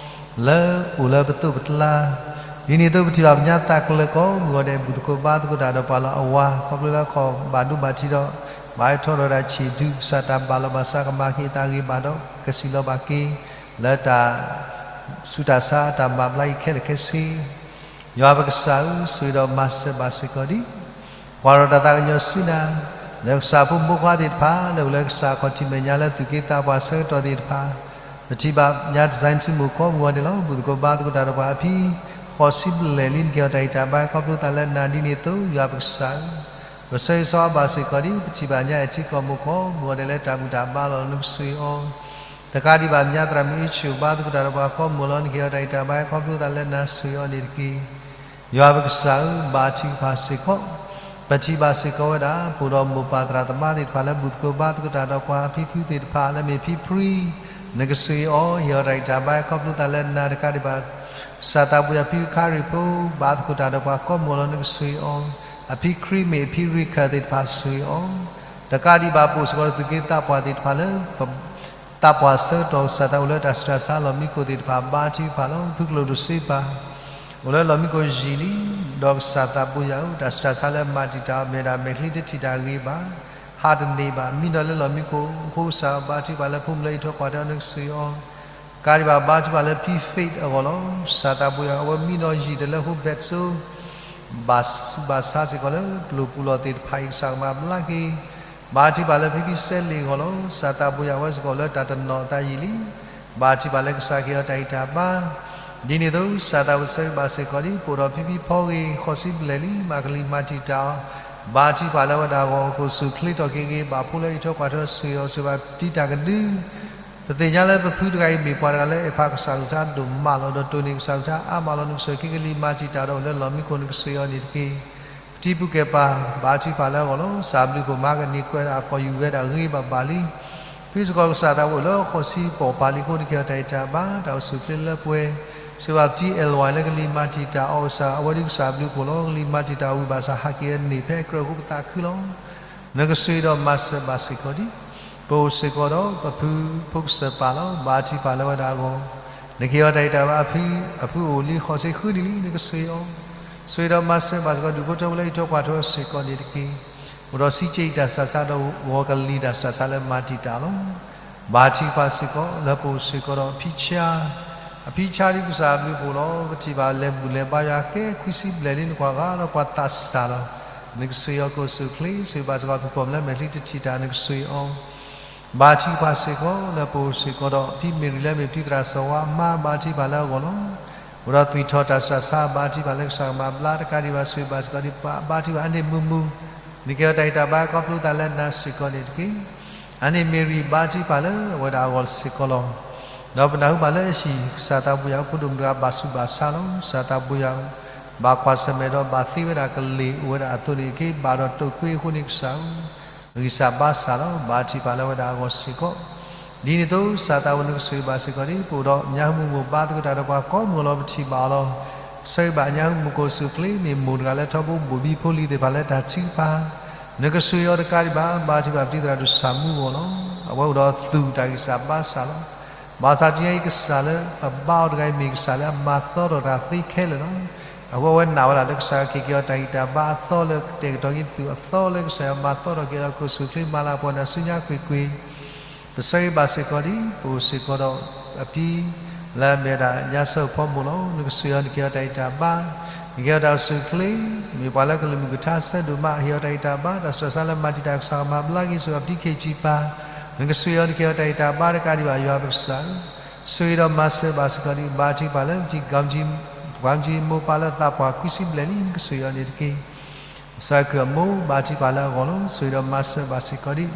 အီၤ လၢအိၣ်လၢပသိးပကျါ, ဒ်န့ၣ်အသိးပထံၣ်ဘၣ်ပညါသးကျၢၤကိးမုၢ်အီၤဒဲး ဘူၣ်သကိးဘါသကိးတၢ်ဒီးပှၤလီၤ. အဝၤခီဖျိလၢကဘၣ်ဒိဘၣ်ထံးဒီး ဘၣ်ဟဲထီၣ်ဒီးတၢ်ဆံၣ်ဒုး ကစၢ်တၢ်ဘၣ်လီၤဘၣ်စးကမၤက့ၤအသးဂ့ၤဘၣ်ဒီး ကစံၣ်လီၤဘၣ်က့ၤ လၢတၢ်ဆူးတၢ်ဆါတၢ်မၤဘျါအံၤခဲလၢာ်ခဲဆ့ ယွၤပကစၢ်ဧၢ, ဆိၣ်ဂ့ၤဒီးမၤစၢၤဘၣ်စ့ၢ်ကီးဒ် ပှၤဒီးတၢ်သးကညီၤဆှံနၤ, လၢကစၢ်ဖိမုၣ်ဖိခွါသ့ၣ်တဖၣ် လၢအိၣ်လၢကစၢ်အခီၣ်ထံးမဲာ်ညါလၢသူၣ်က့သးပှၢ်ဆၢကတီၢ်သ့ၣ်တဖၣ်, ပထံၣ်ဘၣ်ပညါ design ထူမိၢ်ကိးမုၢ်အီၤန့ၣ်လီၤ. ဘူၣ်သကိးဘါသကိးတၢ်ဒီးပှၤအဖံ ဃိးဆံဘျဲၣ်လံ နကဟ့ၣ်အီၤတၢ်ဂံၢ်တၢ်ဘါ ခီဖျိသးလၢနၤဒ်န့ၣ်အသိး ယွၤပကစၢ်ဧၢ, ပဆၢဂ့ၤဆၢဝါဘၣ်စ့ၢ်ကီးဒ် ပထံၣ်ဘၣ်ညါအဲၣ်ထံကီၢ်မိၢ်ကိးမုၢ်အီၤဒဲးလၢတၢ်ဘူၣ်တၢ်ဘါလီၤ. နကဆိၣ်ဂ့ၤအီၤ တကးဒံးဘၣ် မညါသရၣ်မုၣ်အ့ၣ်ဆူၣ်ဘါသကိးတၢ်ဒီးပှၤကိးမုၢ်လီၤ. နကဟ့ၣ်အီၤတၢ်ဂံၢ်တၢ်ဘါ ခီဖျိသးလၢနၤဆိၣ်ဂ့ၤအီၤန့ၣ်တက့ၢ်. ယွၤပကစၢ်ဧၢ, ဘါထုကဖၣ်စ့ၢ်ကီး ပထံၣ်ဘၣ်စ့ၢ်ကီးဝဲဒၣ် ပအိၣ်ဒီးမိၢ်ပၢ်သရၣ်သမါသ့ၣ်တဖၣ်လၢဘူၣ်သကိးဘါသကိးတၢ်ဒီးပှၤ အဖံဖုသ့ၣ်တဖၣ်လၢမ့ၢ်ဖံဖုရံ, နကဆှၢအီၤ ဟ့ၣ်အီၤတၢ်ဂံၢ်တၢ်ဘါ ခီဖျိသးလၢနၤတကးဒံးဘၣ် စၢ်သးပူၤယၤဖံဖုခါရ့ၣ်ဖိ ဘါသကိးတၢ်ဒီးပှၤကိးမုၢ်လီၤ နကဆှၢအီၤ, အဖံခရံာ်မ့ၢ်အဖံရံခၢၣ်သ့ၣ်တဖၣ်ဆှၢအီၤ, တကးဒံးဘၣ်ပအိၣ်စ့ၢ်ကီးဒီးသူၣ်က့သးပှၢ်သ့ၣ်တဖၣ်လၢ သးပှၢ်ဆၢကတီၢ် ကစၢ်သးအိၣ်လၢတၢ်ဆူးတၢ်ဆါလီၢ်မံခိၣ်သ့ၣ်တဖၣ် ဘါထုကဖၣ်လီၤ. ဖုကလိာ်ဒိၣ်စ့ပၢ် အိၣ်လၢလီၢ်မံခိၣ်ယံာ်လံ, ဒီးကစၢ်သးပူၤယၤဧိၤ တၢ်ဆူးတၢ်ဆါလၢမၤတံာ်တာ်အီၤ မ့ၢ်ဒၣ်မဲာ်ချံတထံၣ်တၢ်ဂ့ၤဘၣ်, ဟးတန့ၢ်ဘၣ် မံနီၤလၢလီၢ်မံခိၣ်အဃိ ကစၢ်ဘါထုကဖၣ်လၢဖိမုၣ်လၢအံးထွဲကွၢ်ထွဲအီၤ နကဆှၢအီၤ, တကးဒံးဘၣ်ဘါထုကဖၣ်လၢဖံ faith အဂီၢ်လီၤ. ကစၢ်သးပူၤယၤ အဝဲမံနီၤယံာ်တလၢဟိဘဲးစိ ဘၣ်ဆူးဘၣ်ဆါစ့ၢ်ကီးလၢ ပျိၢ်ပူၤလီၢ်သ့ၣ်တဖၣ်အံၤ ကစၢ်ကမၤဘျါက့ၤ ဘါထုကဖၣ်လၢဖံဖံစဲလ့ၣ်အဂီၢ်လီၤ. ကစၢ်သးပူၤယၤ အဝဲစ့ၢ်ကီးလၢတၢ်တနီၤအသးယံာ်လံ, ဘါထုကဖၣ်လၢကစၢ်ကဟ့ၣ်အီၤတၢ်ဂံၢ်တၢ်ဘါ, ဒ်န့ၣ်အသိး ကစၢ်သးပူၤဆၢဂ့ၤဘၣ်စ့ၢ်ကီးဒ် ပအိၣ်ဒီးဖံဖံဖီဂ့ၤ ဃိးဆံဘျဲၣ်လံ မၤကလံၤမၤတံာ်တာ်အီၤ, ဘါထုကဖၣ်လၢအဝဲဒၣ်အဂီၢ် အိၣ်ခိးဆူၣ်ချ့ထီၣ်က့ၤဂ့ၤ ဘၣ်ဖိလၢအံးထွဲကွၢ်ထွဲဆှၢအီၤ ဆှၢဘၣ်တံာ်တာ်ကဒု ပသ့ၣ်ညါလၢပဖုတဂၤအံၤမ့ၢ်ပှၤတဂၤလၢ အဲၣ်ဖးကစၢ်အကလုၢ်ကထါဒိၣ်မးလီၤ. ဒီးတိၢ်န့ၢ်ကစၢ်အကလုၢ်ကထါအါမးလီၤ. နကဆှၢက့ၤကလံၤမၤတံာ်တာ်ဒီးအိၣ်လၢလီၢ်မံခိၣ် နကဆှၢအီၤန့ၣ်တက့ၢ်. ပထံပူၤကဲၢ်ပၤ ဘါထုကဖၣ်လၢအဂီၢ်လီၤ. ကစၢ်ဘျုးဖှိၣ်မၤကန့ၢ်ကွဲးဒၣ်အကိာ်ယူၢ်ဝဲဒၣ်ဂ့ၤဘၣ်ဘၣ်လံ. ဖဲစ့ၢ်ကီးကစၢ်သးပူၤအိၣ်လၢဃိးဆံပိာ်ပၤလံအဃိ နကဟ့ၣ်အီၤတၢ်ဂံၢ်တၢ်ဘါ တၢ်အိၣ်ဆူၣ်ချ့လၢပှဲၤ, ဆှၢဘၣ်ပတံၤအဲၣ်ဝါလၢကလံၤမၤတံာ်တာ်အီၤ ကစၢ် အဝဲဒၣ်ကစၢ်ဘျုးဖှိၣ်လီၤ. ကလံၤမၤတံာ်တာ်အီၤဝံၤဘၣ်ဆၣ် ဟးက့ၤအန့ၣ်ဖဲကြၢးဃိပသးခုလီၤ. နကဆှၢဒီးမၤစၢၤဘၣ်စ့ၢ်ကီးဒ် ပအိၣ်စ့ၢ်ကီးဒီးပဖုဖိကစၢၢ်ပၢ်လီၤ. ဘါထုကဖၣ်လၢအဝဲဒၣ်အဂီၢ် နကဟ့ၣ်အီၤတၢ်ဂံၢ်တၢ်ဘါ အဖုအိၣ်လံဃိးဆံဃုနံၣ်လံ နကဆှၢအီၤ, ဆှၢဒီးမၤစၢၤဘၣ်စ့ၢ်ကီး ဒူၣ်ဖိထၢဖိလၢအံးထွဲကွၢ်ထွဲအီၤစ့ၢ်ကီးန့ၣ်တက့ၢ်. အိၣ်ဒီးစံးက့ၤအံၤတၢ်ဆူးတၢ်ဆါဒီး ဂီၤကလံၤတၢ်ဆူးတၢ်ဆါလၢမၤတံာ်တာ်လီၤ. ဘါထုကဖၣ်စ့ၢ်ကီး လၢပအိၣ်စ့ၢ်ကီးဒီးအဖံဆါ, အဖံဆါဒ်ကစၢ်ဘျုးဖှိၣ်လီၤ. ပထံၣ်ဘၣ်လဲၤဘူၣ်လဲၤဘါယွၤကဲခွံဆံဘျဲၣ်လံ နကွၢ်ဂၤဒီးပှၤသးစၢ်လီၤ. နကဆှၢအီၤ ကအိၣ်ဆူၣ်ချ့ ဆှၢဘၣ်စ့ၢ်ကီး ဖုဖီၣ်မလၢမဲာ်ချံတထံၣ်တၢ် နကဆှၢအီၤ ဘါထုကဖၣ်စ့ၢ်ကီး လၢပအိၣ်စ့ၢ်ကီးဒီးဖံမ့ၢ်ရံလၢမ့ၢ်ပတံၤသရၣ်စီၤဝါအမါ ဘါထုကဖၣ်လၢအဂီၢ်လီၤ. အိၣ်ဒီးသွံၣ်ထီၣ်တၢ်ဆူးတၢ်ဆါ ဘါထုကဖၣ်လၢကစၢ်ကမၤဘျါ တကးဒံးဘၣ် ဆှၢဘၣ်စ့ၢ်ကီးဒ်ပှၤဘါထုကဖၣ်အန့ၣ်မုာ်မုာ်, နကဟ့ၣ်အီၤတၢ်ဂံၢ်တၢ်ဘါ ခီဖျိသးလၢနၤစ့ၢ်ကီးန့ၣ်တက့ၢ်. အန့ၣ်မ့ၢ်ရံ ဘါထုကဖၣ်လၢအဝဲဒၣ်အဂီၢ်စ့ၢ်ကီးလီၤ. ဒီးပနၢ်ဟူဘၣ်လၢအဟံၣ် ကစၢ်သးပူၤယၤ ဖိဒိၣ်မုၣ်တဂၤဘၣ်ဆူးဘၣ်ဆါလီၤ. ကစၢ်သးပူၤယၤ ဘၣ်ကွၢ်ဆၢၣ်မဲာ်ဒီးဘၣ်သ့ဝဲဒၣ်ကလ့ၢ် အိၣ်ဝဲဒၣ်အသိးန့ၣ်တက့ၢ်. ဘၣ်ဒီးတိာ်ကွံာ်အဃိန့ၣ်ကစၢ်ဧၢ ဂံၢ်စၢ်ဘါစၢ်လီၤ. ဘါထုကဖၣ်လၢအဝဲဒၣ်အဂီၢ်စ့ၢ်ကီး, ဒ်န့ၣ်အသိး ကစၢ်သးပူၤ နကဆှၢဘၣ်စ့ၢ်ကီးဒ် ပအိၣ်ဒီးညၣ်ဟူမုၢ်မိၢ်ဘါသကိးတၢ်ဒီးပှၤကိးမုၢ်လီၤ ပထံၣ်ဘၣ်အီၤလီၤ. ဆၢဂ့ၤဘၣ်ညၣ်ဟူမုၢ် ကအိၣ်ဆူၣ်ချ့ မ့ၢ်မိၢ်တဂၤလၢထီဘိဘိၣ်ဘံဖိလံၤသ့ၣ်တဖၣ်လၢတၢ်ထုကဖၣ်, နကဆှၢအီၤတကးဒံးဘၣ် ဘါထုကဖၣ်ပတံၤသရၣ်ဒိၣ်ဆၣ်မူအဂီၢ်လီၤ. အဝဲအိၣ်ဒီးသူၣ်တၢ်ဂံၢ်စၢ်ဘါစၢ်လီၤ. ဘၣ်ဆၣ်တနံၤအံၤ ကစၢ်လၢပဘါအီၤတဂၤအံၤ မ့ၢ်ကစၢ်လၢအမၤသီထီၣ်တၢ်သ့ခဲလၢာ်လီၤ. အဃိအဝဲနာ်ဝဲဒၣ်လၢကစၢ်ကဟ့ၣ်က့ၤအီၤတၢ်ဂံၢ်တၢ်ဘါအသီလၢ ကတဲာ်ကတီၤက့ၤသူၣ်အသီလၢကစၢ်ယွၤမၤသီထီၣ်က့ၤဒီး ကအိၣ်ဆူၣ်ချ့မၤလၤကပီၤနၤဆူညါကွ့ၢ်ကွ့ၢ်, ပဆၢဂ့ၤဘၣ်စ့ၢ်ကီးဒ် ပအိၣ်စ့ၢ်ကီးဒီးအဖံ လၢအမ့ၢ်ဝဲဒၣ်ညါစၢၤဖီမိၢ်လီၤ. နကဆှၢအီၤ နကဟ့ၣ်အီၤတၢ်ဂံၢ်တၢ်ဘါ, နကဟ့ၣ်အီၤတၢ်အိၣ်ဆူၣ်ချ့, မ့ၢ်ပှၤလၢကလုၢ်မုၢ်ကထါဆၢဒိၣ်မး ဟ့ၣ်အီၤတၢ်ဂံၢ်တၢ်ဘါ, တၢ်ဆူးတၢ်ဆါလၢမၤတံာ်တာ် ကစၢ်ကမၤဘျါက့ၤ ဆူအဖံခ့ၣ်ကၠံပၤ, နကဆှၢအီၤ နကဟ့ၣ်အီၤတၢ်ဂံၢ်တၢ်ဘါတကးဒံးဘၣ် ယွၤပကစၢ်ဧၢ, ဆှၢဒီးမၤစၢၤဘၣ်စ့ၢ်ကီးဒ် ဘါထုကဖၣ်လၢ ပထံၣ် ပှၤမ့ၢ်မိၢ်ပၢ်လၢသးပှၢ်ခွံဆံဘျဲၣ်လံ နကဆှၢအီၤန့ၣ်တက့ၢ်. ကစၢ်ခရံာ်အမိၢ် ဘါထုကဖၣ်လၢအဂီၢ်လီၤ. ဆှၢဒီးမၤစၢၤဘၣ်စ့ၢ်ကီးဒ်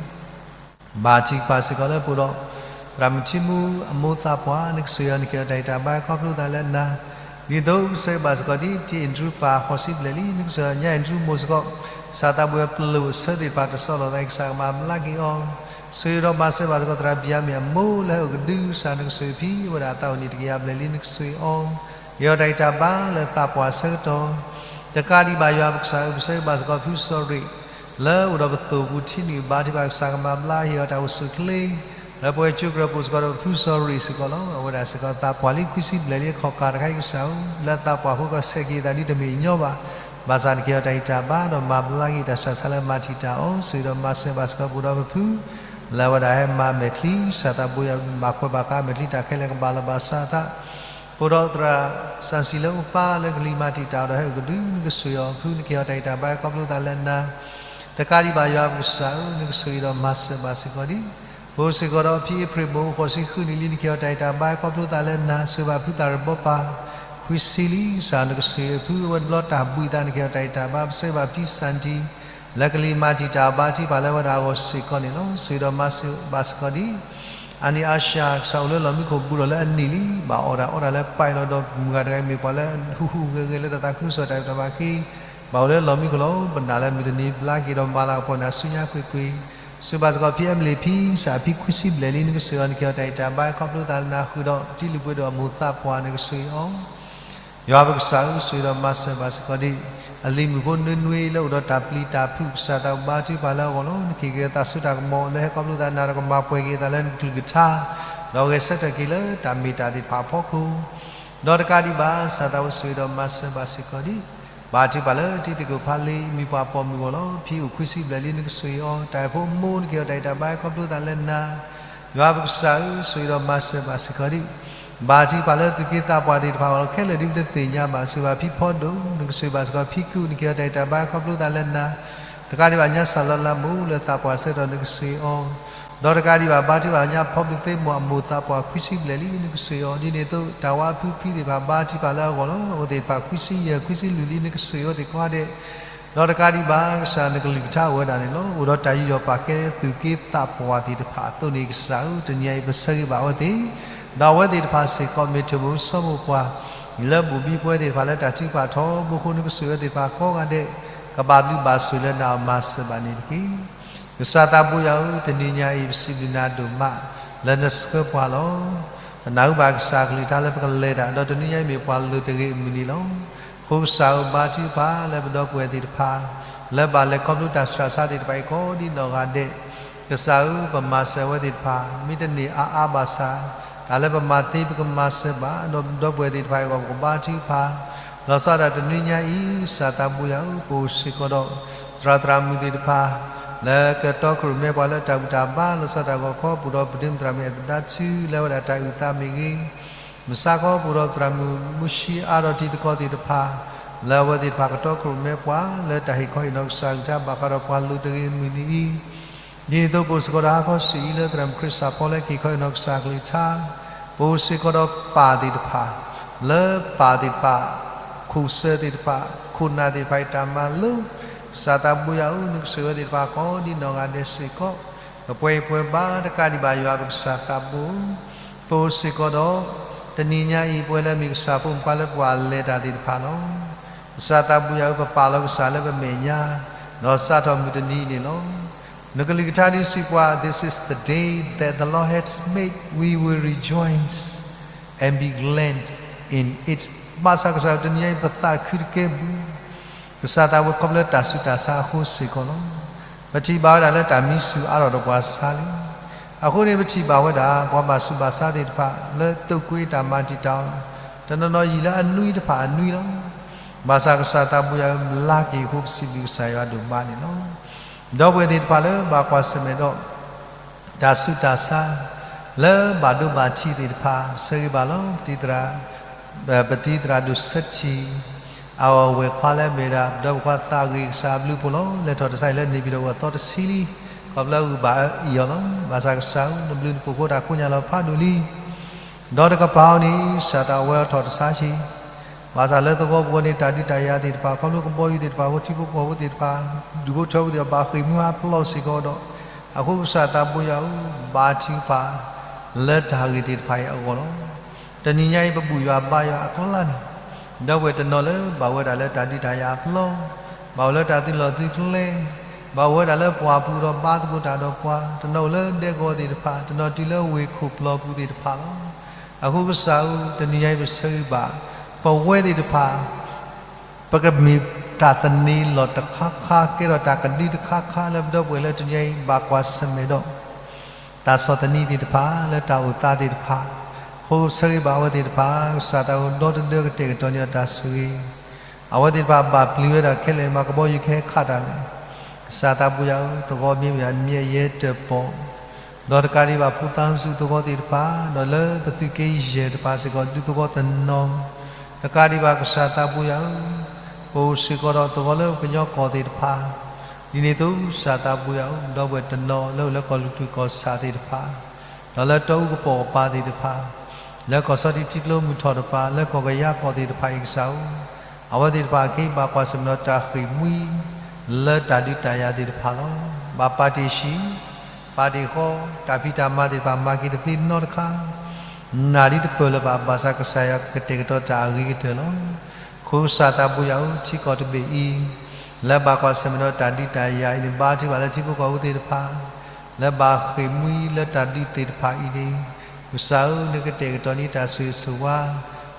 ဘါထုကဖၣ်စ့ၢ်ကီးလၢပအိၣ်ဒီး သရၣ်မုၣ်ထံမူအမိၢ်သးပှၢ် နကဆှၢအီၤ နကဟ့ၣ်အီၤတၢ်ဂံၢ်တၢ်ဘါ ခီဖျိသးလၢနၤ, ဒ်သိးပဆၢဂ့ၤဘၣ်စ့ၢ်ကီးဒ် ပထံၣ်အဲၣ်ဒရူးပၢ်ဃိးဆံဘျဲၣ်လံ နကဆှၢအီၤ ညါအဲၣ်ဒရူးမိၢ်စ့ၢ်ကီး, ကစၢ်သးပူၤပျိၢ်အဆၢသ့ၣ်တဖၣ်တဆီၣ်လီၤသး ကစၢ်ကမၤဘျါက့ၤအီၤ, ဆှၢဒီးမၤစၢၤဘၣ်စ့ၢ်ကီး သရၣ်ဘံၣ်ယၤမ့ၣ်အမိၢ်လၢဟဲအိၣ်ကဒု ကစၢ်နကဆှၢအဖံ အဝဲဒၣ်အသးအိၣ်နံၣ်တကယၤဘျဲၣ်လံ နကဆှၢအီၤ, ဟ့ၣ်အီၤတၢ်ဂံၢ်တၢ်ဘါလၢသးပှၢ်အဆၢကတီၢ် တကးဒံးဘၣ်ယွၤပကစၢ်ဧၢ, ပဆၢဂ့ၤဘၣ်စ့ၢ်ကီးဖုစီၤရ့ၣ် လၢအိၣ်ဒီးပသိၣ်ပူၤထံနုာ် ဘါထုကဖၣ် ကစၢ်ကမၤဘျါ ဟ့ၣ်အီၤတၢ်အိၣ်ဆူၣ်ချ့, လၢပဝဲကၠိကရၢၢ်ပူၤစ့ၢ်ကီးဒီး ဖုစီၤရ့ၣ်စ့ၢ်ကီးလီၤ. အဝဲဒၣ်စ့ၢ်ကီးသးပှၢ်လံခွံဆံဘျဲၣ်လံ အခီၣ်ကၢ်တခါအံၤကစၢ်ဧၢ, လၢသးပှၢ်အဃိ ကဆဲးက့ၤအသးဒ်တမ့ၢ်ညီဘၣ်, ဘၣ်ဆၣ်နကဟ့ၣ်အီၤတၢ်ဂံၢ်တၢ်ဘါ ဒီးမၤဘျါက့ၤတၢ်ဆူးတၢ်ဆါလၢမၤတံာ်တာ်အီၤ, ဆှၢဒီးမၤစၢၤဘၣ်စ့ၢ်ကီးပအိၣ်ဒီးပဖု လၢအဝဲဒၣ်ဟဲမၤမဲာ်ချံ ကစၢ်သးဘိယွၤ ဘၣ်ကွဲးဘၣ်ဃးမဲာ်ချံတၢ်ခဲလၢာ်ကဘၣ်လီၤဘၣ်စးအသး ပအိၣ်ဒီးသရၣ်စၣ်စံၤလၢအိၣ်ပၢ်လၢကလံၤမၤတံာ်တာ်ဒီးဟဲအိၣ်ကဒု နကဆှၢအီၤဖု နကဟ့ၣ်အီၤတၢ်ဂံၢ်တၢ်ဘါ ခီဖျိသးလၢနၤ, တကးဒံးဘၣ်ယွၤပကစၢ်ဧၢ, နကဆှၢအီၤဒီးမၤစၢၤဘၣ်စ့ၢ်ကီးဒ် ပအိၣ်စ့ၢ်ကီးဒီးဖံအ့ဖြ့ၣ်မိၢ် ဃိးဆံဃုနံၣ်လံ နကဟ့ၣ်အီၤတၢ်ဂံၢ်တၢ်ဘါ ခီဖျိသးလၢနၤ, ဆှၢဘၣ်ဖုသးရၢၣ်ဘီပၢ် ခွံဆံလံ ကစၢ်နကဆှၢအဖု အဝဲတဘျီတၢ်ဘှံးသး နကဟ့ၣ်အီၤတၢ်ဂံၢ်တၢ်ဘါ, ပဆၢဂ့ၤဘၣ်ဖံစၣ်တံၤ လၢကလံၤမၤတံာ်တာ်ဘါထုကဖၣ်လၢအဝဲဒၣ်အဂီၢ်စ့ၢ်ကီးန့ၣ်လီၤ. ဆှၢဒီးမၤစၢၤဘၣ်စ့ၢ်ကီးဒ် အါနံၣ်အါစှၤ ကစၢ်အိၣ်လၢလီၢ်မံခိၣ်ဘူးဒီးလၢအနံၣ်လံ, ဘၣ်အီၣ်တၢ်အီတၢ်လၢပာ်လီၤဒီးမုၢ်ဂၤတဂၤအံၤ မ့ၢ်ပှၤလၢဟူးဟူးဂဲၤဂဲၤလၢတၢ်သးခုကစီၣ်တၢ်ဘၣ်ဃ့ ဘၣ်အိၣ်လၢလီၢ်မံခိၣ်လီၤ. ပနာ်လၢမုၢ်တနံၤဘျါက့ၤဒီးမၤလၤကပီၤနၤဆူညါကွ့ၢ်ကွ့ၢ်, စံးဘၣ်စ့ၢ်ကီးဖံအဲမလ့းဖံ, ကစၢ်ဖံခွံဆံဘျဲၣ်လံ နကစၢ်ယွၤ နက့ၤအီၤတၢ်အံၣ်တၢ်ဘါ ခီဖျိသးလၢနၤဃုာ်ဒီးတံၤလုၢ်ပှ့ၤဒိၣ်အမိၢ်သးပှၢ် နကစၢ်ယွၤအီၤ ယွၤပကစၢ်ဧၢ, ဆိၣ်ဂ့ၤဒီးမၤစၢၤဘၣ်စ့ၢ်ကီးဒံး အလံၤမုၣ်ဖိနွ့နွ့လၢအိၣ်ဒီးတၢ်ပျံၤတၢ်ဖုး ကစၢ်သးဘါထုကဖၣ်လၢအဂီၢ်လီၤ. နကဟ့ၣ်က့ၤအသးဆူတၢ်ကမီၤ လၢဟဲခီဖျိသးနၤဒီးကမၤပှဲၤက့ၤအသးလၢနကလုၢ်ကထါ, ဒီးဂဲၤဆၢထၢၣ်က့ၤလၢတၢ်မ့ၢ်တၢ်သ့ၣ်တဖၣ်အဖီခိၣ် ဒီးတကးဒံးဘၣ် ကစၢ်သးဘိဆိၣ်ဂ့ၤဒီးမၤစၢၤဘၣ်စ့ၢ်ကီးဒံး ဘါထုကဖၣ်လၢတံၤသကိးဖးလံ မံၤပှၢ်ပိာ်မုၣ်အဂီၢ်လီၤ. ဖံအိၣ်ခွံဆံဘျဲၣ်လံ နကစၢ်ယွၤအီၤ တၢ်အံၤဖိမိၢ် နက့ၤအီၤတၢ်အံၣ်တၢ်ဘါ ခီဖျိသးလၢနၤ ယွၤပကစၢ်ဧၢ, ဆိၣ်ဂ့ၤဒီးမၤစၢၤဘၣ်စ့ၢ်ကီးဒံး ဘါထုကဖၣ်လၢသူၣ်က့သးပှၢ်သ့ၣ်တဖၣ်အဂီၢ်လီၤ. ခဲလၢာ်ဒ်ပတသ့ၣ်ညါဘၣ် ဆိၣ်ဂ့ၤဘၣ်ဖံဖီဒိၣ် နကစၢ်ဘၣ်စ့ၢ်ကီး ဖံကုၢ် နက့ၤအီၤတၢ်အံၣ်တၢ်ဘါ ခီဖျိသးလၢနၤ တကးဒံးဘၣ် ညါစၢ်လီၤလးမူး လၢသးပှၢ်ဆၢကတီၢ် နကစၢ်ယွၤအီၤ, ဒီးတကးဒံးဘၣ် ဘါထုကဖၣ်ညါဖီဘျုးသ့ၣ်မီၢ်အမိၢ်သးပှၢ်ခွံဆံဘျဲၣ်လံ နကစၢ်ယွၤအီၤ, ဒ်န့ၣ်အသိး တၢ်ဝါဖုဖံသ့ၣ်တဖၣ် ဘါထုကဖၣ်လၢအဂီၢ်လီၤ. အဝဲသ့ၣ်တဖၣ်ခွံဆံယဲၢ် ခွံဆံလွံၢ်လံ နကစၢ်ယွၤအီၤသ့ၣ်ကိးဂၤဒဲး ဒီးတကးဒံးဘၣ် ကစၢ်နကလုၢ်ကထါအိၣ်ဝဲဒၣ်န့ၣ်လီၤ. အိၣ်ဒီးတၢ်ယူးယီၣ်ပာ်ကဲသူၣ်က့သးပှၢ်သ့ၣ်တဖၣ်အသိးန့ၣ် ကစၢ်ဧၢ, တနံၤအံၤပဆၢဂ့ၤဘၣ်အဝဲသ့ၣ်, ဒီးအဝဲသ့ၣ်တဖၣ်စ့ၢ်ကီး မ့ၢ်ထၢၣ်မိၣ်စီၤမိၣ်ပှၢ် လၢဘိၣ်ဘံပဝဲသ့ၣ်တဖၣ်လၢတၢ်ထုကဖၣ်ထီဘိအဃိ နကစၢ်ယွၤအဝဲသ့ၣ်တဖၣ်ကိးဂၤဒဲး ကဘၣ်ဘျုးဘၣ်ဆိၣ်လၢနၤအီၤမၤစၢၤဘၣ်န့ၣ်တက့ၢ်. ကစၢ်သးဘိယွၤဧၢ, တနံၤညါအံၤ ပစံးဘျုးနၤဒိၣ်မး လၢနဆှၢပှၤလီၤ. ပနၢ်ဟူဘၣ်ကစၢ်အကလုၢ်ကထါလၢပကလဲၤတၢ် ဒီးတနံၤညါအံၤမ့ၢ်ပှၤလိၤတဂ့ၤအမုၢ်နံၤလီၤ. အဃိကစၢ်ဧၢ, ဘါထုကဖၣ်လၢပဒီပုၢ်ဝဲၢ်သ့ၣ်တဖၣ် လၢဘၣ်လဲၤခီဖျိတၢ်ဆူးတၢ်ဆါသ့ၣ်တဖၣ်အံၤ ကိးဒံးနီၢ်ဂၤဒဲး, ကစၢ်ဧၢ, ပမၤစၢၤအဝဲသ့ၣ်တဖၣ် မ့ၢ်တန့ၢ်အါအါဘၣ်ဆၣ် တၢ်လၢပမၤသ့ ပကမၤစၢၤဘၣ်, ဒီးပဒီပုၢ်ဝဲၢ်သ့ၣ်တဖၣ်အံၤအဂီၢ် ပကဘါထုကဖၣ်, လီၤဆီဒၣ်တၢ်တနံၤညါအံၤ ကစၢ်သးဘိယွၤဧၢ, ပအိၣ်စ့ၢ်ကီးဒီး သရၣ်သရၣ်မုၣ်သ့ၣ်တဖၣ် လၢကတီခိၣ်ရိၣ်မဲပှၤလၢတၢ်ဘူၣ်တၢ်ဘါ လီၤဆီဒၣ်တၢ်ဂီၤခီ ပအိၣ်ဒီးပဒ့မုၣ်သရၣ်မုၣ်အဲၣ်သဒါထူ လၢအဝဲဒၣ်တၢ်အုၣ်သးမ့ၢ်ဂ့ၤ, မုၢ်ဆါခီပအိၣ်ဒီးသရၣ်မုၣ်မူၡံအါဒီးတံၤသကိးသ့ၣ်တဖၣ် လၢအဝဲသ့ၣ်တဖၣ်ကတီခိၣ်ရိၣ်မဲပှၤ လၢတၢ်ဟ့ၣ်ခီဟ့ၣ်နီၤကစၢ်ကလုၢ်ကထါ ဘၣ်ဃးဒီးပှၤလိၤတဂ့ၤအမုၢ်နံၤအံၤ, ဒ်န့ၣ်အသိးပအိၣ်စ့ၢ်ကီးဒီးဟါခီဆူၣ်အံၤ လၢသရၣ်မုၣ်ခရံာ်စၢ်ဖီလၢကဟ့ၣ်ခီဟ့ၣ်နီၤကစၢ်ကလုၢ်ကထါ, ပအိၣ်စ့ၢ်ကီးဒီးပၢ်သ့ၣ်တဖၣ် လၢပၢ်သ့ၣ်တဖၣ် ခိၣ်စၢၤသ့ၣ်တဖၣ် ခိၣ်နၢ်သ့ၣ်တဖၣ်အံၤတၢ်မၤလိ, ကစၢ်သးဘိယွၤဧၢ, နကစၢ်ယွၤအဝဲသ့ၣ်တဖၣ်ကိးဒံးနီၢ်ဂၤဒဲးစ့ၢ်ကီး, ပပှဲၤအံၤပှဲၤဘါတကးဒံးဘၣ် ယွၤပကစၢ်သးဘိဧၢ, ပအိၣ်စ့ၢ်ကီးဒီး တနံၤညါအံၤ ပဝဲလၢအမ့ၢ်ကစၢ်ဖိမုၣ်ဖိခွါလၢပှၤလဲၤတၢ်သ့ၣ်တဖၣ်လီၤ. ကစၢ်သးဘိယွၤဧၢ, ပပာ်လီၤကစၢ်လၢပမဲာ်ညါ, ဒီးစးထီၣ်မုၢ်တနံၤအံၤန့ၣ်လီၤ. နကလုၢ်ကထါဒ်စံးပှၤ, This is the day that the Lord has made, we will rejoice and be glad in it. ဘၣ်ဆၣ်ကစၢ်ဧၢ, တနံၤညါအံၤ ပသးခုတကဲဘၣ် ကစၢ်သးဘိ ခီဖျိလၢတၢ်ဆူးတၢ်ဆါအဃိစ့ၢ်ကီးလီၤ. ပထံၣ်ဘၣ်ဝဲဒၣ်လၢတၢ်မံဆူၣ်အါထီၣ်ဒီးပှၤဆါလံ. အဃိန့ၣ် ပထံၣ်ဘၣ်ဝဲဒၣ် ပှၤဘၣ်ဆူးဘၣ်ဆါသ့၁တဖၣ် လၢသုးကွံာ်တၢ်မၤတံာ်တာ်အီၤ, တနီၤနီၤယံာ်လၢအနွံတဖၣ်အနွံလီၤ. ဘၣ်ဆၣ်ကစၢ်သးဘိယွၤဧၢ, လါက့ၤအဃိ ပစံးဘျုးကစၢ်ယွၤဒိၣ်မးန့ၣ်လီၤ. ဒီပုၢ်ဝဲၢ်သ့၁တဖၣ်လၢဘၣ်ကွၢ်ဆၢၣ်မဲာ်ဒီး တၢ်ဆူးတၢ်ဆါ လၢဘၣ်ဒိဘၣ်ထံးသ့၁တဖၣ် ဆၢဂ့ၤဘၣ်လီၤ. ပတံၤသရၣ်, ပတံၤသရၣ်ဒိၣ်ဆၢထံၣ် အဝဲၢ်ခွါလၢအမ့ၢ်ဝဲဒၣ် ပဒီပုၢ်ဝဲၢ်ခွါသးဂ့ၤကစၢ်အဘျုးအဖှိၣ်လီၤ. လဲၤထီၣ်တၢ်ဆါအံၤလၢန့ၣ်ပၠံၤဒီးအိၣ်အသီတဆံလံ. ခီဖျိအဂံၢ်ဘါအီၤလီၤ. ဘၣ်ဆၣ်ကစၢ်ဧၢ, နဘျုးနဖှိၣ်အဃိ တၢ်ကိညၢ်လီၤဖးဒိၣ်လံ. ဒီးတကပၤအီၤန့ၣ် ကစၢ်သးဝဲအီၤထီၣ်တၢ်ဆါဆံး, ဘၣ်ဆၣ်လၢသဝီပူၤန့ၣ် တၢ်ဒုးတၢ်ယၤသ့၁တဖၣ် ခီဖျိကဘီယူၤသ့၁တဖၣ်အဃိ ထံဖိကီၢ်ဖိသ့၁တဖၣ် ဒူၣ်ဖိထၢဖိသ့ၣ်တဖၣ် ဘၣ်ဃ့ၢ်မှံဟးဖျိးစ့ၢ်ကီးဒီး, အဃိကစၢ်သးဘိယွၤဧၢ, ဘါထုကဖၣ် လၢတၢ်ဂ့ၢ်သ့၁တဖၣ်အံၤအဂီၢ်လီၤ. တနံၤညါအံၤ ပဘူၣ်ယွၤဘါယွၤအကျါန့ၣ်, ဒီပုၢ်ဝဲၢ်တနီၤလၢဘၣ်ဝဲဒၣ်လၢတၢ်ဒုးတၢ်ယၤအပျီ, ဘၣ်ဝဲလၢတၢ်သုးလီၢ်သုးကျဲ, ဘၣ်ဝဲဒၣ်လၢပှၢ်ပူၤဒီးဘါသကိးတၢ်ဒီးပှၤ, တနီၤအိၣ်လၢဒဲကဝီၤသ့၁တဖၣ်, တနီၤတုၤလၢဝ့ၢ်ခိၣ်ပျီပူၤသ့၁တဖၣ်လီၤ. အဃိကစၢ်ဧၢ, တနံၤညါအံၤပဆၢဂ့ၤဘၣ် ပဝဲသ့၁တဖၣ် ပကမ့ၢ်တၢ်သန့ၤလီၢ်တခါခါ ကဲထီၣ်တၢ်ကဒုတခါခါလၢပဒီပုၢ်ဝဲၢ်လၢတနံၤညါအံၤ ဘၣ်ကွၢ်ဆၢၣ်မဲာ်ဒီး တၢ်ဆီၣ်သနံးသ့၁တဖၣ် လၢတၢ်အိၣ်သးသ့၁တဖၣ်, အဃိပဆၢဂ့ၤဘၣ်အဝဲသ့၁တဖၣ်, ကစၢ်သးဧၢ, ဒီတဒၢကတဲာ်ကတီၤန့ၢ်အီၤတၢ်ဆိၣ်ဂ့ၤ, အဝဲသ့၁တဖၣ်ဘၣ်ပျံၤဝဲဒၣ်ခဲလၢာ်မး ကဘီယူၤကဟဲခးတၢ်န့ၣ်, ကစၢ်သးဘိယွၤဧၢ, သဂီၤမ့ၢ်ဝဲယၤ နမ့ၢ်အယဲၢ်တၢၣ်ပီၣ် ဒီးတကးဒံးဘၣ် ဖိသၣ်ဆူၣ်သဝီသ့၁တဖၣ်, ဒီးလၢပသုးက့ယဲၢ်တဖၣ်စ့ၢ်ကီး ဒူသဝီတနီၤ, တကးဒံးဘၣ်ကစၢ်သးဘိယွၤဧၢ, ပအိၣ်စ့ၢ်ကီးဒီးသဝီလၢပကညီကီၢ်သ့၁တဖၣ်, ဒ်န့ၣ်အသိးကစၢ်သးဘိယွၤဧၢ, ဒီပုၢ်ဝဲၢ်တနီၤလၢအိၣ်လၢကီၢ်လူၢ်ထူၣ်ကီၢ်ဆၣ်သ့၁တဖၣ်, ဒီးလၢတီအူကပိာ်ကပၤသ့၁တဖၣ်, လၢကီၢ်ဆီထံးထံကျိမုၢ်ထီၣ်တဖၣ်, လၢကီၢ်ကယၤကီၢ်သ့၁တဖၣ်အံၤကစၢ်ဧၢ, အဝဲသ့၁တဖၣ်အခံဘၣ်ကွၢ်ဆၢၣ်မဲာ်ဒီးတၢ်ဃ့ၢ်မှံ လၢတၢ်ဒုးတၢ်ယၤသ့၁တဖၣ်လီၤ. ဘၣ်ပာ်တ့ၢ်ဆံး, ပာ်တ့ၢ်ဃီ, တၢ်ဖံးတၢ်မၤသ့၁တဖၣ် မၤက့ၤတသ့နီတခါ, နာ်ဒ်တပၢၢ်လၢၤဘၣ်, ဘၣ်ဆၣ်ကစၢ်ယွၤကတဲာ်ကတီၤတၢ်အဂ့ၤကတၢၢ်လီၤ. အဃိကစၢ်သးဘိယွၤဧၢ, ထံကီၢ်တဘ့ၣ်အံၤ လၢဘၣ်ကွၢ်ဆၢၣ်မဲာ်ဒီးတၢ်ဒုးတၢ်ယၤအံၤန့ၣ် ဘါထုကဖၣ်လၢထံဖိကီၢ်ဖိသ့ၣ်တဖၣ် လၢဘၣ်ဃ့ၢ်မှံလၢတၢ်ဒုးသ့ၣ်တဖၣ်အံၤန့ၣ်, ကစၢ်ဧၢ, နကတဲာ်ကတီၤန့ၢ်တၢ်ဆိၣ်ဂ့ၤဆိၣ်ဝါ,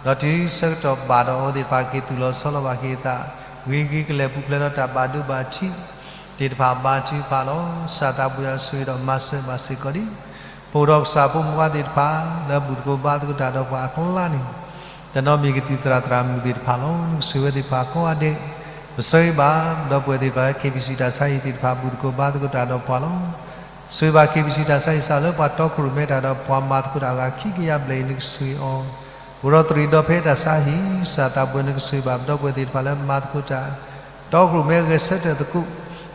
ဒီးတုၤဆၢကတီၢ်ဘၣ်ဒီးအဝဲသ့ၣ်တဖၣ်က့ၤသူၣ်လီၤဆီလီၤဘၣ်က့ၤအသး, ဂ့ၤဂ့ၤကလဲာ်ပူၤဖျဲးဒီးတၢ်ဘၣ်ဒိဘၣ်ထံးသ့ၣ်တဖၣ် ဘါထုကဖၣ်လီၤ. ကစၢ်သးဘိယွၤဆိၣ်ဂ့ၤဒီးမၤစၢၤဘၣ်စ့ၢ်ကီးဒံး ပအိၣ်ဒီးကစၢ်ဖိမုၣ်ဖိခွါသ့ၣ်တဖၣ် လၢဘူၣ်သကိးဘါသကိးတၢ်ဒီးပှၤအကျါန့ၣ်, တနီၤမ့ၢ်ကသံၣ်သရၣ်သရၣ်မုၣ်သ့ၣ်တဖၣ်လီၤ. နကဆိၣ်ဂ့ၤဝဲသ့ၣ်တဖၣ်ကိးဂၤဒဲး, ပဆၢဂ့ၤဘၣ် ဒီပုၢ်ဝဲၢ်သ့ၣ်တဖၣ်လၢ KBC တၢ်ဆါဟံၣ်သ့ၣ်တဖၣ် ဘူၣ်သကိးဘါသကိးတၢ်ဒီးပှၤလီၤ. ဆိၣ်ဂ့ၤဘၣ် KBC တၢ်ဆါဟံၣ်စးလၢပှၤတီခိၣ်ရိၣ်မဲတၢ်ဒီးပှၤမၤသကိးတၢ်အဂၤခံကယၤဘျဲၣ်အံၤ နကဆိၣ်ဂ့ၤအီၤ, ပအိၣ်ဒီးသရံးဒီဖဲတၢ်ဆါဟံၣ် ကစၢ်သးဘိယွၤ နကဆိၣ်ဂ့ၤဘၣ် ဒီပုၢ်ဝဲၢ်သ့ၣ်တဖၣ်လၢမၤသကိးတၢ် တီခိၣ်ရိၣ်မဲဂဲၤဆၢထၢၣ်သကိး,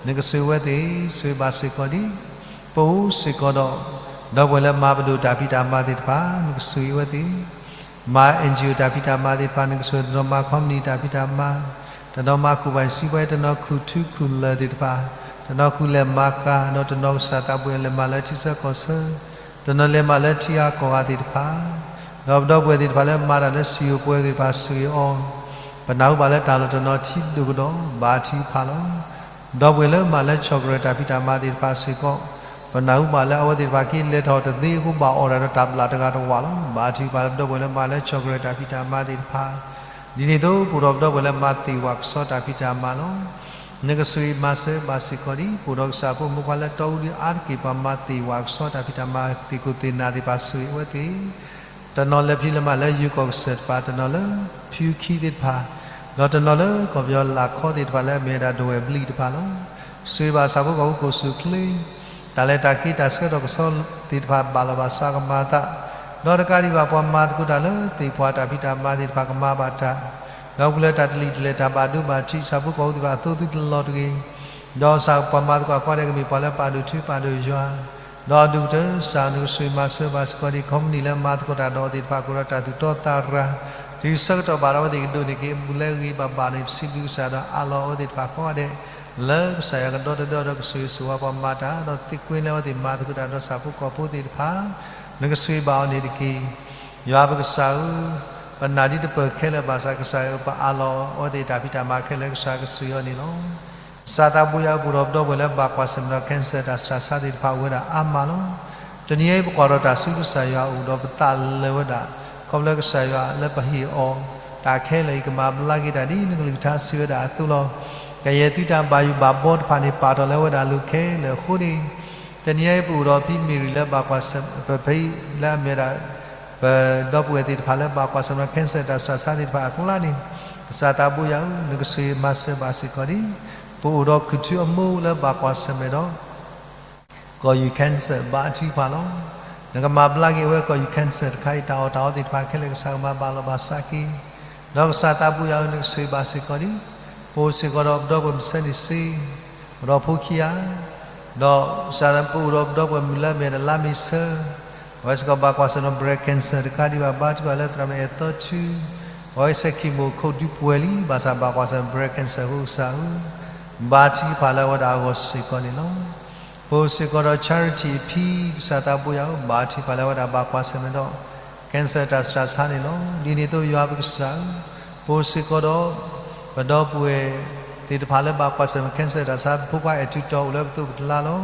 နကဆိၣ်ဂ့ၤဝဲသ့ၣ်, ဆိၣ်ဂ့ၤဘၣ်စ့ၢ်ကီးဒံး ပအိၣ်စ့ၢ်ကီးဒီး ဒီပုၢ်ဝဲၢ်လၢမၤပဒိၣ်တၢ်ဖံးတၢ်မၤသ့ၣ်တဖၣ် နကဆိၣ်ဂ့ၤဝဲသ့ၣ်, မၤ NGO တၢ်ဖံးတၢ်မၤသ့ၣ်တဖၣ် နကဆိၣ်ဂ့ၤ, တနီၤမၤ company တၢ်ဖံးတၢ်မၤ, တနီၤမၤခူၣ်ပှၤစံးပှဲၤ, တနီၤခူၣ်ထူခူၣ်လၢၢ်သ့ၣ်တဖၣ်, တနီၤခူၣ်လဲၤမၤကၤ, ဒီးတနီၤကစၢ်သးဘိယွၤလဲၤမၤလၢထံဆၢကီၢ်ဆၢ, တနီၤလဲၤမၤလၢထံဂၤကီၢ်ဂၤသ့ၣ်တဖၣ်, ဒီးပဒီပုၢ်ဝဲၢ်သ့ၣ်တဖၣ်လၢမၤတၢ်လၢစံၣ်ဧိၤပှဲၤသ့ၣ်တဖၣ် ဆိၣ်ဂ့ၤအီၤ, ပနၢ်ဟူဘၣ်လၢတၢ်လီၢ်တနီၤထံဒိၣ်ကဒီး ဘါထုကဖၣ်လီၤ. ဒီပုၢ်ဝဲၢ်လၢမၤလၢဆီၣ်ကရၢၢ်တၢ်ဖံးတၢ်မၤသ့ၣ်တဖၣ်စ့ၢ်ကီး, ပနၢ်ဟူဘၣ်လၢအဝဲသ့ၣ်တဖၣ်က့ၤလဲၤထီၣ်တသ့အဃိ ဘၣ်အီၣ်တၢ်ဒီးတၢ်ဘျၣ်တဂၤတဝာ်လီၤ. ဘါထုကဖၣ်လၢပဒီပုၢ်ဝဲၢ်လၢမၤလၢဆီၣ်ကရၢၢ်တၢ်ဖံးတၢ်မၤသ့ၣ်တဖၣ်, ဒ်န့ၣ်အသိး ပအိၣ်ဒီးပဒီပုၢ်ဝဲၢ်လၢမၤသ့ၣ်ဝၣ်ကဆီတၢ်ဖံးတၢ်မၤလီၤ. နကဆိၣ်ဂ့ၤမၤစၢၤဘၣ်စ့ၢ်ကီးဒံး ပအိၣ်ဒီးကစၢ်ဖိမုၣ်ဖိခွါလၢတီအူဒုအါတက့ၢ် ပှၤမၤသ့ၣ်ဝၣ်ကဆီတၢ်ဖံးတၢ်မၤသ့ၣ်ခိၣ်သ့ၣ်နၢ်သ့ၣ်တဖၣ် ဆိၣ်ဂ့ၤအဝဲသ့ၣ်, တနီၤလၢဖံးလၢမၤလၢယိၤကီၢ်ကစၢၢ်တဖၣ်, တနီၤလၢဖံခံသ့ၣ်တဖၣ်, ဒီးတနီၤလၢကီၢ်ပယီၤလၢ်ခီသ့ၣ်တဖၣ်လၢအမ့ၢ်ဝဲဒၣ်ဒဝဲၢ်ဘျံးတဖၣ်လီၤ. ဆိၣ်ဂ့ၤဘၣ်ဆၣ်ဖိကီၢ်ဖိကီၢ်စူၣ်ချ့, တၢ်လဲၤတၢ်က့ၤတၢ်ဆှၢထီၣ်ကဆီသ့ၣ်တဖၣ်ဘၣ်လီၤဘၣ်စးကမၤအသး, ဒီးတကးဒံးဘၣ်ပှၤမၤသကိးတၢ်လၢသ့ၣ်ပှၢ်တၢ်ဖံးတၢ်မၤသ့ၣ်တဖၣ်ကမၤဘၣ်တၢ်, ဒီးပူၤလၢတၢ်တလံာ်တလဲၢ်တၢ်ဘၣ်ဒိဘၣ်ထံး ဆၣ်ဖိကီၢ်ဖိသ့ၣ်တဖၣ်အသိသုတလီၤတဂ့ၤ, ဒီးစးပှၤမၤသကိးအကွၢ်ဒဲးကမ့ၢ်ပှၤလၢပာ်ဒိၣ်ထူပာ်ဒိၣ်ယွၤ, ဒီးအဒိၣ်ကတၢၢ်စးနကဆိၣ်ဂ့ၤမၤစၢၤဘၣ်စ့ၢ်ကီးဒံး company လၢမၤသကိးတၢ်ဒီးအီၤသ့ၣ်တဖၣ် ကအိၣ်ဒီးတၢ်သူၣ်တီသးရၤ, တုၤဆၢကတီၢ်ဘၣ်ဒီးအဝဲသ့ၣ်ကဒိးန့ၢ်က့ၤအဘူးအလဲဂ့ၤဘၣ်ဘၣ်န့ၣ် ပစံးဘျုးကစၢ်ဒီးအးလီၤအဝဲသ့ၣ်တဖၣ်ကိးဂၤဒဲး, လၢကစၢ်ယွၤကဒီတဒၢဒီးကဆိၣ်ဂ့ၤဆိၣ်ဝါပှၤမၤတၢ် ဒီးသ့ကွဲလၢအဝဲသ့ၣ်မၤသကိးတၢ်ဒီးဆၣ်ဖိကီၢ်ဖိသ့ၣ်တဖၣ်, နကဆိၣ်ဂ့ၤဘၣ်အီၤန့ၣ်တက့ၢ်. ယွၤပကစၢ်ဧၢ, ပနာ်ဒ်တပၢၢ်ခဲလၢာ်ဘၣ်ဆၣ် ကစၢ်ယွၤဧၢ ပအးလီၤအဝဲသ့ၣ်တၢ်ဖံးတၢ်မၤခဲလၢာ် ကစၢ်ကဆိၣ်ဂ့ၤအီၤန့ၣ်လီၤ. ကစၢ်သးဘိယွၤဧၢ ပအိၣ်ဒီးပဒီပုၢ်ဝဲၢ်လၢဘၣ်ကွၢ်ဆၢၣ်မဲာ်ဒီး cancer တၢ်ဆူးတၢ်ဆါသ့ၣ်တဖၣ်အိၣ်ဝဲဒၣ်အါမးလီၤ. တနံၤအံၤပကွၢ်ထီၣ်တၢ်ဆူကစၢ်ယွၤအအိၣ်ဒီးပသးလၢာ်ဝဲဒၣ်, ခီဖျိကစၢ်ယွၤလၢပဟ့ၣ်အီၤတၢ်ခဲလၢာ်အံၤ ကမၤဘျါက့ၤတၢ်ဒ်နကလုၢ်ကထါစံးဝဲဒၣ်အသိးလီၤ. ကယဲၢ်သုတၢ်ဘၣ်ယိၣ်ဘၣ်ဘီတဖၣ်န့ၣ် ပာ်ထီၣ်လၢဝဲဒၣ်အလိၤခဲလၢာ်အဃိန့ၣ်, တနံၤအံၤပအိၣ်ဒီးဖံမ့ၢ်ရံၤလၢဘၣ်ကွၢ်ဆၢၣ်မဲာ် ပဖံလၢအမ့ၢ်ဝဲဒၣ် ပဒီပုၢ်ဝဲၢ်သ့ၣ်တဖၣ်လၢဘၣ်ကွၢ်ဆၢၣ်မဲာ်ဒီး cancer တၢ်ဆူးတၢ်ဆါသ့ၣ်တဖၣ်အကျါန့ၣ်, ကစၢ်သးဘိယွၤဧၢ နကဆိၣ်ဂ့ၤမၤစၢၤဘၣ်စ့ၢ်ကီးဒံး, ပအိၣ်ဒီးခူၣ်ထူအမိၢ်လၢဘၣ်ကွၢ်ဆၢၣ်မဲာ်ဒီး ကီၢ်ယူၢ် cancer ဘါထုကဖၣ်လီၤ. နကမၤဘျါက့ၤအဝဲကီၢ်ယူၢ် cancer တခါအံၤ တၢ်အီၣ်တၢ်အီသ့ၣ်တဖၣ်ခဲလၢာ် ကစၢ်ကမၤဘၣ်လီၤဘၣ်စးက့ၤ, ဒီးကစၢ်သးဘိယွၤဧၢ နကဆိၣ်ဂ့ၤဘၣ်စ့ၢ်ကီးဒံး, ပအိၣ်စ့ၢ်ကီးဒီးပဒီပုၢ်ဝဲၢ်မုၣ်ဆဲန့ၣ်စ့, ပဒီဖိခံဂၤ ဒီးကစၢ်သးပအိၣ်ဒီးပဒီပုၢ်ဝဲၢ်မုၣ်လၢအမ့ၢ်ဝဲဒၣ်လါမ့ၤဆၢ, အဝဲစ့ၢ်ကီးဘၣ်ကွၢ်ဆၢၣ်မဲာ်ဒီး breast cancer တခါဒံးဘၣ် ဘါထုကဖၣ်လၢသရၣ်မုၣ်အဲၣ်သီထူ, အဝဲစဲး chemo ခိၣ်ဒူပှဲၤလံ ဘၣ်ဆၣ်ဘၣ်ကွၢ်ဆၢၣ်မဲာ် breast cancer အဃိကစၢ်ဧၢ, ဘါထုကဖၣ်လၢအဝဲဒၣ်အဂီၢ်စ့ၢ်ကီးန့ၣ်လီၤ. ပအိၣ်စ့ၢ်ကီးဒီး Charity အဖံ ကစၢ်သးဘိယွၤဧၢ ဘါထုကဖၣ်လၢအဝဲဒၣ်ဘၣ်ကွၢ်ဆၢၣ်မဲာ်ဒီး cancer တၢ်ဆူးတၢ်ဆါန့ၣ်လီၤ. ဒ်န့ၣ်အသိးယွၤပကစၢ်ဧၢ, ပအိၣ်စ့ၢ်ကီးဒီး ပဒီပုၢ်ဝဲၢ်သ့ၣ်တဖၣ်လၢဘၣ်ကွၢ်ဆၢၣ်မဲာ် cancer တၢ်ဆါ ဖိခွါအဲၣ်ထူတီအိၣ်လၢပသိးပကျါလီၤ.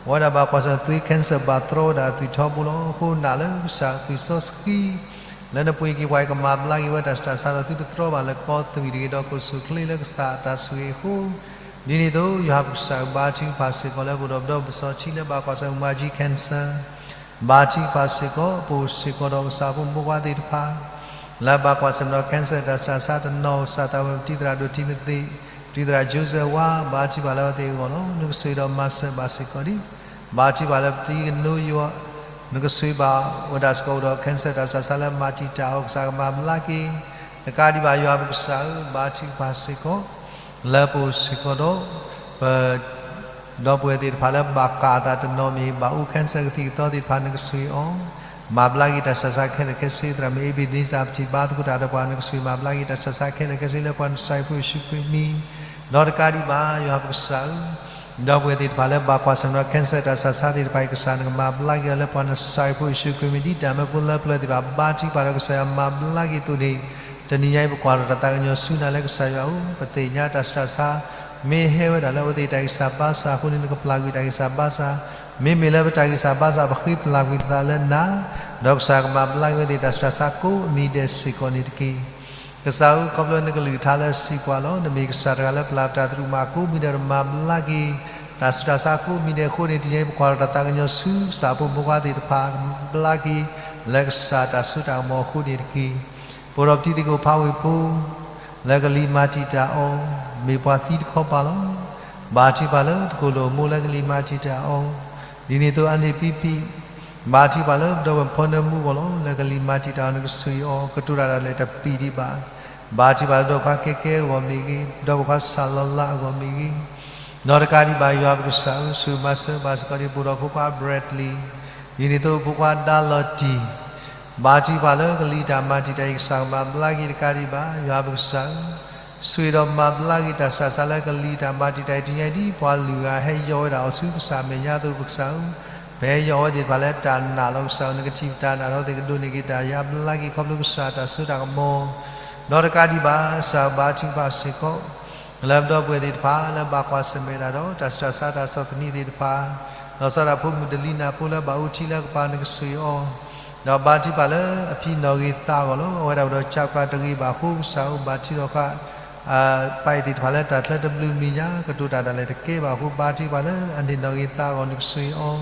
အဝဲဒၣ်ဘၣ်ကွၢ်ဆၢၣ်မဲာ် သွေး cancer ဘၣ်တြီဝဲဒၣ်အသွံၣ်ထီဘိလီၤ. အဃိနာ်လၢကစၢ်သွံၣ်စီဆှံ လၢနပှ့ၤက့ၤပှၤအံၤ ကမၤဘျါက့ၤဝဲတၢ်ဆူးတၢ်ဆါဒီးသုတတြီဘၣ်လၢကီသွံၣ်တဂ့ၤ ဒီးကအိၣ်ဆူၣ်အိၣ်ချ့လၢကစၢ်အတၢ်ဆိၣ်ဂ့ၤအဃိ, ဒ်န့ၣ်အသိးယွၤပကစၢ်ဧၢ ဘါထုကဖၣ်စ့ၢ်ကီးလၢပအိၣ်ဒီးပဒီပုၢ်ဝဲၢ်စီဆှံလၢဘၣ်ကွၢ်ဆၢၣ်မဲာ် မၤကၠံ cancer ဘါထုကဖၣ်စ့ၢ်ကီး ပအိၣ်စ့ၢ်ကီးဒီးကစၢ်ဖိမုၣ်ဖိခွါသ့ၣ်တဖၣ် လၢဘၣ်ကွၢ်ဆၢၣ်မဲာ်ဒီး cancer တၢ်ဆူးတၢ်ဆါတနီၤ ကစၢ်သးဝဲပတံၤသရၣ်ဒိၣ်တံၤမသ့း, ပတံၤသရၣ် Joseph ဝါ ဘါထုကဖၣ်လၢအဝဲသ့ၣ်အဂီၢ်လီၤ. နကဆိၣ်ဂ့ၤဒီးမၤစၢၤဘၣ်စ့ၢ်ကီးဒံး, ဘါထုကဖၣ်လၢပတံၤကနိယွၤ, နကဆိၣ်ဂ့ၤဘၣ်ဝဲဒၣ်စ့ၢ်ကီးအိၣ်ဒီး cancer တၢ်ဆူးတၢ်ဆါလၢမၤတံာ်တာ်အီၤ ကစၢ်ကမၤဘျါက့ၤ, တကးဒံးဘၣ်ယွၤပကစၢ်ဧၢ ဘါထုကဖၣ်စ့ၢ်ကီး လၢပအိၣ်စ့ၢ်ကီးဒီး ပ ဒီပုၢ်ဝဲၢ်သ့ၣ်တဖၣ်လၢဘၣ်ကၣ်အသးတနီၤမ့ၢ် ဘၣ်အူ cancer ကသံၣ်ကသီသ့ၣ်တဖၣ် နကဆိၣ်ဂ့ၤအီၤ, မၤဘျါက့ၤတၢ်ဆူးတၢ်ဆါခဲလၢာ်ခဲဆ့ သရၣ်မုၣ် Ebenezer ပထံၣ်ဘါသကိးတၢ်ဒီးပှၤ နကဆိၣ်ဂ့ၤမၤဘျါက့ၤတၢ်ဆူးတၢ်ဆါခဲလၢာ်ခဲဆ့လၢပှၤ နကစၢ်ယ့ၣ်ၡူးခရံာ်မံၤ, ဒီးတကးဒံးဘၣ် ယွၤပကစၢ်ဧၢ, ဒီပုၢ်ဝဲၢ်သ့ၣ်တဖၣ်လၢဘၣ်ကွၢ်ဆၢၣ်မဲာ်ဒီး cancer တၢ်ဆူးတၢ်ဆါသ့ၣ်တဖၣ်အံၤ ကစၢ်နကမၤဘျါက့ၤအီၤလၢပှၤ နကစၢ်ယ့ၣ်ၡူးခရံာ်မံၤ ဒ်တၢ်မၢဖိလၢပျၢၤသ့ၣ်တဖၣ် ဘါထုကဖၣ်ဒီးကစၢ်ယွၤမၤဘျါက့ၤအသိးန့ၣ်, တနံၤညါအံၤပကွၢ်ထီၣ်တၢ်သးကညီၤဆူနၤလၢကစၢ်ယွၤဧၢ, ပသ့ၣ်ညါတၢ်ဆူးတၢ်ဆါ မ့ၢ်ဟဲဝဲဒၣ်လၢအဝဲသ့ၣ်တၢ်ဂံၢ်စၢ်ဘါစၢ်အဃိန့ၣ် နကပျၢ်ကွံာ်တၢ်ဂံၢ်စၢ်ဘါစၢ်, မ့မ့ၢ်လၢပတၢ်ဂံၢ်စၢ်ဘါစၢ် ပဃ့ပျၢ်ကွံာ်ပသးလၢနၤ, ဒီးကစၢ်ကမၤဘျါက့ၤဝဲသ့ၣ်တၢ်ဆူးတၢ်ဆါကိးမံၤဒဲးစ့ၢ်ကီးန့ၣ်တက့ၢ်. ကစၢ်ဧၢ, ခီဖျိနကလုၢ်ကထါလၢအစံးပှၤလီၤ. နမ့ၢ်ကစၢ်တဂၤလၢပျၢ်ပတၢ်သရူးမးကိးမံၤဒဲး နမၤဘျါက့ၤ တၢ်ဆူးတၢ်ဆါကိးမံၤဒဲးအဃိန့ၣ် တနံၤအံၤ ပကွၢ်ထီၣ်တၢ်သးကညီၤဆူကစၢ်အဖိမုၣ်ဖိခွါသ့ၣ်တဖၣ် ဘျါက့ၤ လၢကစၢ်တၢ်စိတၢ်ကမီၤအဃိန့ၣ်တက့ၢ်. ပအိၣ်ဒီးပတံၤသကိးဖးဝ့ၢ်ဖိ လၢကလံၤမၤတံာ်တာ်အီၤ, မ့ၢ်ပှၤသံတခီပၤလီၤ. ဘါထုကဖၣ်လၢသကိးလိာ်အမိၢ်လၢကလံၤမၤတံာ်တာ်အီၤ, ဒ်န့ၣ်အသိးအန့ၣ်ပံပံၣ်, ဘါထုကဖၣ်လၢပဒီပုၢ်ဝဲၢ်ဖီနၢမူအဂီၢ်လီၤ. လၢကလံၤမၤတံာ်တာ်အီၤ နကဆှံအီၤ, ကတိၤတၢ်ဒၣ်လဲာ်တပံာ်ဒံးဘၣ်. ဘါထုကဖၣ်လၢဒီပုၢ်ဝဲၢ်ခွါကဲကဲအဂီၢ်မ့ၢ်ဂ့ၤ, ဒီပုၢ်ဝဲၢ်ခွါစၢ်လီၤလးအဂီၢ်မ့ၢ်ဂ့ၤ, နီၢ်တကးဒံးဘၣ် ယွၤပကစၢ်ဧၢ, ဆိၣ်ဂ့ၤမၤစၢၤဘၣ်စ့ၢ်ကီးဒံး ပအိၣ်ဒီးဖိခွါ Bradley, ဒ်န့ၣ်အသိးဖိခွါဒါလီၤတံၢ်, ဘါထုကဖၣ်လၢကလံၤတၢ်မၤတံာ်တာ်အံၤ ကစၢ်ကမၤဘျါက့ၤတကးဒံးဘၣ် ယွၤပကစၢ်ဧၢ, ဆိၣ်ဂ့ၤဒီးမၤဘျါက့ၤတၢ်ဆူးတၢ်ဆါလၢကလံၤတၢ်မၤတံာ်တာ်အံၤ တနံၤအံၤဒ်ပှၤလုၢ်ဂၤဟဲယီၣ်ဝဲဒၣ်အီၤဆူကစၢ်မဲာ်ညါအသိး ပကစၢ်ဧၢ, ပဟဲယီၣ်အဝဲသ့ၣ်တဖၣ်လၢတၢ်နာ်လီၤ. ကစၢ်ဧၢ, နကထံၣ်ပတၢ်နာ်ဒီး သ့ၣ်ကဒိးန့ၢ်က့ၤတၢ်ယါဘျါက့ၤ ခီဖျိကစၢ်တၢ်စိတၢ်ကမီၤ နီၢ်တကးဒံးဘၣ် ကစၢ်ဧၢ ဘါထုကဖၣ်စ့ၢ်ကီး လၢပဒီပုၢ်ဝဲၢ်သ့ၣ်တဖၣ် လၢဘၣ်ကွၢ်ဆၢၣ်မဲာ်တၢ်ဒီး တၢ်ဆူးတၢ်ဆါတၢ်ဆီၣ်သနံးသ့ၣ်တဖၣ်, လီၤဆီဒၣ်တၢ်ဖိမုၣ်ဒလံနၢ်ဖိလၢဘၣ်အိၣ်ထံလၢကပၤ နကဆှံအီၤ, ဒီးဘါထုကဖၣ်လၢအဖံနီၣ်ဂ့ၤသးအဂီၢ်လီၤ. အဝဲဒၣ်အိၣ်ဒီးကၠးကၤတဂ့ၤဘၣ်အဃိ ကစၢ်ဧၢ ဘၣ်ထုဒီးဃာ် ပၢ်အံၤသ့ၣ်တဖၣ်လၢတၢ်ချၢတဘျုးမံၤညါ ကတိၤတၢ်ဒၣ်လဲာ်တကဲဘၣ်အဃိ ဘါထုကဖၣ်လၢအန့ၢ်နီၣ်ဂံၢ်သးအဂီၢ် နကဆှံအီၤ,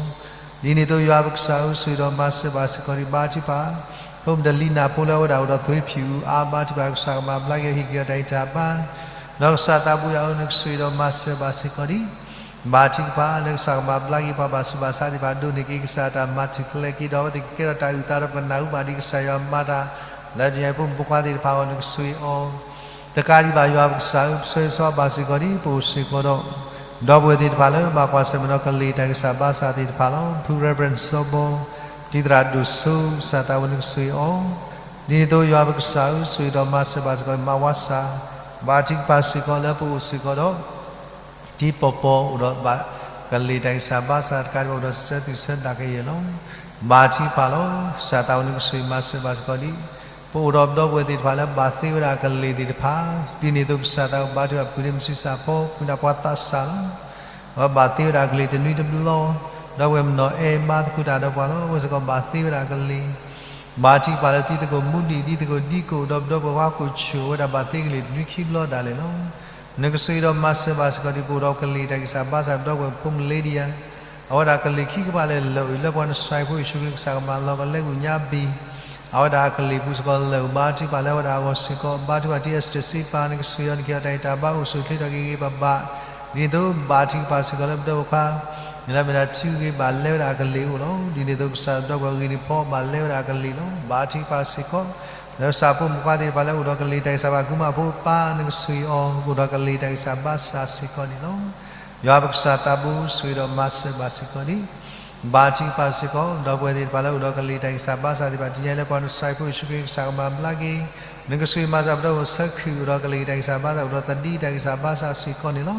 ဒ်န့ၣ်အသိးယွၤပကစၢ်ဧၢ ဆိၣ်ဂ့ၤဒီးမၤစၢၤဘၣ်စ့ၢ်ကီးဒံး ဘါထုကဖၣ် ဖိမုၣ်ဒလံနၢ်ဖိလၢအဝဲဒၣ်အိၣ်ဒီးသွေးဖျိအါ ဘါထုကဖၣ်ကစၢ်ကမၤဘျါက့ၤအီၤ ဟ့ၣ်က့ၤအီၤတၢ်အံးတၢ်ဘါ, ဒီးကစၢ်သးဘိယွၤဧၢ နကဆိၣ်ဂ့ၤဒီးမၤစၢၤဘၣ်စ့ၢ်ကီးဒံး ဘါထုကဖၣ်လၢကစၢ်ကမၤဘျါက့ၤပှၤဘၣ်ဆူးဘၣ်ဆါသ့ၣ်တဖၣ် ဒိးန့ၢ်က့ၤကစၢ်တၢ်မၤထူၣ်ဖျဲးက့ၤဒီး အဝဲသ့ၣ်ကကဲထီၣ်တၢ်အုၣ်သးဒီးပကနၢ်ဟူဘၣ်ဒံး ကစၢ်ယွၤမၤတၢ် လၢတနံၤအံၤဖိမုၣ်ဖိခွါသ့ၣ်တဖၣ်အဂီၢ် နကဆိၣ်ဂ့ၤအီၤ တကးဒံးဘၣ်ယွၤပကစၢ်ဧၢ ပဆၢဂ့ၤဆၢဝါဘၣ်စ့ၢ်ကီးဒံး ပအိၣ်စ့ၢ်ကီးဒီး ဒီပုၢ်ဝဲၢ်သ့ၣ်တဖၣ်လၢဘၣ်ကွၢ်ဆၢၣ်မဲာ်ဒီးကလံၤတၢ်ဂံၢ်စၢ်ဘါစၢ်သ့ၣ်တဖၣ်လီၤ. ဖု Reverend စီၤဘီ တံၤသရၣ်ဒိၣ်စိ ကစၢ်သးဝဲ နကဆိၣ်ဂ့ၤအီၤ, ဒ်န့ၣ်အသိးယွၤပကစၢ်ဧၢ ဆိၣ်ဂ့ၤဒီးမၤစၢၤဘၣ်စ့ၢ်ကီး မၤဝါစၢ် ဘါထုကဖၣ်စ့ၢ်ကီးလၢပအိၣ်စ့ၢ်ကီးဒီး တံၤပီၢ်ပီၢ်အိၣ်ဒီးဘၣ်ကလံၤတၢ်ဂံၢ်စၢ်ဘါစၢ်တကးဒံးဘၣ် အိၣ်ဒီးစၢၤသူၣ်စၢၤသးကယဲၢ်လီၤ. ဘါထုကဖၣ်လီၤ. ကစၢ်သးဝဲ နကဆိၣ်ဂ့ၤမၤစၢၤဘၣ်စ့ၢ်ကီးဒံး ပအိၣ်ဒီးပဒီပုၢ်ဝဲၢ်သ့ၣ်တဖၣ်လၢဘၣ်သ့ဝဲဒၣ်ကလံၤသ့ၣ်တဖၣ်, ဒ်န့ၣ်အသိးကစၢ်သးဝဲ ဘါထုကဖၣ်ပှၤဒ့မုၣ်ဆံးစၢ်ဖိ ဖုနၢ်ပှၤသးစၢ်လီၤ. အဝဲဘၣ်သ့ဝဲဒၣ်ကလံၤတနွံတဘျီ, ဒီပုၢ်ဝဲၢ်မနီၢ်အဲၣ်မါသကိးတၢ်ဒီးပှၤလီၤ. အဝဲစ့ၢ်ကီးဘၣ်သ့ဝဲဒၣ်ကလံၤ ဘါထုကဖၣ်လၢတံၤသကိးမူဒံး တံၤသကိးဒံကိးဒီးပဒီပုၢ်ဝဲၢ်ခွါကိးဆိၣ် အဝဲဒၣ်ဘၣ်သ့ကလံၤတနွံခံဘျီဒၣ်လဲာ်လီၤ. နကဆိၣ်ဂ့ၤဒီးမၤစၢၤဘၣ်စ့ၢ်ကီးဒံး ပအိၣ်ဒီးကလံၤတၢ်ဂံၢ်စၢ်ဘါစၢ် ပဒီပုၢ်ဝဲၢ်ဖိမုၣ် Lydia, အဝဲဒၣ်ကလံၤခံကပၤလဲၣ်လၢာ်အံၤ လၢပှၤနစၢၤဖိယ့ၣ်ၡူးခရံာ်ကစၢ်ကမၤလီၤကလဲကအိၣ်ညါဘံၣ် အဝဲဒၣ်အကလံၤပူၤစ့ၢ်ကီးလၢာ် ဘါထုကဖၣ်လၢအဝဲဒၣ်အဂီၢ်စ့ၢ်ကီး ဘါထုကဖၣ်တံၤ Esther စ့ပၤ နကဆိၣ်ဂ့ၤအီၤတက့ၤအီၤတၢ်အံၤတၢ်ဘါအိၣ်ဆူၣ်အိၣ်ချ့ထီၣ်က့ၤဂ့ၤဂ့ၤဘၣ်ဘၣ်, ဒ်န့ၣ်အသိးဘါထုကဖၣ်စ့ၢ်ကီးလၢပဒီပုၢ်ဝဲၢ်ခွါ လၢမ့ၢ်ဒၣ်ထံဂ့ၤဘၣ်လဲဝဲဒၣ်အကလံၤအိၣ်လီၤ. ဒ်န့ၣ်အသိးကစၢ်ဒီပုၢ်ဝဲၢ်ဂ့ၤန့ၣ်ဖီဘၣ်လဲဝဲဒၣ်အကလံၤလီၤ. ဘါထုကဖၣ်စ့ၢ်ကီး လၢကစၢ်ဖိမုၣ်ဖိခွါသ့ၣ်တဖၣ်လၢအိၣ်ဒီးကလံၤတၢ်ဂံၢ်စၢ်ဘါ ကုမၣ်ဖိပၢ် နကဆိၣ်ဂ့ၤအီၤ အိၣ်ဒီးကလံၤတၢ်ဂံၢ်စၢ်ဘါစၢ်စ့ၢ်ကီးန့ၣ်လီၤ. ယွၤပကစၢ်သးဘိ ဆိၣ်ဂ့ၤဒီးမၤစၢၤဘၣ်စ့ၢ်ကီးဒံး ဘါထုကဖၣ်စ့ၢ်ကီး ဒီပုၢ်ဝဲၢ်သ့ၣ်တဖၣ်လၢအိၣ်ဒီးကလံၤတၢ်ဂံၢ်စၢ်ဘါစၢ်သ့ၣ်တဖၣ် တနံၤအံၤလၢပှၤနစၢၤဖိယ့ၣ်ၡူးခရံာ်ကစၢ်ကမၤဘျါက့ၤ နကဆိၣ်ဂ့ၤမၤစၢၤပဒီပုၢ်ဝဲၢ်ဆၢခုၣ် အိၣ်ဒီးကလံၤတၢ်ဂံၢ်စၢ်ဘါစၢ် အိၣ်ဒီးသဒံးတၢ်ဂံၢ်စၢ်ဘါစၢ်စ့ၢ်ကီးန့ၣ်လီၤ.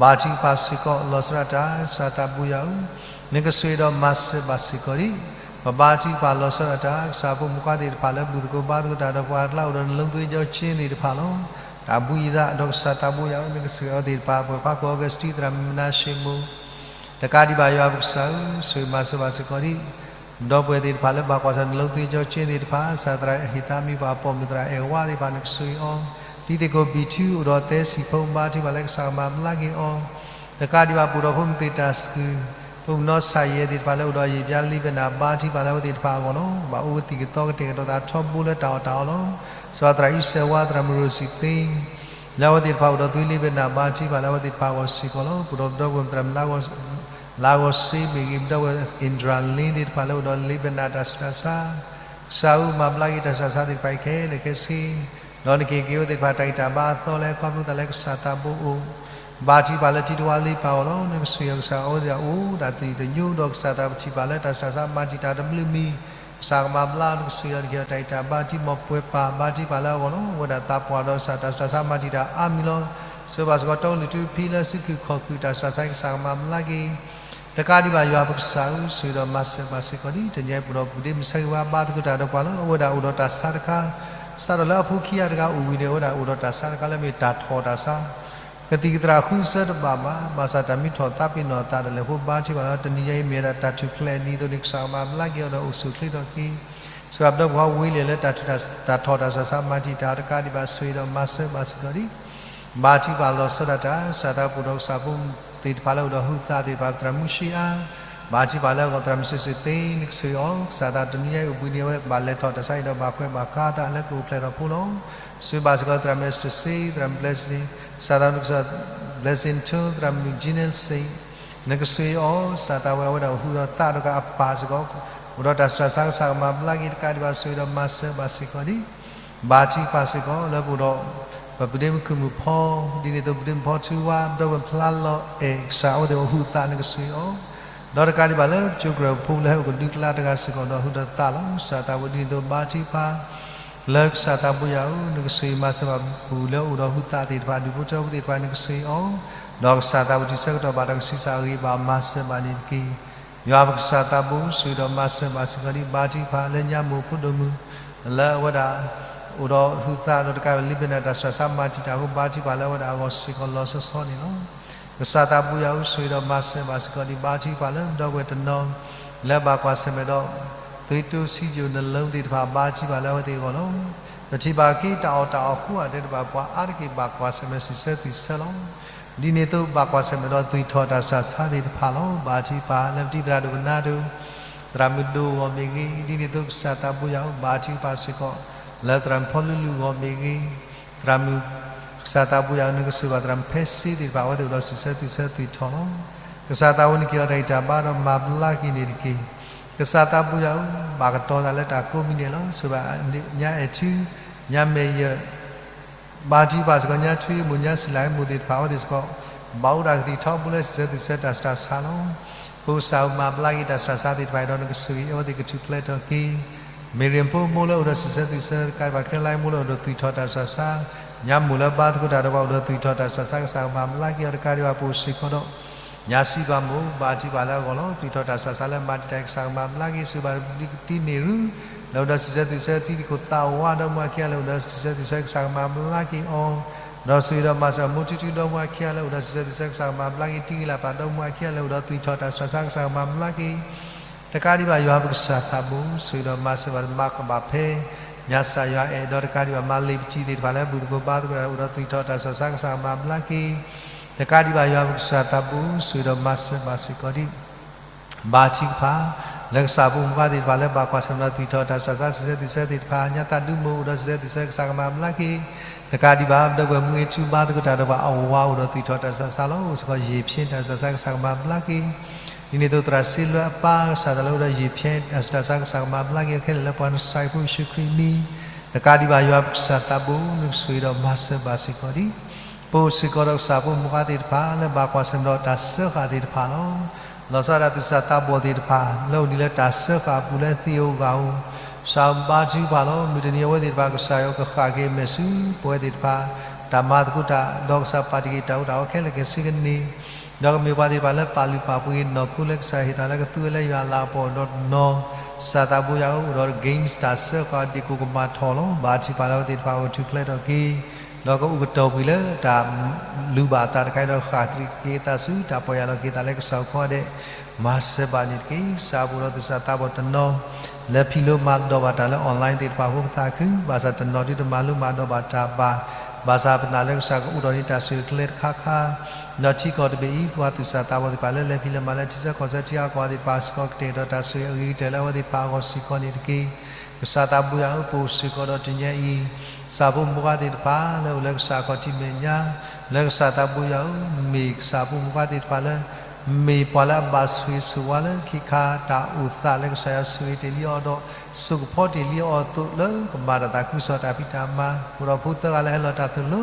ဘါထုကဖၣ်စ့ၢ်ကီး လီၤဆီဒၣ်တၢ် ကစၢ်သးဘိယွၤဧၢ, နကဆိၣ်ဂ့ၤဒီးမၤစၢၤဘၣ်စ့ၢ်ကီးဒံး ပဘါထုကဖၣ်လီၤဆီဒၣ်တၢ် ကစၢ်ဖိမုၣ်ဖိခွါသ့ၣ်တဖၣ်လၢ ဘူၣ်သကိးဘါသကိးတၢ်ဒီးပှၤတဖၣ်လၢအိၣ်ဒီးနလိသ့ကၠီကၠ့သ့ၣ်တဖၣ်လီၤ. တၢ်ဘှံးအသးဒီးကစၢ်သးဘိယွၤဧၢ, နကဆိၣ်ဂ့ၤအဝဲသ့ၣ်တဖၣ်, ပဝဲၢ်ခွါကိးဂၤစတံ သရၣ်မုၣ်မနၤၡ့မိၢ် တကးဒံးဘၣ်ယွၤပကစၢ်ဧၢ, ဆိၣ်ဂ့ၤမၤစၢၤဘၣ်စ့ၢ်ကီးဒံး ဒီပုၢ်ဝဲၢ်သ့ၣ်တဖၣ်လၢဘၣ်ကွၢ်ဆၢၣ်နလိသ့ကၠီကၠ့သ့ၣ်တဖၣ်, ကစၢ်သရၣ်ဟ့ၣ်သးမံၤပှၤပိာ်မုၣ်သရၣ်အဲၣ်ဝါသ့ၣ်တဖၣ် နကဆိၣ်ဂ့ၤအီၤ, တံၤသကိးဘံၣ်ထူ အိၣ်ဒီးသၢဆံဖိ ဘါထုကဖၣ်လၢကစၢ်ကမၤဘျါက့ၤအီၤ တကးဒံးဘၣ် ပအိၣ်ဒီးဖိမုၣ်သ့ၣ်တၢ်စကုၤ, ဖိမုၣ်နီၢ်ဆၣ်ယဲၢ်သ့ၣ်တဖၣ်လၢအိၣ်ဒီးယံာ်ပျါလ့ဘဲနၣ် ဘါထုကဖၣ်လၢအဝဲသ့ၣ်တဖၣ်အဂီၢ်လီၤ. ဘၣ်အိၣ်ဝဲသံၣ်ကသီကတဲာ်ကတီၤသးထီဘိလၢတၢ်အီၣ်တၢ်အီလီၤ. စီၤသရၣ်အံၣ်စဲးဝါ သရၣ်မုၣ်ရိၤစံၣ်သ့ လၢအဝဲသ့ၣ်တဖၣ်အိၣ်ဒီးသွံလ့ဘဲနၣ် ဘါထုကဖၣ်လၢအဝဲသ့ၣ်တဖၣ်အဂီၢ်စ့ၢ်ကီးလီၤ. ပအိၣ်ဒီးပဒီပုၢ်ဝဲၢ်သရၣ်မုၣ်လၢအဂီၢ်စ့မ့ၢ်ဂ့ၤ, ပဒီပုၢ်ဝဲၢ်အ့ၣ်ဒြၣ်လ့သ့ၣ်တဖၣ်လၢအိၣ်ဒီးလ့ဘဲနၣ်တၢ်ဆူးတၢ်ဆါ ကစၢ်ဧၢ မၤဘျါက့ၤတၢ်ဆူးတၢ်ဆါသ့ၣ်တဖၣ်အံၤခဲလၢာ်ခဲဆ့, ဒီးနကဟ့ၣ်က့ၤအဝဲသ့ၣ်တဖၣ်တၢ်ဂံၢ်တၢ်ဘါအသီလၢခီဖျိသးလၢကစၢ်သးဘိအိၣ်, ဘါထုကဖၣ်လၢထံတဝါလံပာ်အဂီၢ်လီၤ. နကဆိၣ်ဂ့ၤအီၤ ကစၢ်အဝဲသ့ၣ်အိၣ်ဒၣ်တနံၤတညိဒီး ကစၢ်သးပထံၣ်ဘၣ်လၢတၢ်ဆူးတၢ်ဆါမၤတံာ်တာ်တဘျုးမံၤ, ကစၢ်ကမၤဘျါ နကဆိၣ်ဂ့ၤအီၤ နကဟ့ၣ်အီၤတၢ်ဂံၢ်တၢ်ဘါ တံၤမီၢ်ပှဲၤပၢ် ဘါထုကဖၣ်လၢအဂီၢ်လီၤ. အဝဲဒၣ်သးပှၢ်ဒီးကစၢ်တၢ်ဆူးတၢ်ဆါမၤတံာ်တာ်အါမံၤလီၤ. ဆှၢဘၣ်စ့ၢ်ကီးတီကလုာ်ထူဖံလၢစုခုၣ်ခီၣ်ခုၣ်တၢ်ဆူးတၢ်ဆါ ကစၢ်ကမၤဘျါက့ၤ တကးဒံးဘၣ်ယွၤပကစၢ်ဧၢ, ဆိၣ်ဂ့ၤဒီးမၤစၢၤဘၣ်စ့ၢ်ကီးဒံး တနံၤအံၤပအိၣ်ဒီးပူၤဒ့မုၣ်ဆၢဂ့ၤဝါဘါသကိးတၢ်ဒီးပှၤလီၤ. အဝဲဒၣ်အိၣ်ဒီးတၢ်ဆါတခါ, စးထီၣ်လၢအဖိခံဂၤတဂၤအိၣ်ဝံၤန့ၣ် အဝဲဒၣ်အိၣ်ဒီးတၢ်ဆါတခါလၢမ့ၢ်တၢ်ထီၣ်တၢ်ဆါ ကသံၣ်ကသၣ်ဃုစၢတဘၣ်ဘၣ်, ဘၣ်ဆၣ်တၢ်မ့ၢ်ထီၣ်သးပ့ၤနီၣ်အသးတလဲၤဖိ ဘါထုကဖၣ်လီၤ. တနံၤညါအံၤမ့ၢ်ဝဲဒၣ်တၢ်ထူၣ်ဖျဲး ဒ်သိးန့ၣ်ကစၢ်ကမၤဘျါက့ၤအီၤဒီးအိၣ်ဆူၣ်အိၣ်ချ့ထီၣ်က့ၤ ဆိၣ်ဂ့ၤအပျဲၢ်ပှၤဝံၤလံလၢတၢ်ထီၣ်တၢ်စှၤဆါမၤတံာ်တာ်တကးဒံးဘၣ် ဆိၣ်ဂ့ၤဒီးမၤစၢၤဘၣ်စ့ၢ်ကီးဒံး ဘါထုကဖၣ်လီၤဆီဒၣ်တၢ် ကစၢ်သးပူၤဒီးကစၢ်ဖိသ့ၣ်တဖၣ်လၢအိၣ်ဒီးဟုသးသ့ၣ်တဖၣ် သရၣ်မုၣ်ရှံအါ, ဘါထုကဖၣ်လၢအဂီၢ် သရၣ်မုၣ်စံးစ့ၣ်သ့ နကဆိၣ်ဂ့ၤအီၤ ကစၢ်သးတနံၤညါအံၤအိၣ်ဘှံးနံၤအဝဲဘၣ်လဲၤထီၣ်တၢ်ဆါအံၤဒီးဘၣ်ကွဲးဘၣ်ဃးအသးလၢကအိၣ်ဖျဲၣ်ထီၣ်ဖိလီၤ. ဆိၣ်ဂ့ၤဘၣ်စ့ၢ်ကီးသရၣ်မုၣ်စံးစ့ၣ် သရၣ်မုၣ်ဘျဲးစ့ၣ် ကစၢ်သးနကစၢ် ဘျဲးစ့ၣ်ထၢ သရၣ်မုၣ်ကၠံနဲစ့ၣ် နကဆိၣ်ဂ့ၤအီၤ ကစၢ်သးဝဲအဝဲဒၣ်အိၣ်ဟုဒီးသးဒီးကအပၢ်စ့ၢ်ကီး အိၣ်ဒီးတၢ်စှၤဆါ ကစၢ်ကမၤဘျါက့ၤတကးဒံးဘၣ် ဆိၣ်ဂ့ၤဒီးမၤစၢၤဘၣ်စ့ၢ်ကီးဒံး ဘါထုကဖၣ်စ့ၢ်ကီးလၢပအိၣ်ဒီး ပပုၢ်ဒ့မုၣ်ခုၣ်မုၣ်ဖီ ဒ်န့ၣ်အသိးပုၢ်ဒ့မုၣ်ဖီထူဝါ ဒီပုၢ်ဝဲၢ်ဖျါလီၤအဲၣ် ကစၢ်အဝဲသ့ၣ်အိၣ်ဟုသးနကဆိၣ်ဂ့ၤအီၤ ဒီးတကးဒံးဘၣ်လၢပကၠိကရၢၢ်ဖိလၢဟဲအိၣ်ကဒုကလါတဂၤစ့ၢ်ကီးဒီးဟုဒီးသးလီၤ. ကစၢ်သးဝဲဒ်န့ၣ်အသိးဘါထုကဖၣ် လၢကစၢ်သးပူၤယၤဧၢ နကဆိၣ်ဂ့ၤမၤစၢၤဘၣ်ပပုၢ်လၢအိၣ်ဒီးဟုသးသ့ၣ်တဖၣ် ဒူၣ်ဖိထၢဖိသ့ၣ်တဖၣ်နကဆိၣ်ဂ့ၤအီၤ ဒီးကစၢ်သးပူၤတုၤဆၢကတီၢ်ဘၣ်ဒီးကဆံးစၢ်အဂ့ၤဘၣ်မၤစၢၤဘၣ်န့ၣ်တက့ၢ်. ယွၤပကစၢ်သးပူၤ ဆိၣ်ဂ့ၤဒီးမၤစၢၤဘၣ်စ့ၢ်ကီးဒံး ဘါထုကဖၣ်လၢညါမိၢ်ဖိဒိၣ်မုၣ် လၢအဝဲဒၣ် အိၣ်ဒီးဟုသးဒီးတကးဒံးဘၣ်လံာ်ဘၢနၢ်တၢ်စှၤဆါမၤတံာ်တာ်အဃိ ဘါထုကဖၣ်လၢအဝဲဒၣ်အဂီၢ်စ့ၢ်ကီးလီၤဆီဆီန့ၣ်လီၤ. ကစၢ်သးပူၤယၤဧၢ ဆိၣ်ဂ့ၤဒီးမၤစၢၤဘၣ်စ့ၢ်ကီးဒံး ဘါထုကဖၣ်လၢပဒီပုၢ်ဝဲၢ်တနီၤ လၢဘၣ်ကွၢ်ဆၢၣ်မဲာ်ဒီး သွေးတိုးစံယိုနှလုံးသ့ၣ်တဖၣ် ဘါထုကဖၣ်လၢအဝဲသ့ၣ်အဂီၢ်လီၤ. ပထံၣ်ဘၣ်က့ၤတၢ်အီၣ်တၢ်အီအဃိ အတဲတဘၣ်ပှၤအါတက့ၢ် ဘၣ်ကွၢ်ဆၢၣ်မဲာ်စံးဆၢသွံၣ်ဆၢလီၤ. ဒ်န့ၣ်အသိးဘၣ်ကွၢ်ဆၢၣ်မဲာ်ဒီးသွံၣ်ထီၣ်တၢ်စှၤဆါသ့ၣ်တဖၣ်လီၤ. ဘါထုကဖၣ်လၢပတံၤသရၣ်ဒိၣ်ကနၣ်ဒိၣ် သရၣ်မုၣ်ဒိၣ်အဂီၢ်မ့ၢ်ဂ့ၤ, ဒ်န့ၣ်အသိးကစၢ်သးပူၤယၤဧၢ ဘါထုကဖၣ်စ့ၢ်ကီး လၢသရၣ်မုၣ်ဖီလူလူအဂီၢ်မ့ၢ်ဂ့ၤ, သရၣ်မုၣ် ကစၢ်သးပူၤယၤဧၢ နကဆိၣ်ဂ့ၤဘၣ်သရၣ်မုၣ်ဖဲစ့သ့ၣ်တဖၣ် အဝဲသ့ၣ်အိၣ်ဒီးစံးဆၢသွံၣ်ဆၢသွံၣ်ထီၣ်လီၤ. ကစၢ်သးဝဲန့ၣ်က့ၤအီၤတၢ်ဂံၢ်တၢ်ဘါဒီးမၤဘျါက့ၤန့ၣ်တက့ၢ်. ကစၢ်သးပူၤယၤဧၢ ဘၣ်ကတီၤသးလၢတၢ်ကိးမံၤဒဲးလီၤ. ဆိၣ်ဂ့ၤဘၣ်ညါအဲၣ်ထူ ညါမဲာ်ယၢၢ် ဘါထုကဖၣ်စ့ၢ်ကီး ညါထွံမုၣ်ညါစံလၤမုၣ်သ့ၣ်တဖၣ် အဝဲသ့ၣ်စ့ၢ်ကီး ဘၣ်အိၣ်ဒၣ်ကသံၣ်ထီဘိလၢစံးဆၢသွံၣ်ဆၢတၢ်စှၤဆါလီၤ. ပကစၢ်မၤဘျါက့ၤတၢ်စှၤဆါသ့ၣ်တဖၣ်အံၤဒီး နကဆိၣ်ဂ့ၤအဝဲသ့ၣ်ကထူၣ်ဖျဲးထီၣ်က့ၤ. မ့ၢ်ရ့ၣ်ဖိမိၢ်လၢအိၣ်ဒီးစံးဆၢသွံၣ်ဆၢ တကးဒံးဘၣ် ခဲလၢာ်မိၢ်လၢအိၣ်ဒီးသွံၣ်ထီၣ်တၢ်စှၤဆါ, ညါမိၢ်လၢဘါသကိးတၢ်ဒီးပှၤအိၣ်ဒီးသွံၣ်ထီၣ်တၢ်စှၤဆါ ကစၢ်ကမၤဘျါက့ၤအီၤတကးဒံးဘၣ် ပအိၣ်စ့ၢ်ကီးဒီး ညါစံးပှၤမိၢ် ဘါထုကဖၣ်လၢအဂီၢ်လီၤ. သွံၣ်ထီၣ်တၢ်စှၤဆါလၢမၤတံာ်တာ် ကစၢ်ကမၤဘျါက့ၤ ဆိၣ်ဂ့ၤဘၣ်တံၤန့ၢ်ရူ လၢအိၣ်ဒီးစံးဆၢသွံၣ်ဆၢ တံၤသကိးသးဝးဒီမါဝၤခံဂၤလၢအိၣ်ဒီးစံးဆၢသွံၣ်ဆၢ ကစၢ်ကမၤဘျါက့ၤအီၤ, ဒီးဆိၣ်ဂ့ၤဒီးမၤစၢၤမိၢ်ထူထူဒီမါဝၤခံဂၤလၢအိၣ်ဒီးစံးဆၢသွံၣ်ဆၢ ကစၢ်ကမၤဘျါက့ၤ တံၤဂ့ၤလၢ်ပာ်ဒီမါဝၤခံဂၤလၢအိၣ်ဒီးသွံၣ်ထီၣ်တၢ်စှၤဆါ ကစၢ်ကမၤဘျါက့ၤ တကးဒံးဘၣ်ယွၤပကစၢ်သးဘိ ဆိၣ်ဂ့ၤဒီးမၤစၢၤဘၣ်တမၤကဘၣ်ဖဲ ညါစၢ်ယွၤအဲၣ်ဒီးတကးဒံးဘၣ် မၤလ့ၤပတံၤသ့ၣ်တဖၣ်လၢဘူၣ်သကိးဘါသကိးတၢ်ဒီးအိၣ်ဒီးသွံၣ်ထီၣ်တၢ်စှၤဆါ ကစၢ်ကမၤဘျါက့ၤ တကးဒံးဘၣ်ယွၤပကစၢ်သးဘိ ဆိၣ်ဂ့ၤဒီးမၤစၢၤဘၣ်စ့ၢ်ကီးဒံး ဘါထုကဖၣ် လၢကစၢ်ဖိမုၣ်ဖိခွါသ့ၣ်တဖၣ်လၢဘၣ်ကွၢ်ဆၢၣ်မဲာ်ဒီးသွံၣ်ထီၣ်တၢ်စှၤဆါစံးဆၢသွံၣ်ဆၢသ့ၣ်တဖၣ် ညါသးဒူမိၢ်အိၣ်ဒီးစံးဆၢသွံၣ်ဆၢ ကစၢ်ကမၤဘျါက့ၤ တကးဒံးဘၣ် ဒီပုၢ်ဝဲၢ်မုၣ်ဂ့ၤထူဘါသကိးတၢ်ဒီးပှၤအဝၤအိၣ်ဒီးသွံၣ်ထီၣ်တၢ်စှၤဆါလီၤ. အိၣ်စ့ၢ်ကီးယံာ်ဖျဲးတၢ်စှၤဆါ ကစၢ်ကမၤဘျါက့ၤ ဒ်န့ၣ်အသိးသရၣ်စ့လၢအပၢ် ကစၢ်သးလၢအိၣ်ဒီးယံာ်ဖျဲးတၢ်စှၤဆါ ကစၢ်ကမၤဘျါက့ၤအီၤခဲလၢာ်လၢပှၤနစဲးဖိယ့ၣ်ၡူးခရံာ်အမံၤ တကးဒံးဘၣ်ယွၤပကစၢ်သးဘိ နကဆိၣ်ဂ့ၤဒီးမၤစၢၤဘၣ်စ့ၢ်ကီးဒံး ပအိၣ်စ့ၢ်ကီးဒီးကစၢ်ဖိမုၣ်ဖိခွါသ့ၣ်တဖၣ်လၢဘၣ်ကွၢ်ဆၢၣ်မဲာ်ဒီးတၢ်စၢဃာ်သ့ၣ်တဖၣ်လီၤ. လီၤဆီဒၣ်တၢ်သူၣ်စၢ်သးဘီၣ်သ့ၣ်တဖၣ် လၢအိၣ်ဒံးလၢတၢ်စၢဃာ်အပူၤလၢသ့ၣ်ဧိၤဂၤဧိၤ ကစၢ်ဘါထုကဖၣ်လီၤ. မုၢ်တနံၤအဝဲသ့ၣ်တဖၣ် ကစၢ်ယွၤကဃၣ်က့ၤအမဲာ်ဆူ ပဝဲသ့ၣ်တဖၣ် တၢ်မၤသကိးတၢ် ဒီးကစၢ်ပာ်တ့ၢ်က့ၤတၢ်အိၣ်တၢ်အီခဲလၢာ်ခဲဆ့ကန့ၢ် ဒီးကမ့ၢ်ပှၤသ့ၣ်တဖၣ်လၢပာ်လုၢ်ပာ်ပှ့ၤနီၢ်ခိလၢကစၢ်ဟ့ၣ်သးလၢကသူဝဲလၢယွၤအလၤကပီၤဒီးတနီၤ ကစၢ်သးဘိယွၤဧၢ အိၣ်ဒီး games တၢ်စၢဃာ်ဒ့ၣ်ကိၣ်ကမၣ်ထီၣ်လီၤ. ဘါထုကဖၣ်လၢအဝဲသ့ၣ်တဖၣ်အိၣ်ထူၣ်ဖျဲးထီၣ်က့ၤ ဒီးကအိၣ်ကတီၢ်ကွံာ်လၢတၢ်လူၤဘၣ်အသးတခါအံၤဒီးဃၣ်က့ၤအသးဆူတၢ်ပီၢ်ယၢ်လီၤက့ၤသးလၢကစၢ်အခိအီၤဒဲး မၤစၢၤဘၣ်န့ၣ်တက့ၢ်. ကစၢ်ပူၤဒီးသူၣ်စၢ်သးဘီၣ်တနီၤ လၢဖံးလိမၤဒိးဘၣ်တၢ်လၢ online သ့ၣ်တဖၣ်အဃိပသးခု ဘၣ်ဆၣ်တနီၤဒုးတမၤလိမၤဒိးဘၣ်တၢ်ဘၣ် ဘၣ်ဆၣ်ပနာ်လၢကစၢ်ကအိးထီၣ်န့ၢ်တၢ်ဆိၣ်ဂ့ၤကျဲတခါခါ ဒီးထံကီၢ်တဘ့ၣ်အံၤ ပှၤသူၣ်စၢ်သးဘီၣ်သ့ၣ်တဖၣ်လၢလဲၤဖံးလဲၤမၤလၢထံဆၢကီၢ်ဆၢထံဂၤကီၢ်ဂၤသ့ၣ်တဖၣ်စ့ၢ်ကီးကတဲာ်ဒီးတၢ်ဆိၣ်ဂ့ၤအဂ့ၤကတၢၢ်လၢအဝဲသ့ၣ်တဖၣ်အဂီၢ်စ့ၢ်ကီးန့ၣ်တက့ၢ်. ကစၢ်သးဘိယွၤဧၢ ပအိၣ်စ့ၢ်ကီးဒီးတနံၤအံၤ ကစၢ်ဖိမုၣ်ဖိခွါသ့ၣ်တဖၣ်လၢအိၣ်လၢကစၢ်အခီၣ်ထံးမဲာ်ညါ လၢကစၢ်သးဘိယွၤဧၢ မ့ၢ်ကစၢ်ဖိမုၣ်ဖိခွါသ့ၣ်တဖၣ်လၢ မ့ၢ်ပှၤလၢအဘၣ်ဆိၣ်ဂ့ၤဆိၣ်ဝါလၢခံခါတၢ်အိၣ်သးလၢကစၢ်ယွၤဆိၣ်ဂ့ၤတ့ၢ်လံအီၤဒီး စိာ်ကဖီတ့ၢ်လံအီၤအသိးလၢကမၤတၢ်သးခုကစီၣ်တၢ်ဖံးတၢ်မၤ အိၣ်ဒီးဖိသၢဂၤလၢဟဲလီၤတၢ်သိၣ်လိ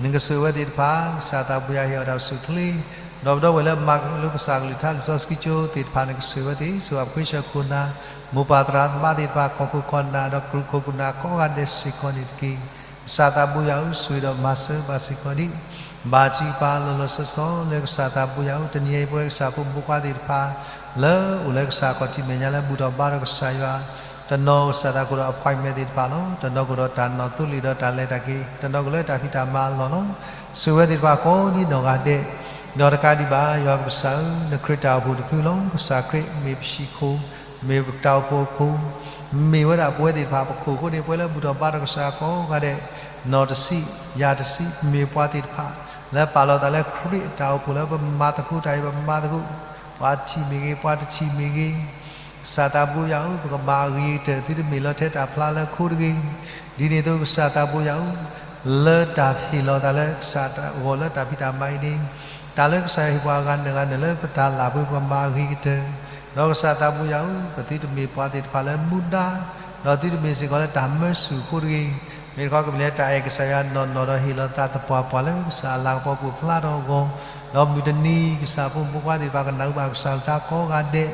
နကဆိၣ်ဂ့ၤအဝဲသ့ၣ်တဖၣ် ကစၢ်သးဘိယွၤဟ့ၣ်အီၤတၢ်အိၣ်ဆူၣ်အိၣ်ချ့ ဒီးပဒီပုၢ်ဝဲၢ်လၢမၤလိကစၢ်ကလုၢ်ကထါလံာ်စီဆှံကၠိသ့ၣ်တဖၣ် နကဆိၣ်ဂ့ၤအဝဲသ့ၣ် ဆိၣ်ဂ့ၤပှၤခွံဆၢခိၣ်နၢ် မိၢ်ပၢ်သရၣ်သမါသ့ၣ်တဖၣ် ကီၢ်ခိၣ်ကီၢ်နၢ်ဒီးကရူၢ်ခိၣ်ကရူၢ်နၢ်ကိးဂၤဒဲးစ့ၢ်ကီးန့ၣ်တက့ၢ်. ကစၢ်သးဘိယွၤဧၢ ဆိၣ်ဂ့ၤဒီးမၤစၢၤဘၣ်စ့ၢ်ကီးဒံး ဘါထုကဖၣ်လီၤလီၤဆီဆီလၢကစၢ်သးဘိယွၤဧၢ တနံၤအံၤပဝဲကစၢ်ဖိမုၣ်ဖိခွါသ့ၣ်တဖၣ် လၢအိၣ်လၢကစၢ်အခီၣ်ထံးမဲာ်ညါလၢဘူၣ်ထီၣ်ဘါထီၣ်ကစၢ်ယွၤ တနီၤကစၢ်သးကအိၣ်ဒီး appointment သ့ၣ်တဖၣ်လီၤ. တနီၤကအိၣ်ဒီးတၢ်နီၣ်သိလ့ၣ်ဒီးတၢ်လဲၤတၢ်က့ၤ တနီၤကအိၣ်လၢတၢ်ဖံးတၢ်မၤအလီၢ်လီၤ. ဆိၣ်ဂ့ၤဝဲသ့ၣ်တဖၣ်ကိးဒ်နီၢ်ဂၤဒဲး, ဒီးတကးဒံးဘၣ် ယွၤပကစၢ်ဧၢ, နခရံာ်တၢ်အိၣ်ဖှိၣ်တဖုလီၤ. ကစၢ်ခရံာ်မ့ၢ်ပဟံၣ်ခိၣ်, မ့ၢ်ပတၢ်အိၣ်ဖှိၣ်အခိၣ်, မ့ၢ်ဝဲဒၣ်ပဝဲသ့ၣ်တဖၣ်ပခိၣ်အဃိန့ၣ် ပဝဲလၢဘူၣ်ထီၣ်ဘါထီၣ်ကစၢ်ယွၤကိးဂၤဒဲး, နီၢ်တဆံး, ယၤတဆံး, မ့ၢ်ပှၤသ့ၣ်တဖၣ် လၢပာ်လီၤသးလၢခရံာ်အတၢ်အိၣ်ဖှိၣ်လၢပမၤသကိးတၢ်အံၤ ပမၤသကိး, ပှၤထံၣ်မ့ၢ်ဂ့ၤ, ပှၤတထံၣ်မ့ၢ်ဂ့ၤ, ကစၢ်သးဘိယွၤဧၢ, ပကမၤအဂ့ၤကတၢၢ် သုတမ့ၢ်လီၤထဲတၢ်ဖျါလၢခိတဂ့ၤ. ဒ်န့ၣ်အသိးကစၢ်သးဘိယွၤဧၢ, လၢတၢ်ဟ့ၣ်လီၤသးလၢကစၢ်အဂီၢ်လၢတၢ်ဖံးတၢ်မၤအံၤန့ၣ်, တၢ်လၢကစၢ်ယွၤဟ့ၣ်ပှၤအဂၤနဂၤနၢၤလၢပတၢ်လၢ်ပှဲၤ ပကမၤအဂ့ၤကတၢၢ်, ဒီးကစၢ်သးဘိယွၤဧၢ, ပသုတမ့ၢ်ပှၤသ့ၣ်တဖၣ်လၢမူဒါ, ဒီးသုတမ့ၢ်စ့ၢ်ကီးလၢတၢ်မၢဆူၣ်အဃိတဂ့ၤ. မ့ၢ်တခီကမ့ၢ်လၢတၢ်အဲၣ်ကစၢ်ယွၤနီၢ်နီၢ်ဒီးဟ့ၣ်လီၤသးသပှၢ်ပှၢ်လၢကစၢ်အလၤကပီၤပူၤဖျါထီၣ်အဂီၢ်, ဒီးမုၢ်တနံၤ ကစၢ်ဖိမုၣ်ဖိခွါသ့ၣ်တဖၣ်ကနၣ်အုၣ်ဘၣ်ကစၢ်အကလုၢ်ကထါကိးဂၤဒဲး, ဒီး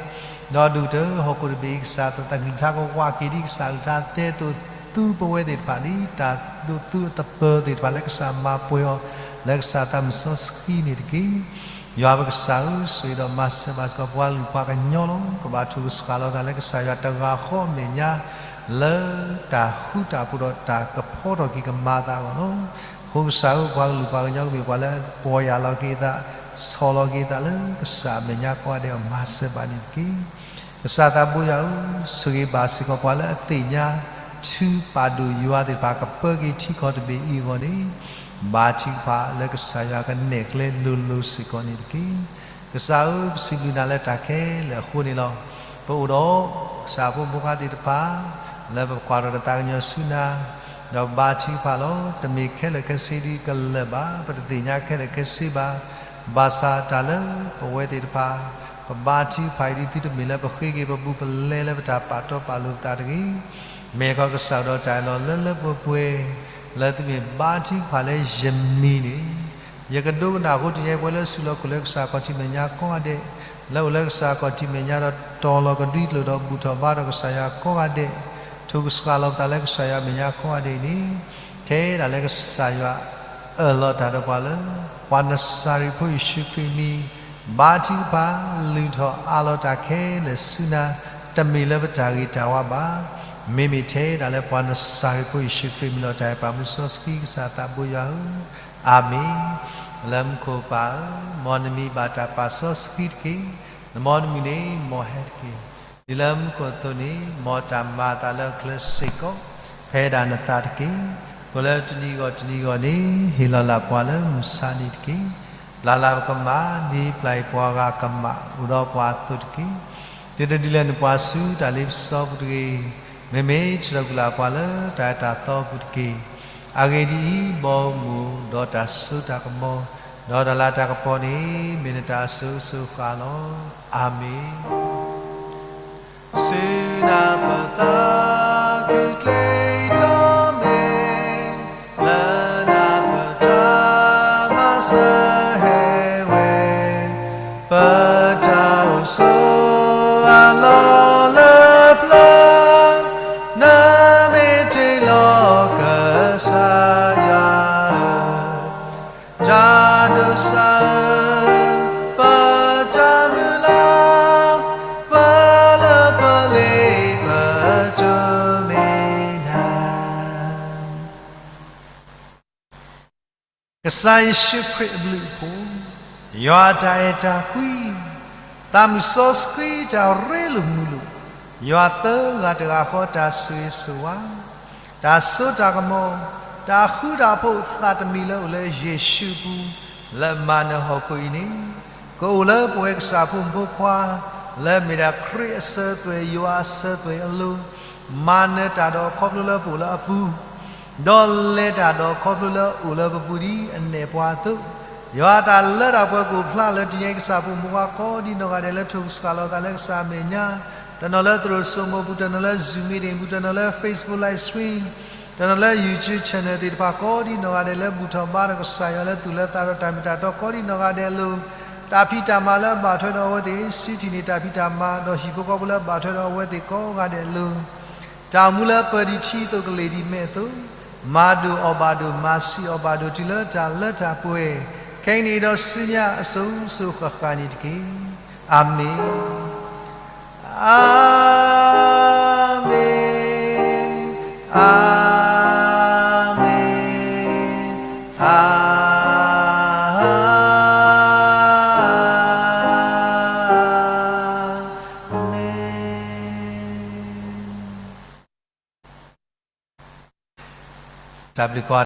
ဒိၣ်ကတၢၢ်ဟီၣ်ခိၣ်တဘ့ၣ်အံၤ ကစၢ်သးကလုၢ်ကထါကဝးက့ၤဒ်ကစၢ်အကလုၢ်ကထါတဲသိး သုပဝဲသ့ၣ်တဖၣ်ဒ်တၢ်ဒိးသူအသပၢၤသ့ၣ်တဖၣ် လၢကစၢ်မၤပှဲၤအီၤ လၢကစၢ်သးစီဆှံန့ၣ်တက့ၢ်. ယွၤပကစၢ်ဧၢ, ဆိၣ်ဂ့ၤဒီးမၤစၢၤဘၣ်စ့ၢ်ကီးပှၤကလုာ်ပှၤကညီလီၤ. ကဘၣ်ထုကဖၣ်လီၤသးလၢကစၢ်ယွၤတဂၤဃီအမဲာ်ညါ, လၢတၢ်ဃူတၢ်ဖိးဒီးတၢ်ကဖီထီၣ်က့ၤကမၤအသးအဂီၢ်လီၤ. အဃိကစၢ်ဧၢ, ပှၤကလုာ်ပှၤကညီကမ့ၢ်ပှၤလၢပီၢ်ယၢ်လီၤက့ၤအသး, ဆီၣ်လီၤက့ၤအသးလၢကစၢ်အမဲာ်ညါကိးဂၤဒဲးအဂီၢ် မၤစၢၤဘၣ်န့ၣ်တက့ၢ်. ကစၢ်သးဘိယွၤဧၢ, ဆိၣ်ဂ့ၤဘၣ်စ့ၢ်ကီးပှၤလၢအသ့ၣ်ညါ ထုပာ်ဒိၣ်ယွၤသ့ၣ်တဖၣ် ကပၢက့ၤထံကီၢ်တဘ့ၣ်အံၤအဂီၢ်န့ၣ်, ဘါထုကဖၣ်လၢကစၢ်ယွၤကနဲၣ်ကျဲလိၤလိၤစ့ၢ်ကီးန့ၣ်တက့ၢ်. ကစၢ်ဧၢ, ပစံးဘျုးနၤလၢတၢ်ခဲလၢာ်အဃိန့ၣ်လီၤ. ပအိၣ်ဒီးကစၢ်ဖိမုၣ်ဖိခွါသ့ၣ်တဖၣ် လၢပကွၢ်ထီၣ်တၢ်သးကညီၤဆူနၤ, ဒီးပဘါထုကဖၣ်လီၤ. တမ့ၢ်ခဲလၢာ်ခဲဆ့ဒ်ကလၢာ်ဘၣ်, ပတသ့ၣ်ညါခဲလၢာ်ခဲဆ့ဘၣ်. ဘၣ်ဆၣ်တၢ်လၢပဝဲသ့ၣ်တဖၣ် ပဘါထုကဖၣ်အံၤ ဒ်သုတမ့ၢ်လၢပဃ့က့ၤပဘူးပလဲလၢပတၢ်ပာ်တီပာ်လိၤပသးတဂ့ၤ, မ့ၢ်ကီးကစၢ်ဒီးတၢ်အၢၣ်လီၤလၢလၢပှဲၤပှဲၤ လၢသုမ့ၢ်ဘါထုကဖၣ်လၢယမံၤန့ၣ်, ယကဒိကနၣ်အဃိတနံၤအံၤ ပဝဲလၢအစုလီၢ်ခီၣ်လၢကစၢ်ခီၣ်ထံးမဲာ်ညါကိးဂၤဒဲး, လၢအိၣ်လၢကစၢ်ခီၣ်ထံးမဲာ်ညါဒီးတီၤလီၤကဒွံကျိာ်ဒီးဘူၣ်ထီၣ်ဘါထီၣ်ကစၢ်ယွၤကိးဂၤဒဲး, ထုကဖၣ်လီၤပသးလၢကစၢ်ယွၤမဲာ်ညါကိးဂၤဒဲးအံၤန့ၣ်, ထဲဒၣ်လၢကစၢ်ယွၤအၢၣ်လီၤတၢ်ဒီးပှၤလၢ ပှၤနစၤရ့းဖိယ့ၣ်ၡူးခရံာ်အမံၤ, ဘါထုကဖၣ် လုၢ်ထီၣ်အးလီၤတၢ်ခဲလၢာ်ဆူနၤ, တမ့ၢ်လၢပတၢ်ဂ့ၤတၢ်ဝါဘၣ်. မ့မ့ၢ်ထဲဒၣ်လၢပှၤနစၤရ့းဖိယ့ၣ်ၡူးခရံာ်အမံၤဒီးတၢ်အဲၣ်ပာ်မူစီဆှံကစၢ်သးဘိယွၤဧၢ, အၤမ့ၣ်. လၢမူခိၣ်ပၢ်ဧၢ, မ်နမံၤဘၣ်တၢ်ပာ်စီဆှံတက့ၢ်. နမ်နမုၢ်န့ၣ်မ်ဟဲတက့ၢ်. ဒ်လၢမူခိၣ်အသိးန့ၣ် မ်တၢ်မၤအသးလၢကျဲစ့ၢ်ကီး ဖဲဒၣ်နသးတက့ၢ်. အဃိလၢတနံၤဂီၢ်တနံၤဂီၢ်န့ၣ် ဟ့ၣ်လီၤလၢ်ပှၤလၢမုၢ်ဆါနံၤတက့ၢ်. ပျၢ်လၢ်ပကမၣ် ဒ်ပျၢ်အံၤပှၤဂၤကမၣ်အိၣ်ဒီးပှၤအသိးတက့ၢ်. သုတဒုးလဲၤနပှၤဆူတၢ်လ့ပစီပူၤတဂ့ၤ. မ့မ့ၢ်ဆၢထၢၣ်ကလာ်ပှၤလၢတၢ်အၢတၢ်သီပူၤတက့ၢ်. အဂ့ၢ်ဒ်အံၤ, ဘီမုၢ်ဒီးတၢ်စိတၢ်ကမီၤ ဒီးတၢ်လၤတၢ်ကပီၤန့ၣ် မ့ၢ်နတၢ်အစိၤစိၤဃၣ်လီၤ. အၤမ့ၣ်. စူၢ်နၤပသးခုကျဲထီၣ်မဲာ် လၢနၤပတၢ်မၤစၢၤဟဲဝဲ, ပတၢ်အိၣ်ဆိးအလီၢ်လၢပျၢၤ, နမ့ၢ်တ့လီၤကစၢ်ယွၤဧၢ, တၢ်ဒိးစၢ်ဧၢ, ပတၢ်မုၢ်လၢ်, ပလၢပလ့ပတိၢ်မ့ၢ်နၤ. ကစၢ်ယ့ၣ်ၡူးခရံာ်အဘျုးအဖှိၣ်, ယွၤအတၢ်အဲၣ်တၢ်ကွံ, သးမုၢ်စီဆှံတၢ်ရ့လိာ်မုာ်လိာ်, ယွၤသၢဂၤတဂၤဃီတၢ်ဆိၣ်ဂ့ၤဆိၣ်ဝါ, တၢ်စိတၢ်ကမီၤ, တၢ်ဃူတၢ်ဖိးသးတမံၤလၢအိၣ်လၢယ့ၣ်ၡူးအပူၤ, လၢမၤနၢၤဟီၣ်ခိၣ်အံၤန့ၣ်, ကအိၣ်လၢပဝဲကစၢ်ဖိမုၣ်ဖိခွါ, လၢမ့ၢ်ဒၣ်ခရံာ်အစၢၤသွဲၣ်ယွၤအစၢၤသွဲၣ်အလိၤ, မၤနၢၤတၢ်ဒီးခီဖျိလၢပအိၣ်လၢအပူၤ ဒီးလဲၤတၢ်ဒီးခီဖျိလၢအအိၣ်လၢပပူၤဒ်အနဲၣ်ပှၤအသိး, ယွၤအတၢ်လၢတၢ်ပှဲၤကအိၣ်ဖျါလၢတနံၤအံၤ ကစၢ်ဖိမုၣ်ဖိခွါကိးဒ်နီၢ်ဂၤဒဲးလၢထိၣ်ကစှၤလီၤသးလၢကစၢ်အမဲာ်ညါ, တနီၤလၢသရိာ်စိမိးပူၤ, တနီၤလၢ Zoom meeting ပူၤ, တနီၤလၢ Facebook live stream, တနီၤလၢ YouTube channel သ့ၣ်တဖၣ်ကိးဒ်နီၢ်ဂၤဒဲးလၢဘူၣ်ထီၣ်ဘါထီၣ်ကစၢ်ယွၤ လၢသူၣ်လၢသးဒီးတၢ်မ့ၢ်တၢ်တီကိးဒ်နီၢ်ဂၤဒဲးအလိၤ, တၢ်ဖံးတၢ်မၤလၢအဘၣ်ထွဲဒီးအဝဲသ့ၣ်, စံးထံၣ်န့ၢ်တၢ်ဖံးတၢ်မၤ, ဒီးဟံၣ်ဖိဃီဖိလၢအဘၣ်ထွဲဒီးအဝဲသ့ၣ်ကိးဂၤဒဲးအလိၤ, တၢ်အိၣ်မူလၢပၢၤဒံးထံအသိးကလ့ၢ်ဒံးမဲာ်အသိး, မၤဒိၣ်အီၣ်ဘၣ်ဒိၣ်, မၤဆံးအီၣ်ဘၣ်ဒိၣ်တုၤလၢတၢ်လၢတၢ်ပှဲၤ, ခဲအံၤန့ၣ်ဒီးဆူညါအစိၤစိၤဃၣ်ဃၣ်န့ၣ်တက့ၢ်. အၤမ့ၣ်, အၤမ့ၣ်, အၤမ့ၣ်, အၤ ဒုးကွၢ်